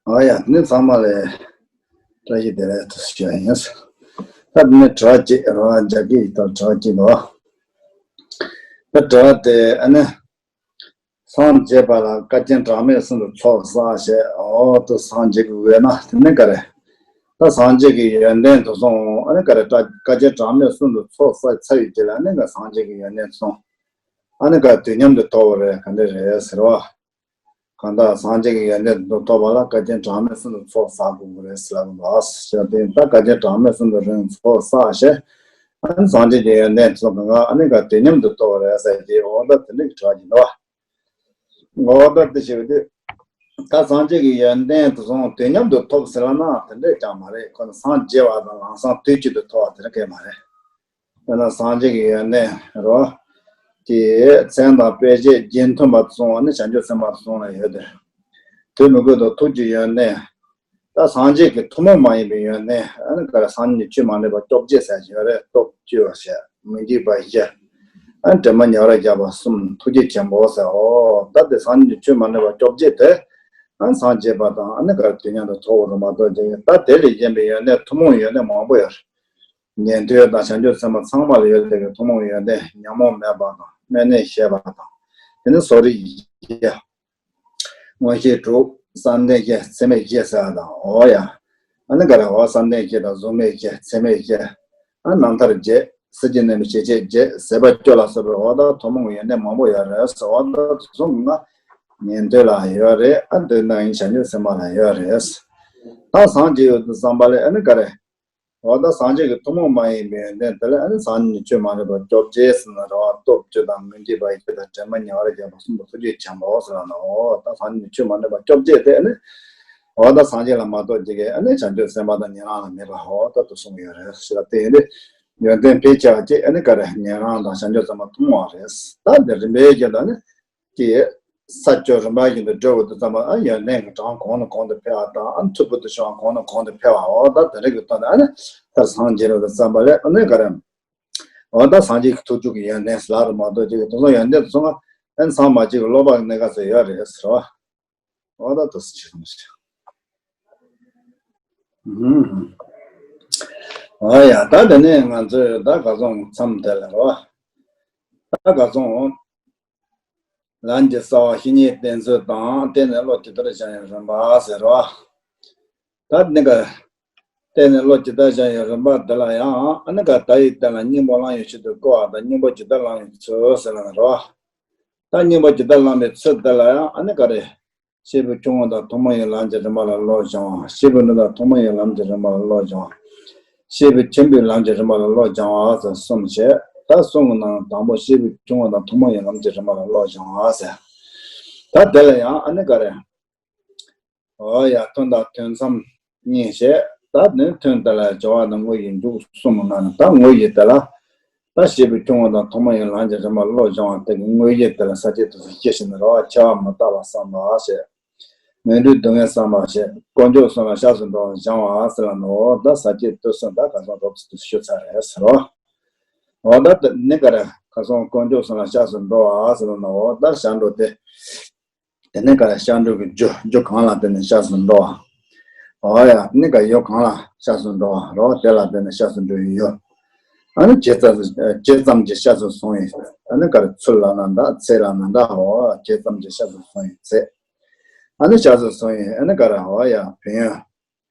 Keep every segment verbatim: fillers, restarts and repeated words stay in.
ཨ་ཡ། དེ་ནི་ཚང་མ་ལ་བཀྲ་ཤིས་བདེ་ལེགས་དུ་ཞུ་ཡ་ཡིན། ད་དེ་ནི་དྲི་བ་གཅིག་རེད་བ། རྒྱ་སྐད་ཡིག་ཐོག་དྲི་བ་གཅིག་འདུག་ད་དྲི་བ་དེ་ཨ་ནི། སངས་རྒྱས་པ་ལ་བཀའ་དྲིན་གྲངས་མེད་གསུམ་དུ་ཚོགས་བསགས་ཞེས། འོ་དུ་སངས་རྒྱས་ཀྱི་འོས་ན་དེ་ནི་ག་རེ། ད་སངས་རྒྱས་ཀྱི་ཡོན་ཏན་དུ་སོང་ཨ་ནི་ག་རེ། བཀའ་དྲིན་གྲངས་མེད་གསུམ་དུ་ཚོགས་བསགས་ཚར་བའི་རྗེས་ལ་ཨ་ནི་ག་སངས་རྒྱས་ཀྱི་ཡོན་ཏན་དུ་སོང་། ཨ་ནི་ག་དུས་མཉམ་དུ་ཐོབ་པ་རེད། ག་འདྲ་རེད་ཟེར་བ། གང་ལྟར་སངས་རྒྱས་ཀྱི་ཡོན་ཏན་དུ་ཐོབ་པ་ལ་བཀའ་དྲིན་གྲངས་མེད་གསུམ་དུ་ཚོགས་བསགས་དགོས་ཀྱི་རེད་ཟེར་ལབ་འདུག་ཞེས་དེ་ད་བཀའ་དྲིན་གྲངས་མེད་གསུམ་དུ་རིང་ཚོགས་བསགས་ཞེས། ཨ་ནི་སངས་རྒྱས་ཀྱི་ཡོན་ཏན་ཚོགས་གང་ག་ཨ་ནི་ག་དུས་མཉམ་དུ་ཐོབ་པ་རེད་ཟེར་གྱི། འོ་ད་དེ་འདྲ་གི་དྲི་བ་ཅིག་འདུག་འོ་ད་དེ་བྱེད་པ་དུས། ད་སངས་རྒྱས་ཀྱི་ཡོན་ཏན་དུ་སོང་དུས་མཉམ་དུ་ཐོབ་ཟེར་ལབ་ན་དེ་འདྲས་ཀྱང་མ་རེད། ཁོ་ན་སངས་རྒྱས་པ་དང་ལམ་སང་དུས་གཅིག་ཏུ་ཐོབ་པ་དེ་འདྲ་གང་ཡང་མ་རེད། དཔེར་ན་སངས་རྒྱས་ཀྱི་ཡོན་ཏན་རོ། དེ་མཚན་དང་དཔེ་བྱད་རྗེས་མཐུན་པ་སོང་བ་ནི་བྱང་ཆུབ་སེམས་དཔའ་སོང་ལ་ཡོད་དེ། དུས་མི་དགོས་དང་ཐུགས་ཀྱི་ཡོན་ཏན། ད་སངས་རྒྱས་ཀྱི་ཐུན་མོང་མ་ཡིན་པའི་ཡོན་ཏན་ཨ་ནི་ག་རེ། སང་ཉིན་ཆོས་མ་ལུས་པ་བཅོ་བརྒྱད་ཟེར་ཡོད་རེད། སྟོབས་བཅུ་ཞེས་མི་འཇིགས་པ་བཞི། ཨ་ནི་དྲི་མ་ཉེ་བར་རྒྱལ་བ་གསུམ། ཐུགས་རྗེ་ཆེན་པོ་ཟེར། འོ་ད་དེ་སང་ཉིན་ཆོས་མ་ལུས་པ་བཅོ་བརྒྱད་དེ་ཨ་ནི་སངས་རྒྱས་པ་དང་ཨ་ནི་ག་རེ་དུས་མཉམ་དུ་ཐོབ་རུང་མ་གཏོགས་ཀྱི་ད་དེ་ལས་གཞན་པའི་ཡོན་ཏན་ཐུན་མོང་ཡོན་ཏན་མང་པོ་ཡོད་རེད། ཉན་ཐོས་དང་བྱང་ཆུབ་སེམས་དཔའ་ཚང་མ་ལ་ཡོད་པའི་ཐུན་མོང་ཡོན་ཏན་ཉོན་མོངས་མེད་པ་དང་སྨོན་གནས་བཞེས་པ་དང་། དེ་ནི་བསོད་རིགས་བཞི། མངོན་ཤེས་དྲུག་བསམ་གཏན་བཞི། ཚད་མེད་བཞི་ཟེར་བ་དང་། འོ་ཡ། ཨ་ནི་ག་རེ། འོ་བསམ་གཏན་བཞི་དང་གཟུགས་མེད་བཞི། ཚད་མེད་བཞི། ཨ་རྣམ་ཐར་བརྒྱད། སྲིད་ཀྱི་གནས་ལུགས་ཞི་བྱེད་བརྒྱད། ཟད་པ་བཅུ་ལ་སོགས་པའི་འོ་ད་ཐུན་མོང་གི་ཡོན་ཏན་མང་པོ་ཡོད་རེད། འོ་ད་དེ་ཚོ་ང་ཉན་ཐོས་ལ་ཡོད་རེད། ཨ་དེ་ནང་བཞིན་བྱང་ཆུབ་སེམས་དཔའ་ལ་ཡོད་རེད། ད་སངས་རྒྱས་ཡོད་དུས་ཙམ་པ་ལ་ཨ་ནི་ག་རེ། འོ་ད་སངས་རྒྱས་ཀྱི་ཐུན་མོང་མ་ཡིན་པའི་ཡོན་ཏན་དེ་ལ་ཨ་ནི་སང་ཉིན་ཆོས་མ་ལུས་པ་བཅོ་བརྒྱད་ཟེར་ན་རེད་བ། སྟོབས་བཅུ་དང་མི་འཇིགས་པ་བཞི་དང་དྲི་མ་ཉེ་བར་རྒྱལ་བ་གསུམ་དང་ཐུགས་རྗེ་ཆེན་པོ་ཟེར་ན། འོ་ད་སང་ཉིན་ཆོས་མ་ལུས་པ་བཅོ་བརྒྱད་དེ་ཨ་ནི། འོ་ད་སངས་རྒྱས་ལ་མ་གཏོགས་ཅིག་གིས་ཨ་ནི་བྱང་ཆུབ་སེམས་དཔའ་དང་ཉན་རང་ལ་མེད་པ། འོ་ད་དུ་གསུངས་ཡོད་རེད་ཟེར་ལ། དེ་ཡིན་དུས་ཡོན་ཏན་ཕལ་ཆེ་བ་ཅིག་ཨ་ནི་ག་རེ། ཉན་རང་དང་བྱང་ཆུབ་སེམས་དཔའ་ཐུན་མོང་བ་རེད། ད་འདི་རིམ་པས་ཀྱང་ད་ནི། ཀྱི་ས་བཅུ་རིམ་པ་བཞིན་དུ་འགྲོ་དགོས་དུས་ཙམ་པ་ཨ་ཡོན་ཏན་གྱི་གྲངས་གོང་ནས་གོང་དུ་འཕེལ་བ་དང་། ཨ་མཐུ་བུ་དུ་ཤོང་བ་གོང་ནས་གོང་དུ་འཕེལ་བ། འོ་ད་དེ་རིགས་ཀྱི་ཐོག་ནས་ཨ་ནི་མཐར་སངས་རྒྱས་རབ་ཏུ་བརྩམས་པ་ལས་ཨ་ནི་ག་རེ། འོ་ད་སངས་རྒྱས་ཀྱི་ཐུགས་རྒྱུད་ཀྱི་ཡོན་ཏན་ལ་རུ་མ་གཏོགས་ཅིག་གི་དེ་ཚོ་ཡོན་ཏན་དུ་སོང་ང་ཨ་ནི་ཚང་མ་གཅིག་གི་ཀློག་པ་གི་གནད་འགག་ཚོ་ཡོད་རེད་ཟེར་བ། འོ་ད་དུ་སུ་ཆེ་སོང་ཞིག་འོ་ཡ། ད་དེ་ནས་ང་ཚོས་ད་ག་ཚོང་མཚམས་དེ་ལ་རོ། ད་ག་ཚོང་། ལམ་གྱི་རྩ་བ་བཤེས་གཉེན་བསྟེན་ཚུལ་དང་། བསྟེན་ནས་བློ་ཇི་ལྟར་སྦྱང་ཡང་རིམ་པ་ཟེར་རོ། ད་ནི་ག་བསྟེན་ནས་བློ་ཇི་ལྟར་སྦྱང་ཡང་རིམ་པ་འདི་ལ་ཡང་ཨ་ནི་ག་བརྡ་ཡི་སྟེང་ལ་སྙིང་པོ་བླང་བའི་ཕྱིར་དུ་བསྐོར་བ་དང་། སྙིང་པོ་ཇི་ལྟར་བླང་བའི་ཚུལ་ཟེར་ལ་ནི་རོ། ད་སྙིང་པོ་ཇི་ལྟར་བླང་བའི་ཚུལ་འདི་ལ་ཡང་ཨ་ནི་ག་རེ། སྐྱེས་བུ་ཆུང་ངུ་དང་ཐུན་མོང་བའི་ལམ་གྱི་རིམ་པ་ལ་བློ་སྦྱང་བ། སྐྱེས་བུ་འབྲིང་དང་ཐུན་མོང་བའི་ལམ་གྱི་རིམ་པ་ལ་བློ་སྦྱང་བ། སྐྱེས་བུ་ཆེན་པོའི་ལམ་གྱི་རིམ་པ་ལ་བློ་སྦྱང་བ་ཟེར་གསུམ་བྱས། ད་གསུམ་གྱི་ནང་དང་པོ་སྐྱེས་བུ་ཆུང་ངུ་དང་ཐུན་མོང་བའི་ལམ་གྱི་རིམ་པ་ལ་བློ་སྦྱང་བ་ཟེར། ད་དེ་ལ་ཡང་ཨ་ནི་ག་རེ། འོ་ཡ། ཐུན་དང་ཐུན་མཚམས་གཉིས་བྱས། ད་ནི་ཐུན་དེ་ལ་སྦྱོར་བ་དང་དངོས་ཀྱི་མཇུག་གསུམ་གྱི་ནང་ནས་ད་དངོས་ཀྱི་དེ་ལ། ད་སྐྱེས་བུ་ཆུང་ངུ་དང་ཐུན་མོང་བའི་ལམ་གྱི་རིམ་པ་བློ་སྦྱང་བ་དེ་གི་དངོས་གཞི་དེ་ལ་ས་བཅད་དུ་སྐྱེ་ཞིང་རོ། འཆི་བ་མི་རྟག་པ་བསམ་པ་བྱས། ངན་འགྲོའི་སྡུག་བསྔལ་བསམ་པ་བྱས། དཀོན་མཆོག་གསུམ་ལ་སྐྱབས་སུ་འགྲོ་བ་སྦྱང་བ་ཟེར་ལ་ནོ། ད་ས་བཅད་དུ་གསུམ་ད་ག་སོང་རོབ་ཙམ་དུ་ཞུ་ཚར་རེད་ཟེར་རོ། འོ་ད་དེ་ནི་ག་རེ། ག་སོང་དཀོན་མཆོག་གསུམ་ལ་སྐྱབས་སུ་འགྲོ་བ་ཟེར་ལ་ནོ། འོ་ད་སྐྱབས་འགྲོ་དེ། དེ་ནས་ག་རེ། སྐྱབས་འགྲོ་གི་རྒྱུ། རྒྱུ་གང་ལ་བརྟེན་ནས་སྐྱབས་སུ་འགྲོ་བ། འོ་ཡ། ནི་ག་ཡུལ་གང་ལ་སྐྱབས་སུ་འགྲོ་བ་རོ། དེ་ལ་བརྟེན་ནས་སྐྱབས་སུ་འགྲོ་བའི་ཡུལ། ཨ་ནི་ཇི་ཙམ་ཇི་ཙམ་གྱིས་སྐྱབས་སུ་སོང་བའི་ཨ་ནི་ག་རེ། ཚུལ་ལ་ན་འདྲ། ཚད་ལ་ན་འདྲ། འོ་ཇི་ཙམ་གྱིས་སྐྱབས་སུ་སོང་བའི་ཚད། ཨ་ནི་སྐྱབས་སུ་སོང་བའི་ཨ་ནི་ག་རེ། འོ་ཡ། ཕན་ཡོན།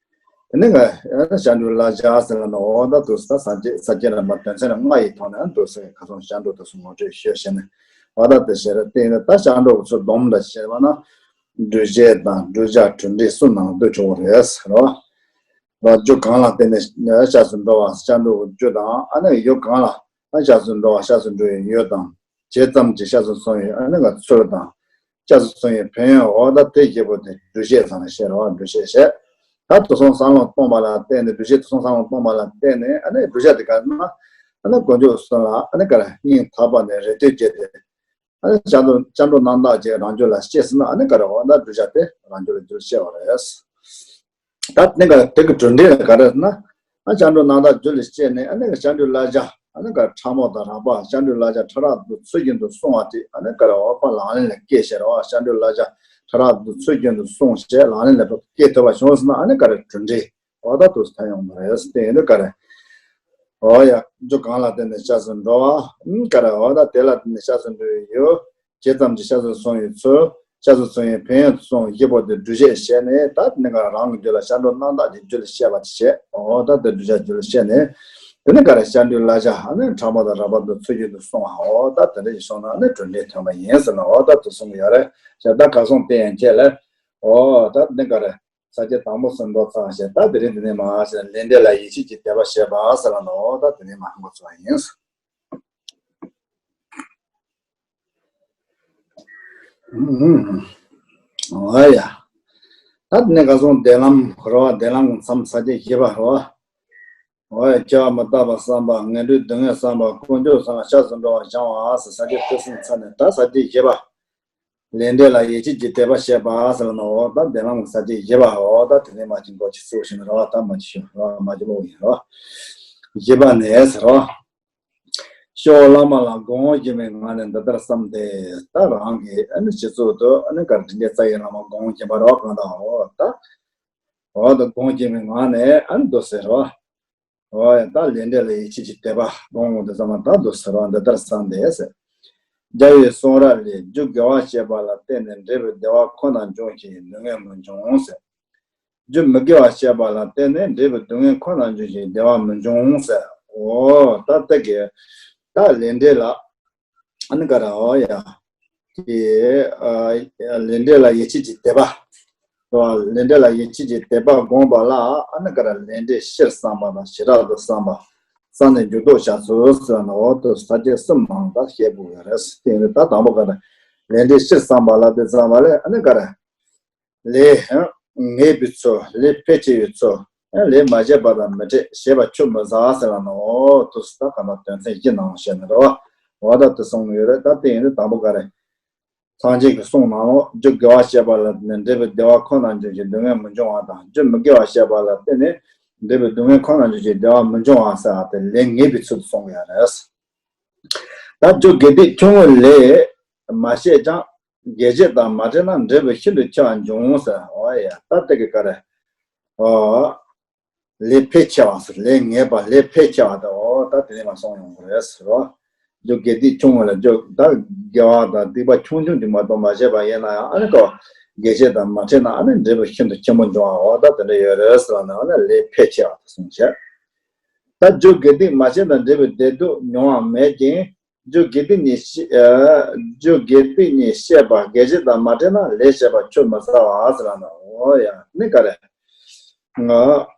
དེ་ནས་ག་སྐྱབས་འགྲོའི་བསླབ་བྱ་ཟེར་ལ་ནི། འོ་ད་དུ་ས་ས་བཅད་ས་བཅད་རྣམ་པ་དོན་ཚན་ལྔ་ཡི་ཐོག་ནས་འདུག་ཟེར་ག་སོང་སྐྱབས་འགྲོ་དུ་སོང་ངོ་སྤྲོད་ཞུས་བྱས་ནས། འོ་ད་དེ་ཞེས་རེད། དེ་ནས་ད་སྐྱབས་འགྲོ་གི་ཚུལ་སྡོམ་ལ་བྱས་པ་ན། སྒྲུབ་བྱེད་དང་བསྒྲུབ་བྱ་གྲུབ་འབྲས་གསུམ་ནང་འདུ་ཆོག་གི་རེད་ཟེར་བ། རྒྱུ་གང་ལ་བརྟེན་ནས་སྐྱབས་སུ་འགྲོ་བ། སྐྱབས་འགྲོ་གི་རྒྱུ་དང་ཨ་ནི་ཡུལ་གང་ལ་སྐྱབས་སུ་འགྲོ་བ། སྐྱབས་སུ་འགྲོ་བའི་ཡུལ་དང་། ཇི་ཙམ་གྱིས་སྐྱབས་སུ་སོང་བའི་ཨ་ནི་ག་ཚུལ་དང་། སྐྱབས་སུ་སོང་བའི་ཕན་ཡོན། འོ་ད་དེ་བཞི་པོ་དེ་སྒྲུབ་བྱེད་ཚང་ནས་བཤད་རོགས། སྒྲུབ་བྱེད་བཤད། ད་དུག་གསུམ་བསམ་བློ་གཏོང་བ་ལ་བརྟེན་ནས། སྒྲུབ་བྱེད་དུག་གསུམ་བསམ་བློ་གཏོང་བ་ལ་བརྟེན་ནས་ཨ་ནི་སྒྲུབ་བྱ་དེ་ག་ན་ཨ་ནི་དཀོན་མཆོག་གསུམ་ལ་ཨ་ནི་ག་རེ་སྙིང་ཐག་པ་ནས་རེ་ལྟོས་བྱས་ཏེ། ཨ་ནི་སྐྱབས་འགྲོ་སྐྱབས་འགྲོ་རྣམ་དག་ཅིག་རང་རྒྱུད་ལ་སྐྱེས་ཟིན་ན་ཨ་ནི་ག་རེ། འོ་ད་སྒྲུབ་བྱ་དེ་རང་རྒྱུད་ལ་འགྱུར་བཤད་པ་རེད། ད་ནི་ག་དེ་གི་གྲུབ་འབྲས་ལ་ག་རེ་ཟེར་ན། ཨ་སྐྱབས་འགྲོ་རྣམ་དག་རྒྱུད་ལ་སྐྱེས་ནས་ཨ་ནི་སྐྱབས་འགྲོའི་བསླབ་བྱ་ཨ་ནི་ག་ཕྲ་མོ་དང་རགས་པ། སྐྱབས་འགྲོའི་བསླབ་བྱ་ཕྲ་རགས་དུ་ཚུལ་བཞིན་དུ་བསྲུང་བ་དེ་ཨ་ནི་ག་རེ། འོ་ད་ལག་ལེན་ལ་བཀལ་བྱས་རེད་བ། སྐྱབས་འགྲོའི་བསླབ་བྱ་ བྱེ་བྲག་ཏུ་ཚུལ་རྒྱུན་དུ་གསུངས་བྱས་ལག་ལེན་ལ་འགྲོ་སྐྱེ་ཐུབ་པ་བྱུང་ཟིན་ན་ཨ་ནི་ག་རེ་གྲུབ་འབྲས་འོ་ད་དུ་ཐོན་ཡོང་གི་རེད། དེ་ཡིན་དུས་ག་རེ་འོ་ཡ་རྒྱུ་གང་ལ་བརྟེན་ནས་སྐྱབས་སུ་འགྲོ་བ་ག་རེ་འོ་ད་དེ་ལ་བརྟེན་ནས་སྐྱབས་སུ་འགྲོ་བའི་ཡུལ། ཇི་ཙམ་གྱིས་སྐྱབས་སུ་སོང་བའི་ཚུལ། སྐྱབས་སུ་སོང་བའི་ཕན་ཡོན་དུ་གསུངས་བཞི་པོ་དེ་སྒྲུབ་བྱེད་བྱས་ནས་ད་ནི་ག་རང་གི་རྒྱུད་ལ་སྐྱབས་འགྲོ་རྣམ་དག་གི་རྒྱུད་ལ་བཤད་པ་དེ་བྱས། འོ་ད་དེ་སྒྲུབ་བྱ་རྒྱུད་ལ་བཤད་ནས་དེ་ནི་ག་རེ་སྐྱབས་འགྲོའི་བསླབ་བྱ་ཨ་ནི་ཕྲ་མོ་དང་རགས་པ་དང་ཚུལ་རྒྱུན་དུ་གསུངས་པ་འོ་ད་དེ་འདྲ་ཞིག་སོང་ན་ཨ་ནི་གྲུབ་འབྲས་ཐོན་པ་ཡིན་ཟེར་ན་འོ་ད་དེ་གསུངས་ཡོད་རེད། བྱས་ད་ག་སོང་དེ་ཡན་ཆད་ལ་འོ་ད་ནི་ག་རེ་ས་བཅད་དང་པོ་ཟིན་འགྲོ་ཚར་བྱས་ད་དེ་རིང་འདི་ནས་མར་བྱས་ལས་འབྲས་ལ་ཡིད་ཆེས་ཀྱི་དད་པ་བྱེད་པ་ཟེར་ལ་ནི་འོ་ད་དེ་ནས་མར་འགོ་ཚུགས་པ་ཡིན། ཨ་ཡ། ད་ནི་ག་སོང་བདེ་ལམ་རོ་བ་བདེ་ལམ་གྱི་མཚམས་ས་བཅད་བཞི་པ་རོ། འོ་ཡ་སྐྱེ་བ་མི་རྟག་པ་བསམ་པ་ངན་འགྲོའི་སྡུག་བསྔལ་བསམ་པ་དཀོན་མཆོག་བསམ་པ་སྐྱབས་སུ་འགྲོ་བ་སྦྱང་བ་ཟེར་ས་བཅད་ཐོས་བསམ་ཚར་ནས་ད་ས་བཅད་བཞི་པ། ལས་འབྲས་ལ་ཡིད་ཆེས་ཀྱི་དད་པ་བྱེད་པ་ཟེར་ལ་ནི་འོ་ད་བདེ་ལམ་གྱི་ས་བཅད་བཞི་པ་འོ་ད་དེ་ནས་མར་ཅིག་འགོ་ཅིག་ཚུགས་ཤིང་རོ་བ་ད་མ་ཅིག་ཤོད་རོ་བ་མ་ཅིག་ལོག་ཡིན་རོ། བཞི་པ་ནས་ཟེར་རོ། སྐྱོབ་པ་བླ་མ་ལ་དགོངས་བཞེས་པའི་ངང་ནས་འདི་ལྟར་བསམས་ཏེ། ད་རང་གི་ཨ་ནི་སྤྱི་གཙུག་ཏུ་ཨ་ནི་ག་རེ་དྲིན་ཅན་རྩ་བའི་བླ་མ་དགོངས་བཞེས་པ་རེད་བ། གང་དག་འོ་ད་འོ་ད་དགོངས་བཞེས་པའི་ངང་ནས་ཨ་ནི་འདུག་ཟེར་བ། འོ་ད་ལས་འབྲས་ལ་ཡིད་ཆེས་ཀྱི་དད་པ་དགོངས་འོང་དུ་བསམ་པ་ད་འདུག་ཟེར་བ་འདི་ལྟར་བསམས་ཏེ་ཟེར། རྒྱལ་བའི་གསུང་རབ་ལས། རྒྱུ་དགེ་བ་བྱས་པ་ལ་བརྟེན་ནས་འབྲས་བུ་བདེ་བ་ཁོ་ན་འབྱུང་ཞིང་སྡུག་བསྔལ་མི་འབྱུང་ཟེར། རྒྱུ་མི་དགེ་བ་བྱས་པ་ལ་བརྟེན་ནས་འབྲས་བུ་སྡུག་བསྔལ་ཁོ་ན་འབྱུང་ཞིང་བདེ་བ་མི་འབྱུང་ཟེར། འོ་ད་ལྟ་གི་ད་ལས་འབྲས་ལ་ཨ་ནི་ག་ར་འོ་ཡ་གི་ལས་འབྲས་ལ་ཡིད་ཆེས་ཀྱི་དད་པ། ལས་འབྲས་ལ་ཡིད་ཆེས་ཀྱི་དད་པ་བསྒོམས་པ་ལ་ཨ་ནི་ག་ར་ལས་འབྲས་སྤྱིར་བསམ་པ་དང་བྱེ་བྲག་ཏུ་བསམ་པ། བསམ་ནས་འགྱུར་ལྡོག་བྱ་ཚུལ་ཟེར་ན་འོ་དུ་ས་བཅད་གསུམ་མང་དག་བཤད་དགོས་ཡོད་རེད། དེ་ནི་ད་དང་པོ་ག་ར་ལས་འབྲས་སྤྱིར་བསམ་པ་ལ་དེ་བསམ་པ་ལས་ཨ་ནི་ག་ར། ལས་ངེས་པའི་ཚུལ། ལས་འཕེལ་ཆེ་བའི་ཚུལ། ལས་མ་བྱས་པ་དང་མི་འཕྲད། བྱས་པ་ཆུད་མི་ཟ་ཟེར་ལ་ནི་འོ་དུ་ས་ག་ན་དོན་ཚན་བཞི་ནང་བཤད་ནི་རེད་བ། འོ་ད་དུ་གསུངས་ཡོད་རེད། ད་དེ་ཡིན་དུས་དང་པོ་ག་རེ། སངས་རྒྱས་ཀྱི་གསུང་ནང་ལོགས་རྒྱུ་དགེ་བ་བྱས་པ་ལ་བརྟེན་ནས་འབྲས་བུ་བདེ་བ་ཁོ་ན་འབྱུང་ཞིང་སྡུག་བསྔལ་མི་འབྱུང་བ་དང་། རྒྱུ་མི་དགེ་བ་བྱས་པ་ལ་བརྟེན་ནས་འབྲས་བུ་སྡུག་བསྔལ་ཁོ་ན་འབྱུང་ཞིང་བདེ་བ་མི་འབྱུང་བ་ཟེར་བ་དེ་ལས་ངེས་པའི་ཚུལ་དུ་གསུངས་ཡོད་རེད། ད་རྒྱུ་དགེ་སྡིག་ཆུང་ངུ་ལས་མ་བྱས་ཀྱང་དགེ་བྱེད་དང་མ་འཕྲད་ན་འབྲས་བུ་ཤིན་ཏུ་ཆེ་བ་འབྱུང་ཟེར། འོ་ཡ་ད་དེ་གི་ག་རེ། འོ། ལས་འཕེལ་ཆེ་བ་ཟེར། ལས་ངེས་པ་ལས་འཕེལ་ཆེ་བ་དེ་འོ་ད་དེ་ནས་མ་གསུངས་ཡོང་གི་རེད་ཟེར་རོ། རྒྱུ་དགེ་སྡིག་ཆུང་ངུ་ལ་རྒྱུ་ད་དགེ་བ་དང་སྡིག་པ་ཆུང་ཆུང་ཅིག་མ་གཏོགས་མ་བྱས་པ་ཡིན་ན་ཡང་ཨ་ནི་ཀོ་དགེ་བྱེད་དང་མ་འཕྲད་ན་ཨ་ནི་འབྲས་བུ་ཤིན་ཏུ་ཆེན་པོ་འབྱུང་བ་འོ་ད་དེ་འདྲ་ཡོད་རེད་ཟེར་ལ་ནི་ཨ་ནི་ལས་འཕེལ་ཆེ་བ་དེ་གསུངས་བྱས། ད་རྒྱུ་དགེ་སྡིག་མ་བྱས་ན་འབྲས་བུ་བདེ་སྡུག་མྱོང་བ་མེད་ཀྱང་། རྒྱུ་དགེ་སྡིག་ཉིད་ཤེས། ཨ། རྒྱུ་དགེ་སྡིག་ཉིད་ཤེས་པ་དགེ་བྱེད་དང་མ་འཕྲད་ན་ལས་བྱས་པ་ཆུད་མི་ཟ་བ་ཟེར་ལ་ནི་འོ་ཡ་ནི་ག་རེ། ང་།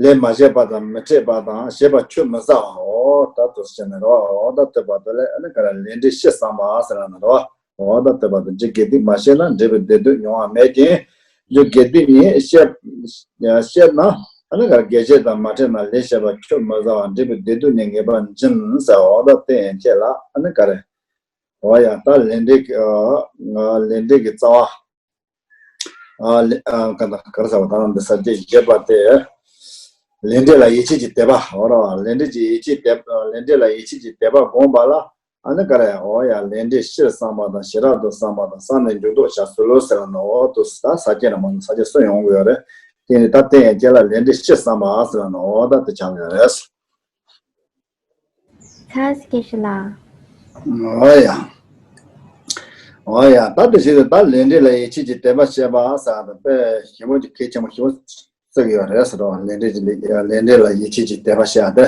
ལས་མ་བྱས་པ་དང་མི་འཕྲད་པ་དང་བྱས་པ་ཆུད་མི་ཟ་བ་འོ་ད་དུ་ཟེར་ནི་རོ། འོ་ད་དེ་བར་དུ་ལས་ཨ་ནི་ག་རེ་ལས་འབྲས་སྤྱིར་བསམ་པ་ཟེར་ལ་ནི་རོ། འོ་ད་དེ་བར་དུ་རྒྱུ་དགེ་སྡིག་མ་བྱས་ན་འབྲས་བུ་བདེ་སྡུག་མྱོང་བ་མེད་ཀྱང་། རྒྱུ་དགེ་སྡིག་ཉིད་ཤེས། ཤེས་ན་ཨ་ནི་ག་རེ་དགེ་བྱེད་དང་མ་འཕྲད་ན་ལས་བྱས་པ་ཆུད་མི་ཟ་བ་འབྲས་བུ་བདེ་སྡུག་ཉིད་ངེས་པར་འབྱིན་ཟེར། འོ་ད་དེ་ཡན་ཆད་ལ་ཨ་ནི་ག་རེ། འོ་ཡ་ད་ལས་འབྲས་ཀྱི་ཨ་ལས་འབྲས་ཀྱི་རྩ་བ། ཨ་ལེ་ཨ་ག་ད་ག་རེ་ཟེར་བ་ད་འདི་ས་བཅད་བརྒྱད་པ་སྟེ། ལས་འབྲས་ལ་ཡིད་ཆེས་ཀྱི་དད་པ་འོ་ར་བ། ལས་འབྲས་ཀྱི་ཡིད་ཆེས་དད་ལས་འབྲས་ལ་ཡིད་ཆེས་ཀྱི་དད་པ་བསྒོམས་པ་ལ་ཨ་ནི་ག་རེ། འོ་ཡ་ལས་འབྲས་སྤྱིར་བསམ་པ་དང་བྱེ་བྲག་ཏུ་བསམ་པ་དང་བསམ་ནས་འགྱུར་ལྡོག་བྱ་ཚུལ་ལོ་ཟེར་ན་འོ་དུ་ད་ས་བཅད་ན་མ་ནི་ས་བཅད་གསུམ་ཡོང་གི་ཡོད་རེད། དེ་ནི་ད་བསྟན་ཡན་ཆད་ལ་ལས་འབྲས་སྤྱིར་བསམ་པ་ཟེར་ན་འོ་ད་དེ་ཆགས་ཡོད་རེད། ཚར་སྐད་ཤི་ལ། འོ་ཡ། འོ་ཡ་ད་དེ་བྱས་ཏེ་ད་ལས་འབྲས་ལ་ཡིད་ཆེས་ཀྱི་དད་པ་བྱེད་པ་ཟེར་བ་དེ་དཔེ་ཞིབ་པོ་ཅིག་གལ་ཆེན་པོ་ཞིབ་པོ་བརྩི་གི་ཡོད་རེད་ཟེར་རོ། ལས་འབྲས་ཀྱི་ལས་ལས་འབྲས་ལ་ཡིད་ཆེས་ཀྱི་དད་པ་བྱེད་ཡ་དེ།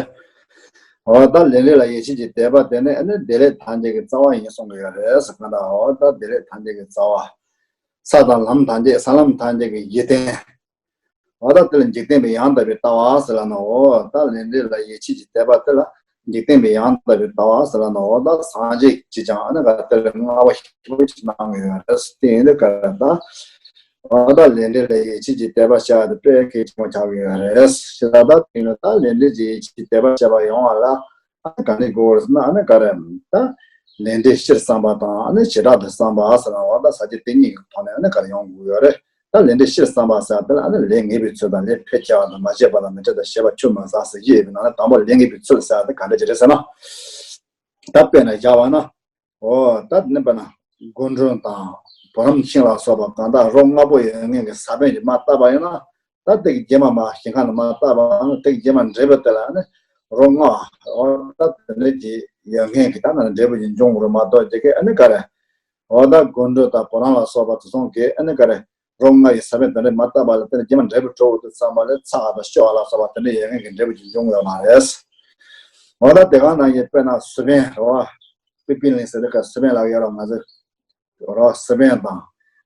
འོ་ད་ལས་འབྲས་ལ་ཡིད་ཆེས་ཀྱི་དད་པ་དེ་ནི་ཨ་ནི་བདེ་ལེགས་ཐམས་ཅད་ཀྱི་རྩ་བ་ཡིན་གསུང་གི་ཡོད་རེད་ཟེར་ག་ད། འོ་ད་བདེ་ལེགས་ཐམས་ཅད་ཀྱི་རྩ་བ། ས་དང་ལམ་ཐམས་ཅད་ས་ལམ་ཐམས་ཅད་ཀྱི་གཞི་རྟེན། འོ་ད་དེ་ལ་འཇིག་རྟེན་པའི་ཡང་དག་པའི་ལྟ་བ་ཟེར་ལ་ནི་འོ་ད་ལས་འབྲས་ལ་ཡིད་ཆེས་ཀྱི་དད་པ་དེ་ལ་འཇིག་རྟེན་པའི་ཡང་དག་པའི་ལྟ་བ་ཟེར་ལ་ནི་འོ་ད་སངས་རྒྱས་ཀྱིས་ཀྱང་ཨ་ནི་ག་དེ་ལ་བསྔགས་པ་ཞེ་པོ་ཅིག་གནང་གི་ཡོད་རེད། དེ་ཡིན་དུས་ག་རེ་ད་འོ་ད་ལས་འབྲས་ལ་ཡིད་ཆེས་ཀྱི་དད་པ་བྱ་བ་དེ་དཔེ་གལ་ཆེན་པོ་ཆགས་ཀྱི་ཡོད་རེད། ཞེས་ད་ད་དེ་ནི་ད་ལས་འབྲས་ཀྱི་ཡིད་ཆེས་ཀྱི་དད་པ་བྱ་བ་ཡོང་བ་ལ། ཨ་ནི་ག་ནས་དགོས་ཟེར་ན་ཨ་ནི་ག་རེ། ད་ལས་འབྲས་སྤྱིར་བསམ་པ་དང་ཨ་ནི་བྱེ་བྲག་ཏུ་བསམ་པ་ཟེར་ན་འོ་ད་ས་བཅད་དེ་གཉིས་ཀྱི་ཐོག་ནས་ཨ་ནི་ག་རེ་ཡོང་དགོས་ཡོད་རེད། ད་ལས་འབྲས་སྤྱིར་བསམ་པ་ཟེར་དེ་ལ་ཨ་ནི་ལས་ངེས་པའི་ཚུལ་དང་ལས་འཕེལ་ཆེ་བ་དང་མ་བྱས་པ་དང་མི་འཕྲད་དང་བྱས་པ་ཆུད་མི་ཟ་ཟེར་གྱི་ཡོད་པའི་ནང་ནས་དང་པོ་ལས་ངེས་པའི་ཚུལ་ཟེར་དེ་ག་འདྲ་ཅིག་རེད་ཟེར་ན། ད་དཔེར་ན་བཞག་པ་ན། འོ་ད་ནི་དཔེར་ན་རྒུན་འབྲུམ་དང་ བུ་རམ་ཤིང་ལ་སོགས་པ་གང་དག་རོ་ལྔ་པོ་ཡོད་མཁན་གྱི་ས་བོན་གྱིས་མར་བཏབ་པ་ཡིན་ན། ད་དེ་གི་རྗེས་མ་མར་ཞིང་ཁ་ནས་མར་བཏབ་པ་ཡིན་ན། དེ་གི་རྗེས་མ་འབྲས་བུ་དེ་ལ་ནི་རོ་ལྔ་འོ་ད་དེ་འདྲ་གྱི་ཡོད་མཁན་གྱི་ད་ནི་འབྲས་བུ་ཞིག་འབྱུང་དགོས་རེད་མ་གཏོགས། དེ་གི་ཨ་ནི་ག་རེ། འོ་ད་རྒུན་འབྲུམ་དང་བུ་རམ་ལ་སོགས་པ་དེ་ཚོ་གིས་ཨ་ནི་ག་རེ། རོ་ལྔ་ཡི་ས་བོན་དེ་འདྲ་མར་བཏབ་པ་ལ་བརྟེན་ནས་རྗེས་མ་འབྲས་བུ་འགྲོ་འོང་དུ་བརྩམས་པ་ལས་ཚྭ་དང་སྐྱོ་བ་ལ་སོགས་པ་དེ་འདྲ་ཡོད་མཁན་གྱི་འབྲས་བུ་ཅིག་འབྱུང་ཡོད་མ་རེད། འོ་ད་དེ་ག་ནང་བཞིན་དཔེར་ན་སི་པན་རེད་བ། པི་པི་ལིང་ཟེར་དུས་སྐབས་སི་པན་ལབ་ཡོད་རེད་ང་ཚོ། རེད་བ། སི་པན་དང་།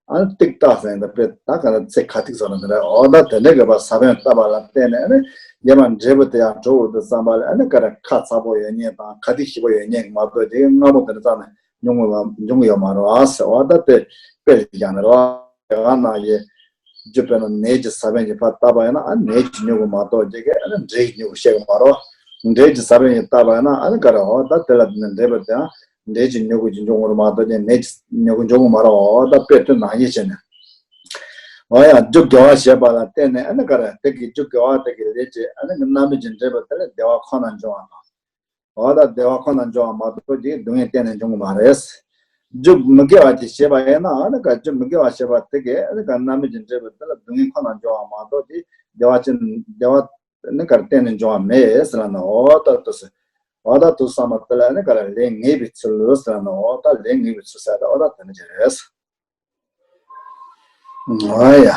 ཨ་ནི་ཏིག་ཏ་ཟེར་འདི་དཔེ་ད་ག་ལ་ཚེ་ག་ཏིག་བཟོ་ན་འདི་རེད། འོ་ད་དེ་འདྲ་གི་བ་ས་བོན་བཏབ་པ་ལ་བརྟེན་ནས་ཨ་ནི་རྗེས་མ་འབྲས་བུ་དེ་ཡང་འགྲོ་འོང་དུ་བརྩམས་པ་ལས་ཨ་ནི་ག་རེ་ཁ་ཚ་པོ་ཡོད་མཁན་དང་ཁ་ཏིག་ཞིབ་པོ་ཡོད་མཁན་གྱི་མ་གཏོགས་དེ་སྔ་མོ་དེ་འདྲ་རྩ་ནས་འབྱུང་གི་མ་འབྱུང་གི་ཡོད་མ་རེད་བ་ཟེར། འོ་ད་དེ་དཔེ་ཞིག་ཀྱང་ནི་རེད་བ། དེ་ག་ནང་བཞིན་རྒྱུ་དཔེར་ན་ནས་ཀྱི་ས་བོན་གྱི་ཕར་བཏབ་པ་ཡིན་ན་ཨ་ནི་ནས་ཀྱི་མྱུ་གུ་མ་གཏོགས་དེ་གས་ཨ་ནི་འབྲས་ཀྱི་མྱུ་གུ་བཤད་གི་མ་རེད། འབྲས་ཀྱི་ས་བོན་གྱི་བཏབ་པ་ཡིན་ན་ཨ་ནི་ག་རེ། འོ་ད་དེ་ལ་དེ་ནི་འབྲས་བུ་དེའང་འབྲས་ཀྱི་མྱུ་གུ་ཅིག་འབྱུང་གི་རེད་མ་གཏོགས་དེ་ནས་ཀྱི་མྱུ་གུ་འབྱུང་གི་མ་རེད། འོ་ད་དཔེ་དོན་ནང་བཞིན་བྱས་ནས། འོ་ཡ་རྒྱུ་དགེ་བ་བྱས་པ་ལ་བརྟེན་ནས་ཨ་ནི་ག་རེ་དེ་གི་རྒྱུ་དགེ་བ་དེ་གི་ལས་ཀྱི་ཨ་ནི་གི་རྣམ་སྨིན་གྱི་འབྲས་བུ་དེ་ལ་བདེ་བ་ཁོ་ན་འབྱུང་བ་དང་། འོ་ད་བདེ་བ་ཁོ་ན་འབྱུང་བ་མ་གཏོགས་ཀྱི་སྡུག་བསྔལ་གཏན་ནས་འབྱུང་གི་མ་རེད། རྒྱུ་མི་དགེ་བ་ཅིག་བྱས་པ་ཡིན་ན་ཨ་ནི་ག་རྒྱུ་མི་དགེ་བ་བྱས་པ་དེ་གས་ཨ་ནི་ག་རྣམ་སྨིན་གྱི་འབྲས་བུ་དེ་ལ་སྡུག་བསྔལ་ཁོ་ན་འབྱུང་བ་མ་གཏོགས་ཀྱི་བདེ་བ་ཅན་བདེ་བ་ཨ་ནི་ག་རེ་གཏན་ནས་འབྱུང་བ་མེད་ཟེར་ན་ནི། འོ་ད་དུ་ཟེར། འོ་ད་དུ་བསམ་པ་དེ་ལ་ཨ་ནི་ག་རེ་ལས་ངེས་པའི་ཚུལ་ཟེར་ན་ནི། འོ་ད་ལས་ངེས་པའི་ཚུལ་ཟེར་ད་འོ་ད་དེ་ནི་ཅི་རེད། འོ་ཡ།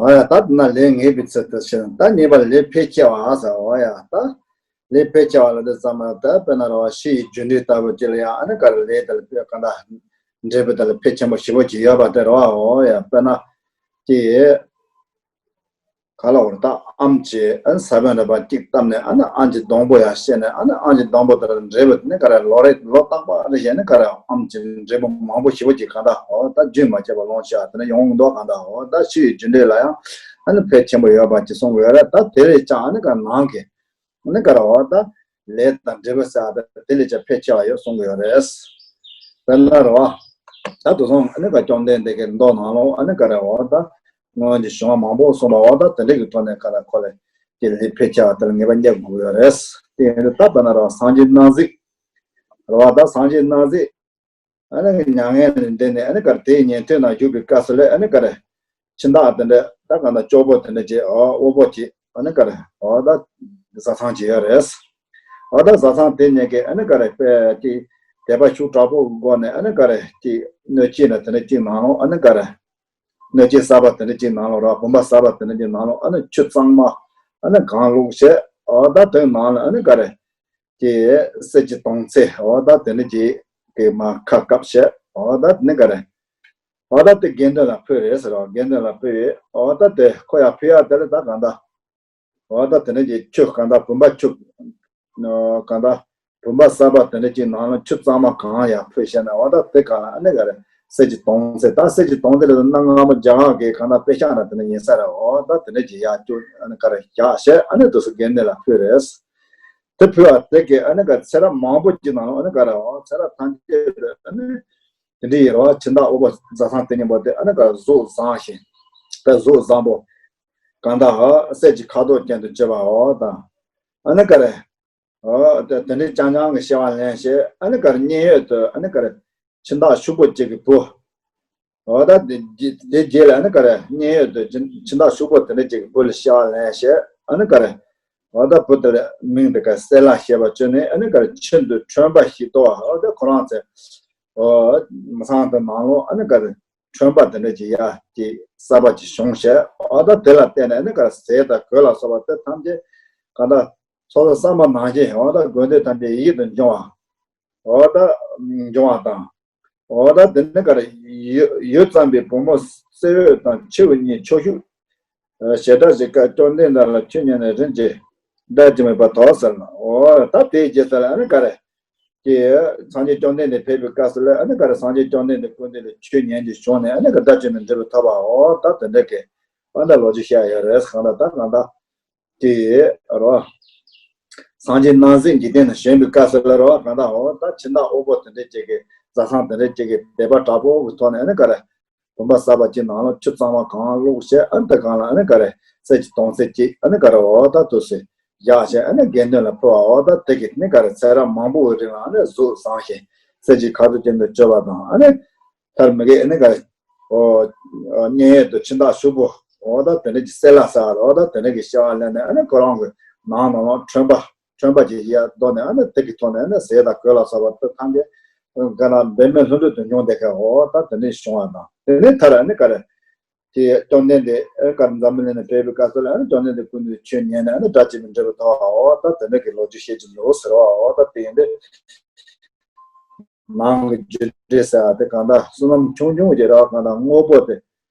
འོ་ཡ་ད་དེ་ན་ལས་ངེས་པའི་ཚུལ་དུ་ཕྱིར་ད་གཉིས་པ་ལས་ཕལ་ཆེ་བ་ཟེར། འོ་ཡ་ད་ལས་ཕལ་ཆེ་བ་ལ་དེ་ཙམ་ལ་ད་དཔེར་ན་རེད་བ་ཕྱི་ཡི་རྒྱུ་འབྲས་ལྟ་བུ་ཅིག་ལ་ཡང་ཨ་ནི་ག་རེ་ལས་དེ་ལ་དཔེ་ག་འདྲ་འབྲས་བུ་དེ་ལ་ཕལ་ཆེན་པོ་ཞེ་པོ་ཅིག་ཡོད་པ་དེ་རེད་བ། འོ་ཡ་དཔེར་ན་ཅི། ག་ལ་འོར་ད་ཨམ་གྱི་ཨ་ནི་ས་བོན་རེ་བ་གཅིག་བཏབ་ནས་ཨ་ནི་ཨམ་གྱི་སྡོང་པོ་ཡང་བཤས་ནས་ཨ་ནི་ཨམ་གྱི་སྡོང་པོ་དེར་འབྲས་བུ་དེ་ནི་ག་རེ་ལོ་རེ་ལོ་རྟག་པ་རེ་བཞིན་ནི་ག་རེ་ཨམ་གྱི་འབྲས་བུ་མང་པོ་ཞེ་པོ་ཅིག་ག་འདྲ་འོ་ད་རྒྱུན་མ་ཆད་པར་ལོངས་སྤྱོད་དེ་ནི་ཡོང་མདོག་ག་འདྲ་འོ་ད་ཕྱི་ཡི་རྒྱུ་འབྲས་ལ་ཡང་ཨ་ནི་ཕལ་ཆེན་པོ་ཡོད་པ་ཅིག་གསུང་གི་ཡོད་རེད། ད་དེ་རེད་ཀྱང་ཨ་ནི་ག་ནང་གི་ཨ་ནི་ག་རེ་འོ་ད་ལས་དང་འབྲས་བུ་ཟེར་བ་དེ་དེ་ལས་ཀྱང་ཕལ་ཆེ་བ་ཡོད་གསུང་གི་ཡོད་རེད། དཔེར་ན་རེད་བ། ད་དུ་སོང་ཨ་ནི་ག་བཅོམ་ལྡན་འདས་ཀྱི་མདོ་ནང་ལོགས་ཨ་ནི་ག་རེ་འོ་ད། སྔོན་གྱི་གཞུང་མང་པོ་གསུངས་པ་འོ་ད་དེ་འདྲ་གི་ཐོག་ནས་ག་རེ་ཁོ་ལ་ཀྱི་ལས་ཕལ་ཆེ་བ་དེ་ལ་ངེས་པ་རྙེད་དགོས་ཡོད་རེད། དེ་ཡིན་དུས་ད་ལྟ་ན་རང་སངས་རྒྱས་རྣམ་གཟིགས་རེད་བ། ད་སངས་རྒྱས་རྣམ་གཟིགས་ཨ་ནི་མྱ་ངན་ལས་འདས་ནས་ཨ་ནི་ག་རེ་དེའི་ཉན་ཐོས་ནང་བཞུགས་པའི་སྐབས་སུ་ལས་ཨ་ནི་ག་རེ་ཁྱིམ་བདག་དེ་འདྲ་ད་ག་ན་སྐྱོ་པོ་དེ་འདྲ་ཅིག་འོ་དབུལ་པོ་ཅིག་ཨ་ནི་ག་རེ་འོ་ད་བཟའ་ཚང་ཅིག་ཡོད་རེད། འོ་ད་བཟའ་ཚང་དེ་ཉན་གི་ཨ་ནི་ག་རེ་དཔེ་ཅིག་དད་པ་ཤུགས་དྲག་པོ་གི་སྒོ་ནས་ཨ་ནི་ག་རེ་ཅིག་སྣོད་སྤྱད་ན་དེ་འདྲ་ཅིག་ནང་ལོགས་ཨ་ནི་ག་རེ། སྣོད་སྤྱད་གསར་པ་དེ་འདྲ་ཅིག་ནང་ལོགས་ར་བུམ་པ་གསར་པ་དེ་འདྲ་ཅིག་ནང་ལོགས་ཨ་ནི་ཆུ་གཙང་མ་ཨ་ནི་གང་བླུགས་བྱས། འོ་ད་དེའི་ནང་ལ་ཨ་ནི་ག་རེ་ཀྱི་གསེར་གྱི་དོང་ཙེ་འོ་ད་དེ་འདྲ་ཅིག་གི་མ་ཁ་བཀབ་བྱས། འོ་ད་དེ་ནི་ག་རེ་འོ་ད་དེ་དགེ་འདུན་ལ་ཕུལ་རེད་ཟེར་རོ། དགེ་འདུན་ལ་ཕུལ་ཡོད། འོ་ད་དེ་ཁོ་ཡར་ཕུལ་ཡག་དེ་ལ་ད་གང་ལྟར། འོ་ད་དེ་ནས་ཀྱི་ཆུ་གང་ལྟར་བུམ་པ་ཆུ། གང་ལྟར་བུམ་པ་གསར་པ་དེ་འདྲ་ཅིག་ནང་ལ་ཆུ་གཙང་མ་གང་ཡང་ཕུལ་བྱས་ནས་འོ་ད་དེ་གང་ལ་ཨ་ནི་ག་རེ་གསེར་གྱི་དོང་ཙེ། ད་གསེར་གྱི་དོང་ཙེ་ལ་གནའ་སྔ་མོ་རྒྱ་གར་གྱི་གང་ལྟར་དཔེ་ཤག་ན་དེ་འདྲ་ཡིན་ས་རེད། འོ་ད་དེ་འདྲ་ཅིག་ཡར་བསྐྱུར་ཨ་ནི་ག་རེ་བཞག་བྱས་ཨ་ནི་དུ་སུ་དགེ་འདུན་ལ་ཕུལ་རེད། དེ་ཕུལ་བ་དེ་གས་ཨ་ནི་ག་ཚེ་རབས་མང་པོ་ཅིག་ནང་ལ་ཨ་ནི་ག་རེ་འོ་ཚེ་རབས་ཐམས་ཅད་དུ་ཨ་ནི་དེ་འདྲ་ཡིན་རོ། ཁྱིམ་བདག་དབུལ་པོ་བཟའ་ཚང་དེ་མཉམ་པོ་དེ་ཨ་ནི་ག་རེ་གཟུགས་བཟང་ཞིང་དེ་གཟུགས་བཟང་པོ། གང་ལྟར་ཧ་གསེར་གྱི་ཁ་དོག་ཅན་དུ་གྱུར་པའོ་དང་། ཨ་ནི་ག་རེ། ཨོ་དེ་དེ་འདྲའི་རྐྱང་རྐྱང་གི་སྐྱེ་བ་ལེན་བྱས་ཨ་ནི་ག་རེ་མཉན་ཡོད་དུ་ཨ་ནི་ག་རེ་ཁྱིམ་བདག་ཕྱུག་པོ་གཅིག་གི་བུ། ཨོ་ད་དེ་དེ་རྗེས་ལ་ཨ་ནི་ག་རེ་མཉན་ཡོད་དུ་ཁྱིམ་ཁྱིམ་བདག་ཕྱུག་པོ་དེ་འདྲ་གཅིག་གི་བུ་ལ་སྐྱེ་བ་ལེན་བྱས་ཨ་ནི་ག་རེ། ཨོ་ད་བུ་དེ་ལ་མིང་དེ་ག་སེ་ལ་ཞེས་པ་བཅོས་ནས་ཨ་ནི་ག་རེ་ཁྱིམ་དུ་ཁྲོན་པ་ཞིག་གཏོར་བ། ཨོ་ད་ཁོ་རང་ཚོའི་ཨོ་མི་ཚང་དུ་ནང་ལོགས་ཨ་ནི་ག་རེ། ཁྲོན་པ་དེ་འདྲ་ཅིག་ཡ་ཅིག་གསར་པ་ཅིག་བྱུང་བྱས། འོ་ད་དེ་ལ་བརྟེན་ནས་ནི་ག་རེ་ཟས་དང་གོས་ལ་སོགས་པ་དེ་ཐམས་ཅད་ག་ད་སོ་སོ་བསམ་པ་ནང་བཞིན་འོ་ད་དགོས་འདོད་ཐམས་ཅད་ཡིད་དུ་འབྱུང་བ། འོ་ད་འབྱུང་བ་དང་། འོ་ད་དེ་ནི་ག་རེ་ཡུད་ཙམ་པའི་བུ་མོ་གསེར་འོད་དང་ཕྱེ་འོད་གཉིས་ཁྱོ་ཤུག་ཞེ་དྲག་ཅིག་བཀའ་བཅོམ་ལྡན་འདས་ལ་ཆོས་ཉན་ནས་རིན་ཆེན་བདག་ཅིག་མེད་པར་ཐོབ་ཟེར་ན། འོ་ད་དེའི་རྗེས་ལ་ཨ་ནི་ག་རེ། ཀྱི་སངས་རྒྱས་བཅོམ་ལྡན་འདས་ཕེབས་པའི་སྐབས་སུ་ལ་ཨ་ནི་ག་རེ་སངས་རྒྱས་བཅོམ་ལྡན་འདས་སྐུ་མདུན་ལ་ཆོས་ཉན་རྒྱུ་བྱུང་ནས་ཨ་ནི་ག་བདག་ཅིག་མེད་འབྲས་བུ་ཐོབ་པའོ། ད་དེ་འདྲ་གི་ཨ་ད་ལོ་རྒྱུས་བཤད་ཡོད་རེད། གང་ལ་ད་གང་ལྟར་ཀྱི་རོ། སངས་རྒྱས་རྣམ་གཟིགས་འཇིག་རྟེན་ན་བྱོན་པའི་སྐབས་སུ་ལ་རོ་གང་ལྟར་འོ་ད་ཁྱིམ་བདག་དབུལ་པོ་དེ་འདྲ་ཅིག་གི་བཟའ་ཚང་དེ་འདྲ་ཅིག་གི་དད་པ་དྲག་པོ་གི་ཐོག་ནས་ཨ་ནི་ག་རེ། བུམ་པ་གསར་པ་གཅིག་ནང་ལ་ཆུ་གཙང་མ་གང་བླུགས་བྱས་ཨ་ནི་དེ་གང་ལ་ཨ་ནི་ག་རེ་གསེར་གྱི་དོང་ཙེ་གཅིག་ཨ་ནི་ག་རེ་འོ་ད་དུ་སེ་བཞག་བྱས་ཨ་ནི་དགེ་འདུན་ལ་ཕུལ་བ། འོ་ད་དེ་གི་ནི་ག་རེ་ཚེ་རབས་མང་པོའི་རིང་ལ་ཨ་ནི་གཟུགས་བཟང་ཞིང་གསེར་གྱི་ཁ་དོག་ཅན་དུ་གྱུར་པ་དང་ཨ་ནི་ མཐར་མི་དགེ་ཨ་ནི་ག་རེ། ཨོ། ཨོ། མཉན་ཡོད་དུ་འཆི་བདག་ཤོག་བུ། འོ་ད་དེ་འདྲ་གྱི་གསེར་ལ་ཟ་འོ་ད་དེ་འདྲ་གྱི་སྐྱེ་བ་ལེན་ནས་ཨ་ནི་ཁོ་རང་གི་ནང་ནང་ལ་ཁྲོན་པ་ཁྲོན་པ་ཅིག་ཡར་བཟློག་ནས་ཨ་ནི་དེ་གི་ཐོག་ནས་ཨ་ནི་ཟས་དང་གོས་ལ་སོགས་པ་དེ་ཐམས་ཅད་ག་ན་འབད་མེད་ལྷུན་གྲུབ་ཏུ་འབྱུང་བསྡད་མཁན་འོ་ད་དེ་འདྲ་བྱུང་བ་དང་། དེ་ནས་མཐར་ཨ་ནི་ག་རེ། དེ་བཅོམ་ལྡན་འདས་ཨེ་ག་འཛམ་བུ་གླིང་ནས་ཕེབས་པའི་སྐབས་སུ་ལ་ཨ་ནི་བཅོམ་ལྡན་འདས་སྐུ་མདུན་ཆོས་ཉན་ནས་ཨ་ནི་སྒྲ་གཅིག་མི་འདྲ་བ་ཐོབ་པ་འོ་ད་དེ་འདྲ་གི་ལོ་རྒྱུས་བཤད་ཀྱི་འདུག་ཟེར་བ་འོ་ད་དེ་ཡིན་ཏེ། ནང་གི་རྒྱུ་འབྲས་ཟེར་བ་དེ་གང་ལྟར་བསོད་ནམས་ཆུང་ཆུང་གི་རེད་བ། གང་ལྟར་དངོས་པོ་དེ་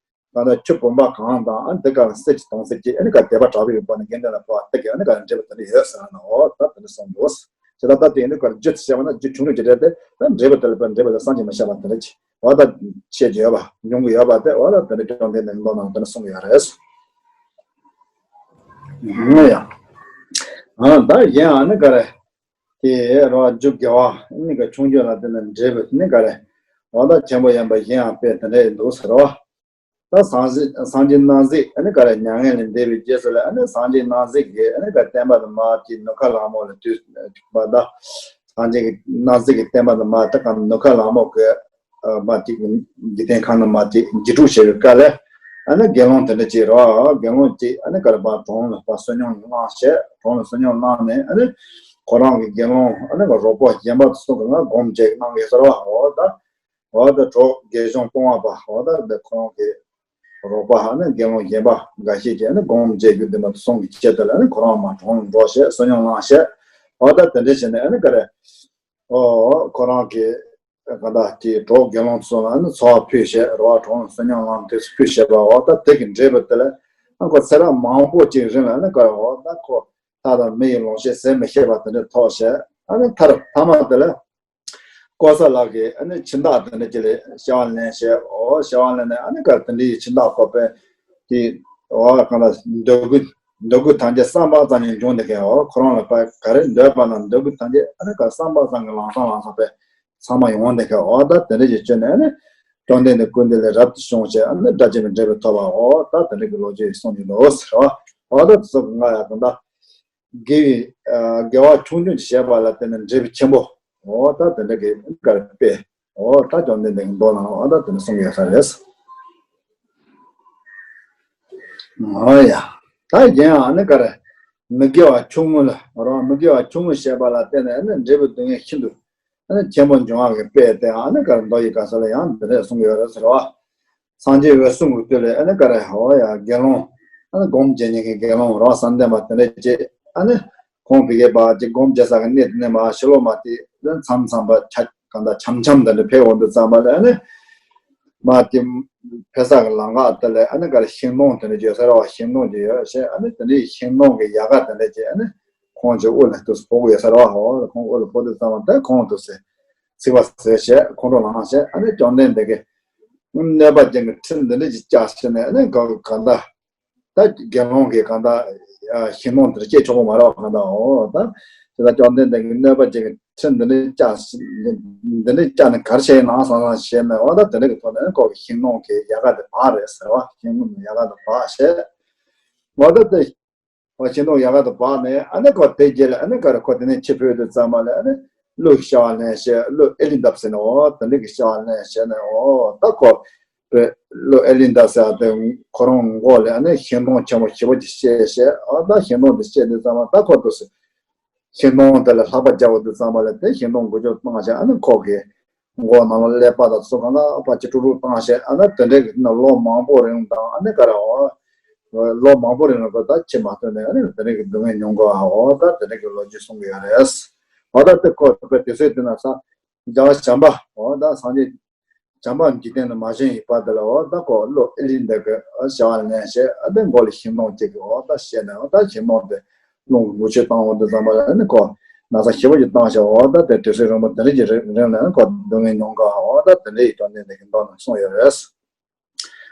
གང་ལྟར་ཆུ་བུམ་པ་གང་དང་ཨ་ནི་དེ་ག་ལ་གསེར་གྱི་དོང་གསེར་གྱི་ཨ་ནི་ག་དད་པ་དྲག་པོ་ཡོད་པ་ནི་དགེ་འདུན་ལ་ཕོག་པ་དེ་གི་ཨ་ནི་ག་འབྲས་བུ་དེ་འདྲ་ཡོད་ཟེར་ན་འོ་ད་དེ་འདྲ་གསུངས་འདུག་དེ་ལ་ད་དེ་ཡིན་དུས་ག་རེ་རྒྱུ་དེ་བཤད་པ་ན་རྒྱུ་ཆུང་ཆུང་གི་རེད་དེ་ད་འབྲས་བུ་དེ་ལ་དཔེ་འབྲས་བུ་ལ་བསམ་གྱིས་མི་ཁྱབ་པ་དེ་འདྲ་ཅིག་འོ་ད་བཤད་ཀྱི་ཡོད་པ་ཡོང་གི་ཡོད་པ་དེ་འོ་ད་དེ་འདྲ་བཅོམ་ལྡན་འདས་ཀྱི་མདོ་ནང་དེ་འདྲ་གསུངས་ཀྱི་ཡོད་རེད། ཡིན་ན་ཡང་། ཨ་ད་གཞན་ཨ་ནི་ག་རེ། དེ་རོ་རྒྱུ་དགེ་བ་ནི་ག་ཆུང་ཆུང་ལ་དེ་ནི་འབྲས་བུ་ནི་ག་རེ། འོ་ད་ཆེན་པོ་ཡིན་པ་གཞན་ཡང་དཔེ་དེ་འདྲ་འདུག་ཟེར་རོ། ད་སངས་རྒྱས་སངས་རྒྱས་རྣམ་གཟིགས་ཨ་ནི་ག་རེ་མྱ་ངན་ལས་འདས་པའི་རྗེས་སུ་ལ་ཨ་ནི་སངས་རྒྱས་རྣམ་གཟིགས་ཀྱིས་ཨ་ནི་ག་བསྟན་པ་དང་མ་གཅིག་ནམ་མཁའ་ལྷ་མོ་ལ་དུས་པ་ད། སངས་རྒྱས་ཀྱི་རྣམ་གཟིགས་ཀྱི་བསྟན་པ་དང་མ་གཅིག་ག་ནམ་མཁའ་ལྷ་མོ་གི་མ་གཅིག་འཇིག་རྟེན་ཁམས་ནང་མ་གཅིག་འཇིགས་སྐྲག་བྱེད་པའི་སྐབས་ལ་ཨ་ནི་དགེ་སློང་དེ་འདྲ་ཅིག་རོ་དགེ་སློང་ཅིག་ཨ་ནི་ག་རེ་པ་གྲོང་ལ་པ་བསོད་སྙོམས་བླངས་བྱས་གྲོང་ལ་བསོད་སྙོམས་བླངས་ནས་ཨ་ནི་ཁོ་རང་གི་དགེ་སློང་ཨ་ནི་ག་རོགས་པ་གཞན་པ་ཚོ་གི་ང་སྒོམ་བྱེད་གནང་གི་ཟེར་བ་འོ་ད། འོ་ད་གྲོགས་དགེ་སྦྱོང་སྤོང་བ་པ་འོ་ད་འདི་ཁོ་རང་གི་རོགས་པ་ཧ་ནི་དགེ་སློང་གཞན་པ་འགའ་ཤས་ཀྱིས་ནི་སྒོམ་བྱེད་རྒྱུ་འདི་མ་གསུང་གི་ཆེད་དུ་ལ་ནི་ཁོ་རང་མ་གྲོང་འགྲོ་བྱས་བསོད་སྙོམས་བླངས་བྱས་འོ་ད་དེ་འདྲ་བྱས་ནས་ནི་ག་རེ། འོ་ཁོ་རང་གི་ག་ད་ཀྱི་གྲོགས་དགེ་སློང་ཚོ་ལ་ནི་འཚོ་བ་ཕུལ་བྱས་རོགས་གྲོང་བསོད་སྙོམས་བླངས་དུས་སུ་ཕུལ་བྱས་པ་འོ་ད་དེ་གི་འབྲས་བུ་དེ་ལ་ཨ་ཁོ་ཚེ་རབས་མང་པོ་ཅིག་རིང་ལ་ནི་ག་རེ་འོ་ད་ཁོ་ལྷ་དང་མི་ཡི་ལོངས་སྤྱོད་ཟད་མི་ཤེས་པ་དེ་འདྲ་ཐོབ་བྱས་ཨ་ནི་མཐར་ཐ་མ་དེ་ལ། ལྐོག་ཟ་ལགས་ཀྱིས་ཨ་ནི་ཁྱིམ་བདག་དེ་འདྲ་ཅིག་ལ་སྐྱེ་བ་ལེན་བྱས་འོ་སྐྱེ་བ་ལེན་ནས་ཨ་ནི་ག་དེ་འདྲའི་ཁྱིམ་བདག་ཁོ་པས་ཀྱི་འོ་གང་ལ་འདོད་དགུ་འདོད་དགུ་ཐམས་ཅད་བསམ་པ་ཙམ་ཡང་འབྱུང་བསྡད་མཁན་འོ་ཁོ་རང་ལ་ཕ་ག་རེ་འདོད་པ་ན་འདོད་དགུ་ཐམས་ཅད་ཨ་ནི་ག་བསམ་པ་ཙམ་གྱི་ལམ་སང་ལམ་སང་པས་ཚང་མ་ཡོང་བསྡད་མཁན་འོ་ད་དེ་འདྲ་ཅིག་བྱས་ནས་ཨ་ནི་བཅོམ་ལྡན་འདས་སྐུ་མདུན་ལ་རབ་ཏུ་བྱུང་བྱས་ཨ་ནི་སྒྲ་གཅིག་མའི་འབྲས་བུ་ཐོབ་པ་འོ་ད་དེ་འདྲ་གི་ལོ་རྒྱུས་གསུངས་ཀྱི་འདུག་ཟེར་བ་འོ་ད་དེ་ཚོ་གི་ང་ཡ་དོན་དག་དགེ་བའི་དགེ་བ་ཆུང་ཆུང་ཅིག་བྱས་པ་ལ་བརྟེན་ནས་འབྲས་བུ་ཆེན་པོ། འོ་ད་དེ་འདྲ་གི་དཀར་དཔེ། འོ་ད་བཅོམ་ལྡན་འདས་ཀྱི་མདོ་ནང་འོ་ད་དེ་འདྲ་གསུངས་ཡོད་ས་རེད། འོ་ཡ། ད་གཞན་ཡང་ཨ་ནི་ག་རེ། མི་དགེ་བ་ཆུང་ངུ་ལ་རང་མི་དགེ་བ་ཆུང་ངུ་བྱས་པ་ལ་བརྟེན་ནས་ཨ་ནི་འབྲས་བུ་སྡུག་བསྔལ་ཤིན་ཏུ་ཨ་ནི་ཆེན་པོ་འབྱུང་བ་གི་དཔེ་དེ་ཨ་ནི་ག་རེ་མདོ་ཡི་ག་ས་ལ་ཡང་འདི་འདྲ་གསུངས་ཡོད་རེད་ཟེར་བ། སངས་རྒྱས་འོད་སྲུང་གི་དུས་ལ་ཨ་ནི་ག་རེ་འོ་ཡ་དགེ་སློང་ཨ་ནི་སྒོམ་བྱེད་མཁན་གྱི་དགེ་སློང་རང་བསམ་གཏན་པ་དེ་འདྲ་བྱེད་ཨ་ནི་ཁོང་བི་གེ་པ་ཅིག་སྒོམ་བྱེད་ས་གི་གནས་དེ་ནས་མ་ཕྱི་ལོགས་མ་དེ་མཚམས་མཚམས་པ་ཆ་གང་ལྟར་འཆམ་འཆམ་དེ་འདྲ་ཕེབས་འོང་དུས་ཙམ་པ་ལ་ཨ་ནི་མ་དེ་ཕེབས་ས་གི་ལམ་ཁ་དེ་ལ་ཨ་ནི་ག་རེ་ཤིང་སྡོང་དེ་འདྲ་ཡོད་ས་རེད་བ། ཤིང་སྡོང་ཅིག་ཡོད་ཞེས་ཨ་ནི་དེ་འདྲའི་ཤིང་སྡོང་གི་ཡལ་ག་དེ་འདྲ་ཅིག་ཨ་ནི་ཁོང་ཅིག་དབུ་ལ་དུས་སུ་ཕོག་གི་ཡོད་ས་རེད་བ། འོ་ཁོང་དབུ་ལ་ཕོག་དུས་ཙམ་པ་དེ་ཁོང་དུས་སུ། ཚིག་པ་ཟེར་བྱས་ཁོང་ཁྲོ་ལངས་བྱས་ཨ་ནི་བཅོམ་ལྡན་འདས་ཀྱིས་གནོད་པ་ཅན་གྱི་ཁྲི་འདི་འདྲ་ཅིག་བཅག་བྱས་ནས་ཨ་ནི་ག་ག་འདྲ་ད་དགེ་སློང་གིས་ག་འདྲ་ཤིང་སྡོང་འདིར་སྐྱེ་ཆོག་གི་མ་རེད་བ། ག་འདྲ་འོ་ད་དེ་ལ་བཅོམ་ལྡན་འདས་ཀྱིས་གནོད་པ་ཅན་གྱི་ཁྲི་འདི་འདྲ་བཅག་འདི་འདྲ་བཅག་ནས་ག་རེ་བྱས་ཡིན་ནམ་བསམ་བསམ་བྱས་ནས་འོ་ད་དེ་འདྲ་གི་ཐོག་ནས་ཁོ་གི་ཤིང་སྡོང་གི་ཡལ་ག་དེ་བག་རེད་ཟེར་བ། ཤིང་སྡོང་གི་ཡལ་ག་དེ་བག་བྱས་འོ་ད་དེ། ཁོ་ཤིང་སྡོང་ཡལ་ག་དེ་བག་ནས་ཨ་ནི་ཁོ་དེ་རྗེས་ལ་ཨ་ནི་ག་རེ་ཁོ་དེ་ནས་ཕྱིར་བུད་དུས་ཙམ་པ་ལ་ཨ་ནི་ཀླུ་ཤ་བ་ལེན་བྱས་ཀླུ་ཨེ་ལི་འདབ་ཟེར་ནས་འོ་དེ་འདྲ་གི་ཤ་བ་ལེན་བྱས་ནས་འོ་ད་ཁོ་པའི་ཀླུ་ཨེ་ལི་འདབ་ཟེར་བ་དེ་ཁོ་རང་མགོ་ལ་ཨ་ནི་ཤིང་སྡོང་ཆེན་པོ་ཞེ་པོ་ཅིག་བཤས་བྱས་འོ་ད་ཤིང་སྡོང་དེ་བཤས་དུས་ཙམ་པ་ད་ཁོ་དེ་ཤིང་སྡོང་དེ་ལ་ལྷགས་པ་རྒྱག་པ་དུས་ཙམ་པ་ལ་དེ་ཤིང་སྡོང་འགུལ་སྐྱོད་བཏང་བྱས་ཨ་ནི་ཁོ་གི་མགོ་ནང་ལ་ཀླད་པ་དང་ཚོ་གང་ལ་ཕར་ཅིག་དཀྲུག་དཀྲུག་བཏང་བྱས་ཨ་ནི་དེ་འདྲ་གི་ལོ་མང་པོ་རིང་དང་ཨ་ནི་ག་རེ་འོ། ལོ་མང་པོ་རིང་ལ་ཁོ་ད་ཁྱི་མ་ཐོན་ནས་ཨ་ནི་དེ་འདྲ་གི་སྡུག་བསྔལ་མྱོང་དགོས་ཨ་འོ་ད་དེ་འདྲ་གི་ལོ་རྒྱུས་གསུང་གི་ཡོད་རེད། འོ་ད་དེ་ཁོ་དེ་ཚོའི་དུས་ན་ས་རྒྱལ་བ་བྱམས་པ་འོ་ད་སངས་རྒྱས་བྱམས་པ་འཇིག་རྟེན་དུ་མ་བྱོན་ཡི་བར་དུ་ལ་འོ་ད་ཁོ་ཀླུ་ཨེ་ལི་འདབ་གི་ཤ་བ་ལེན་བྱས་ཨ་ནི་མགོ་ལ་ཤིང་སྡོང་གཅིག་གི་འོ་ད་བཤས་ནས་འོ་ད་ཤིང་སྡོང་དེ་རླུང་གིས་འགུལ་སྐྱོད་བཏང་འོང་དུས་ཙམ་པ་ལ་ཨ་ནི་ཁོ་ན་ཚ་ཞེ་པོ་ཅིག་བཏང་བྱས་འོ་ད་དེ་དུས་ཚོད་རིང་པོ་དེ་འདྲ་གི་རིང་ལ་ཨ་ནི་ཁོ་སྡུག་བསྔལ་མྱོང་དགོས་ཨ་འོ་ད་དེ་འདྲ་ཡི་དོན་ནི་འདི་གི་མདོ་ནང་གསུངས་ཡོད་རེད།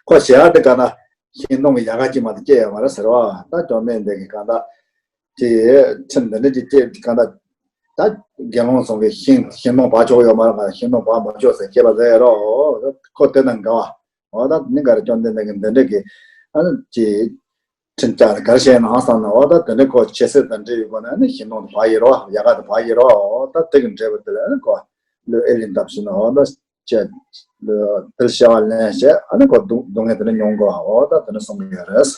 ཁོ་ཞེ་ཡག་དེ་ག་ན་ཤིང་སྡོང་གི་ཡལ་ག་གཅིག་མ་གཏོགས་སྐྱེས་ཡོད་མ་རེད་ཟེར་བ། ད་བཅོམ་ལྡན་འདས་ཀྱིས་ག་ད་དེ་ཁྲིམས་འདི་འདྲ་ཅིག་བཅད་ག་ད་ད་དགེ་སློང་ཚོ་གིས་ཤིང་ཤིང་སྡོང་བག་ཆོག་ཡོད་མ་རེད། ག་ཤིང་སྡོང་བག་མ་ཆོག་ཟེར་བཤད་པ་ཟེར་རོ། ཁོ་དེ་དང་འགལ་བ། འོ་ད་ནི་ག་རེ་བཅོམ་ལྡན་འདས་ཀྱིས་འདི་འདྲ་གི་ཨ་ནི་ཅི་ཁྲིམས་བཅད་དེ་ག་རེ་བཤད་ན་བསམ་ན་འོ་ད་དེ་འདྲ་ཁོ་ཁྱད་གསོད་དང་འབྲེལ་ཡོད་སྒོ་ནས་ཨ་ནི་ཤིང་སྡོང་དེ་བག་ཡིན་རོ། ཡལ་ག་དེ་བག་ཡིན་རོ། འོ་ད་དེ་གི་འབྲས་བུ་དེ་ལ་ཨ་ནི་ཁོ་ཀླུ་ཨེ་ལི་འདབ་ཞིག་ན་འོ་ད། བཤད། དེ་ལ་བྱ་བ་ལེན་བྱས་ཨ་ནི་ཁོ་སྡུག་སྡུག་བསྔལ་དེ་ལ་མྱོང་དགོས་པ་འོ་ད་དེ་ནི་གསུང་གི་ཡོད་རེད།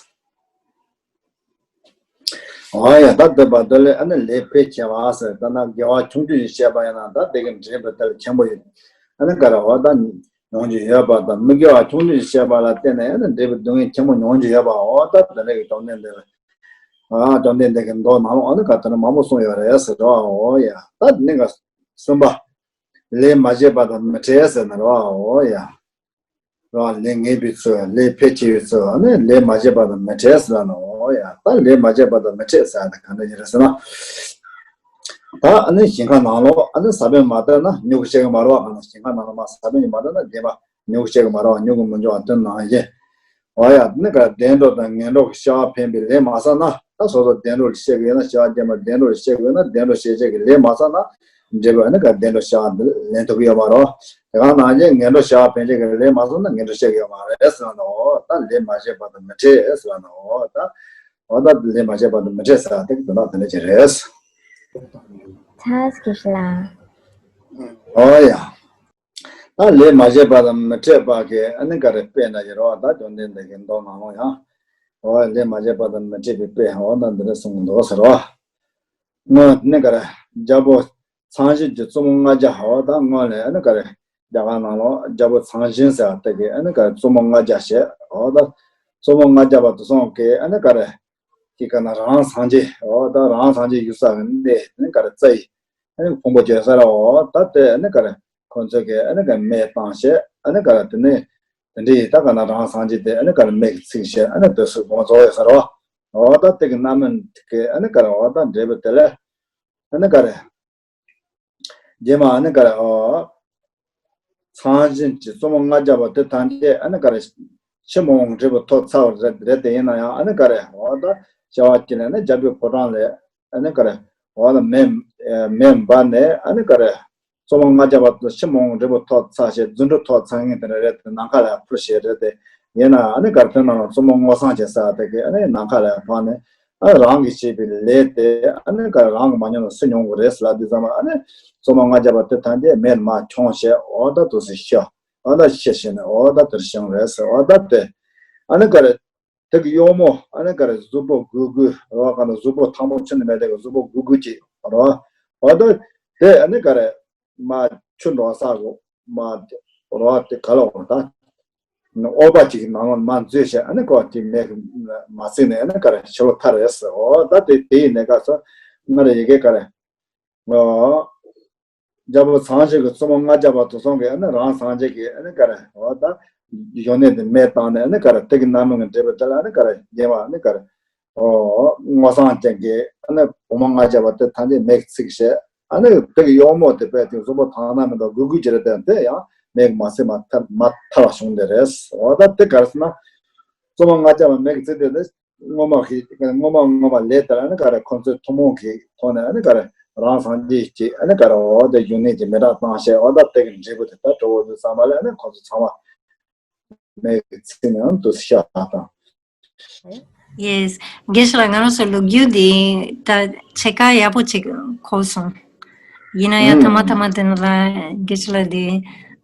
འོ་ཡ་ད་དེ་བར་དུ་ལས་ཨ་ནི་ལས་འཕེལ་ཆེ་བ་ཟེར་ད་ན་དགེ་བ་ཆུང་ཆུང་ཞིག་བྱས་པ་ཡིན་ན་ད་དེ་གི་འབྲས་བུ་དེ་ལ་ཆེན་པོ་ཡོད། ཨ་ནི་ག་རེ་འོ་ད་མྱོང་རྒྱུ་ཡོད་པ་དང་མི་དགེ་བ་ཆུང་ཆུང་ཞིག་བྱས་པ་ལ་བརྟེན་ནས་ཨ་ནི་འབྲས་བུ་སྡུག་བསྔལ་ཆེན་པོ་མྱོང་རྒྱུ་ཡོད་པ་འོ་ད་དེ་ལས་ཀྱི་བཅོམ་ལྡན་འདས་ལ། ཨ་བཅོམ་ལྡན་འདས་ཀྱི་མདོ་ནང་ལ་ཨ་ནི་ག་དེ་ནི་མང་པོ་གསུངས་ཡོད་རེད་ཟེར་རོ། འོ་ཡ་ད་ནི་ག་གསུམ་པ། ལས་མ་བྱས་པ་དང་མི་འཕྲད་ཟེར་ན་རོ། འོ་ཡ། རོ་ལས་ངན་པའི་ཚུལ་ལས་འཕེལ་ཆེ་བའི་ཚུལ་ཨ་ནི་ལས་མ་བྱས་པ་དང་མི་འཕྲད་ཟེར་ན་འོ་ཡ་ད་ལས་མ་བྱས་པ་དང་མི་འཕྲད་ཟེར་ན་ག་འདྲ་ཡིན་རེད་ཟེར་ན། ད་ཨ་ནི་ཞིང་ཁ་ནང་ལོགས་ཨ་ནི་ས་བོན་མ་བཏབ་ན་མྱུ་གུ་སྐྱེ་གི་མ་རེད་བ། ཨ་ནི་ཞིང་ཁ་ནང་ལོགས་མ་ས་བོན་མ་བཏབ་ན་རྒྱན་པ་མྱུ་གུ་སྐྱེ་གི་མ་རེད་བ། མྱུ་གུ་མི་འབྱུང་བ་དོན་ནང་བཞིན། འོ་ཡ་ནི་ག་བདེ་འགྲོ་དང་ངན་འགྲོ་གི་བྱ་བ་འཕེན་པའི་ལས་མ་བསགས་ན་ད་སོ་སོ་བདེ་འགྲོ་ལ་སྐྱེ་གི་ཡོད་ན་བྱ་བ་རྒྱན་པ་བདེ་འགྲོ་ལ་སྐྱེ་གི་ཡོད་ན་བདེ་འགྲོ་སྐྱེ་བྱེད་ཀྱི་ལས་མ་བསགས་ན་འབྲས་བུ་ཨ་ནི་ག་བདེ་འགྲོ་བྱ་བ་འདི་ལེན་ཐུབ་ཀྱི་ཡོད་མ་རེད། དེ་ག་ནང་བཞིན་ངན་འགྲོ་བྱ་བ་འཕེན་བྱེད་ཀྱི་ལས་མ་བསགས་ན་ངན་འགྲོ་སྐྱེ་གི་ཡོད་མ་རེད་ཟེར་ན་འོ་ད་ལས་མ་བྱས་པ་དང་མི་འཕྲད་ཟེར་ན་འོ་ད། འོ་ད་ལས་མ་བྱས་པ་དང་མི་འཕྲད་ཟེར་བ་དེ་དོན་དག་དེ་འདྲ་ཅིག་རེད། ཐ་སྐད་ལ། འོ་ཡ། ད་ལས་མ་བྱས་པ་དང་མི་འཕྲད་པ་གི་ཨ་ནི་ག་རེ་དཔེ་འདྲ་ཞིག་རེད་བ། ད་བཅོམ་ལྡན་འདས་ཀྱི་མདོ་ནང་ལ་ཡང་། འོ་ལས་མ་བྱས་པ་དང་མི་འཕྲད་པའི་དཔེ་འོ་ན་འདི་འདྲ་གསུངས་འདུག་ཟེར་བ། སྔོན་ནི་ག་རེ་རྒྱལ་པོ་ཚངས་བྱིན་གྱི་བཙུན་མོ་ལྔ་བརྒྱ་འོ་ད་སྔོན་ལ་ཨ་ནི་ག་རེ་རྒྱ་གར་ནང་ལ་རྒྱལ་པོ་ཚངས་བྱིན་ཟེར་བ་དེ་གི་ཨ་ནི་ག་རེ་བཙུན་མོ་ལྔ་བརྒྱ་བྱས་འོ་ད་བཙུན་མོ་ལྔ་བརྒྱ་པ་དེ་ཚོ་གི་ཨ་ནི་ག་རེ་དེ་ག་ན་རང་སངས་རྒྱས་འོ་ད་རང་སངས་རྒྱས་ཡོད་ས་གི་གནས་ཨ་ནི་ག་རེ་རྩྭ་ཡི་ཨ་ནི་ཕུང་པོ་བྱས་ས་ར་འོ་ད་དེ་ཨ་ནི་ག་རེ་ཁོ་ཚོ་གི་ཨ་ནི་ག་རེ་མེ་བཏང་བྱས་ཨ་ནི་ག་རེ་དེ་ནས་དེ་འདྲའི་ད་ག་ན་རང་སངས་རྒྱས་དེ་ཨ་ནི་ག་རེ་མེ་གི་ཚིག་བྱས་ཨ་ནི་དེ་སུ་དགོངས་རྫོགས་ཡོད་ས་ར་འོ་ད་དེ་གི་རྣམ་སྨིན་གི་ཨ་ནི་ག་རེ་འོ་ད་འབྲས་བུ་དེ་ལས་ཨ་ནི་ག་རེ། རྗེས་མ་ཨ་ནི་ག་རེ་ཨོ། ཚངས་བྱིན་གྱི་བཙུན་མོ་ལྔ་བརྒྱ་པ་དེ་ཐམས་ཅད་ཨ་ནི་ག་རེ། ཕྱི་མ་འོངས་འབྲས་བུ་ཐོབ་ཚར་བ་རེད་རེད་དེ་ཡིན་ན་ཡང་ཨ་ནི་ག་རེ་ཨོ་ད་བྱ་བ་གཅིག་ལ་ནི་རྒྱལ་པོའི་ཕོ་བྲང་ལས་ཨ་ནི་ག་རེ་ཨོ་ད་མེ་མེ་འབར་ནས་ཨ་ནི་ག་རེ། བཙུན་མོ་ལྔ་བརྒྱ་པ་དེ་ཕྱི་མ་འོངས་འབྲས་བུ་ཐོབ་ཚར་ཞེས་རྫུ་འཕྲུལ་ཐོབ་ཚར་མཁན་དེ་འདྲ་རེད་དེ་ནམ་མཁའ་ལ་འཕུར་བྱས་རེད་དེ་ཡིན་ན་ཨ་ནི་ག་རེ་དེ་ནང་ལ་བཙུན་མོ་སྔོ་སངས་བྱས་ས་དེ་གི་ཨ་ནི་ནམ་མཁའ་ལ་འཕུར་ནས། ཨ་རང་གིས་བྱས་པའི་ལས་དེ་ཨ་ནི་ག་རང་གིས་མ་མྱོང་ན་སུས་མྱོང་གི་རེད་ཟེར་ལབ་དུས་ཙམ་པ་ཨ་ནི་བཙུན་མོ་ལྔ་བརྒྱ་པ་དེ་ཐམས་ཅད་མེར་མར་མཆོངས་བྱས་འོ་ད་དུ་སུ་ཤི་འོ་ད་ཤི་ཤི་ནས་འོ་ད་དེར་བྱུང་རེད་ཟེར་འོ་ད་དེ་ཨ་ནི་ག་རེ་དེ་གི་གཡོག་མོ་ཨ་ནི་ག་རེ་གཟུགས་པོ་སྒུར་སྒུར་རོ་ག་ན་གཟུགས་པོ་ཐང་པོ་ཆུ་ནི་མེད་དེ་གི་གཟུགས་པོ་སྒུར་སྒུར་ཅིག་རོ་འོ་ད་དེ་ཨ་ནི་ག་རེ། མ་ཆུ་འགྲོ་ས་གོ་མ་རོ་དེ་ག་ལ་འོ་ད། ཨོ་པ་ཅིག་ནང་ལ་མ་འཛུལ་བྱས་ཨ་ནི་ཀོ་ཅིག་མེ་མ་བསྲེགས་ནས་ཨ་ནི་ག་རེ་ཕྱི་ལོགས་ཐར་རེད་ཟེར་འོ་ད་དེ་དེ་ཡིན་ནས་ག་ཚོ་ང་རེ་ཡི་གེ་ག་རེ། ཨོ། རྒྱལ་པོ་ཚངས་བྱིན་གྱི་བཙུན་མོ་ལྔ་བརྒྱ་པ་དེ་ཚོ་གིས་ཨ་ནི་རང་སངས་རྒྱས་ཀྱི་ཨ་ནི་ག་རེ་འོ་ད། གཞོན་ནུ་དེ་མེ་བཏང་ནས་ཨ་ནི་ག་རེ་དེ་གི་རྣམ་སྨིན་གྱི་འབྲས་བུ་དེ་ལ་ཨ་ནི་ག་རེ་རྗེས་མ་ཨ་ནི་ག་རེ། ཨོ། སྔོ་སངས་ཅན་གྱི་ཨ་ནི་བུ་མོ་ལྔ་བརྒྱ་པ་དེ་ཐམས་ཅད་མེ་གིས་ཚིག་བྱས་ཨ་ནི་དེ་གི་གཡོག་མོ་དེ་དཔེ་དེ་གཟུགས་པོ་ཐང་ན་མི་འདུག་སྒུར་སྒུར་གྱི་རེད་དེ་དེ་ཡང་མེ་གིས་མ་ཚིག་མ་ཐར་མ་ཐར་བ་བྱུང་དེ་རེད། འོ་ད་དེ་ག་རེ་ཟེར་ན། བཙུན་མོ་ལྔ་བརྒྱ་པ་མེ་གིས་ཚིག་དེ་དེ་སྔོན་མ་གི་སྔོན་མ་སྔོན་མ་ལས་དེ་ལ་ཨ་ནི་ག་རེ་ཁོ་ཚོའི་ཐུན་མོང་གི་ཐོག་ནས་ཨ་ནི་ག་རེ་རང་སངས་རྒྱས་ཀྱི་ཨ་ནི་ག་རེ་འོ་དེ་གཞོན་ནུ་གྱི་མེ་སྲེག་བཏང་བྱས་འོ་ད་དེ་གི་འབྲས་བུ་དེ་ད་གྲོགས་པོ་དེ་ཚང་མ་ལ་ཨ་ནི་ཁོ་ཚོ་ཚང་མ། མེ་གིས་ཚིག་ནས་དུ་ཤ་དང་། Yes། དགེ་བཤེས་ལགས་ང་རང་ཚོ་ལོ་རྒྱུས་འདི་ད་ཕྱེད་ཀ་ཡག་པོ་ཅིག་གོ་སོང་། ཡིན་ན་ཡང་ཐ་མ་ཐ་མ་དེ་ནང་ལ་དགེ་བཤེས་ལགས་འདི་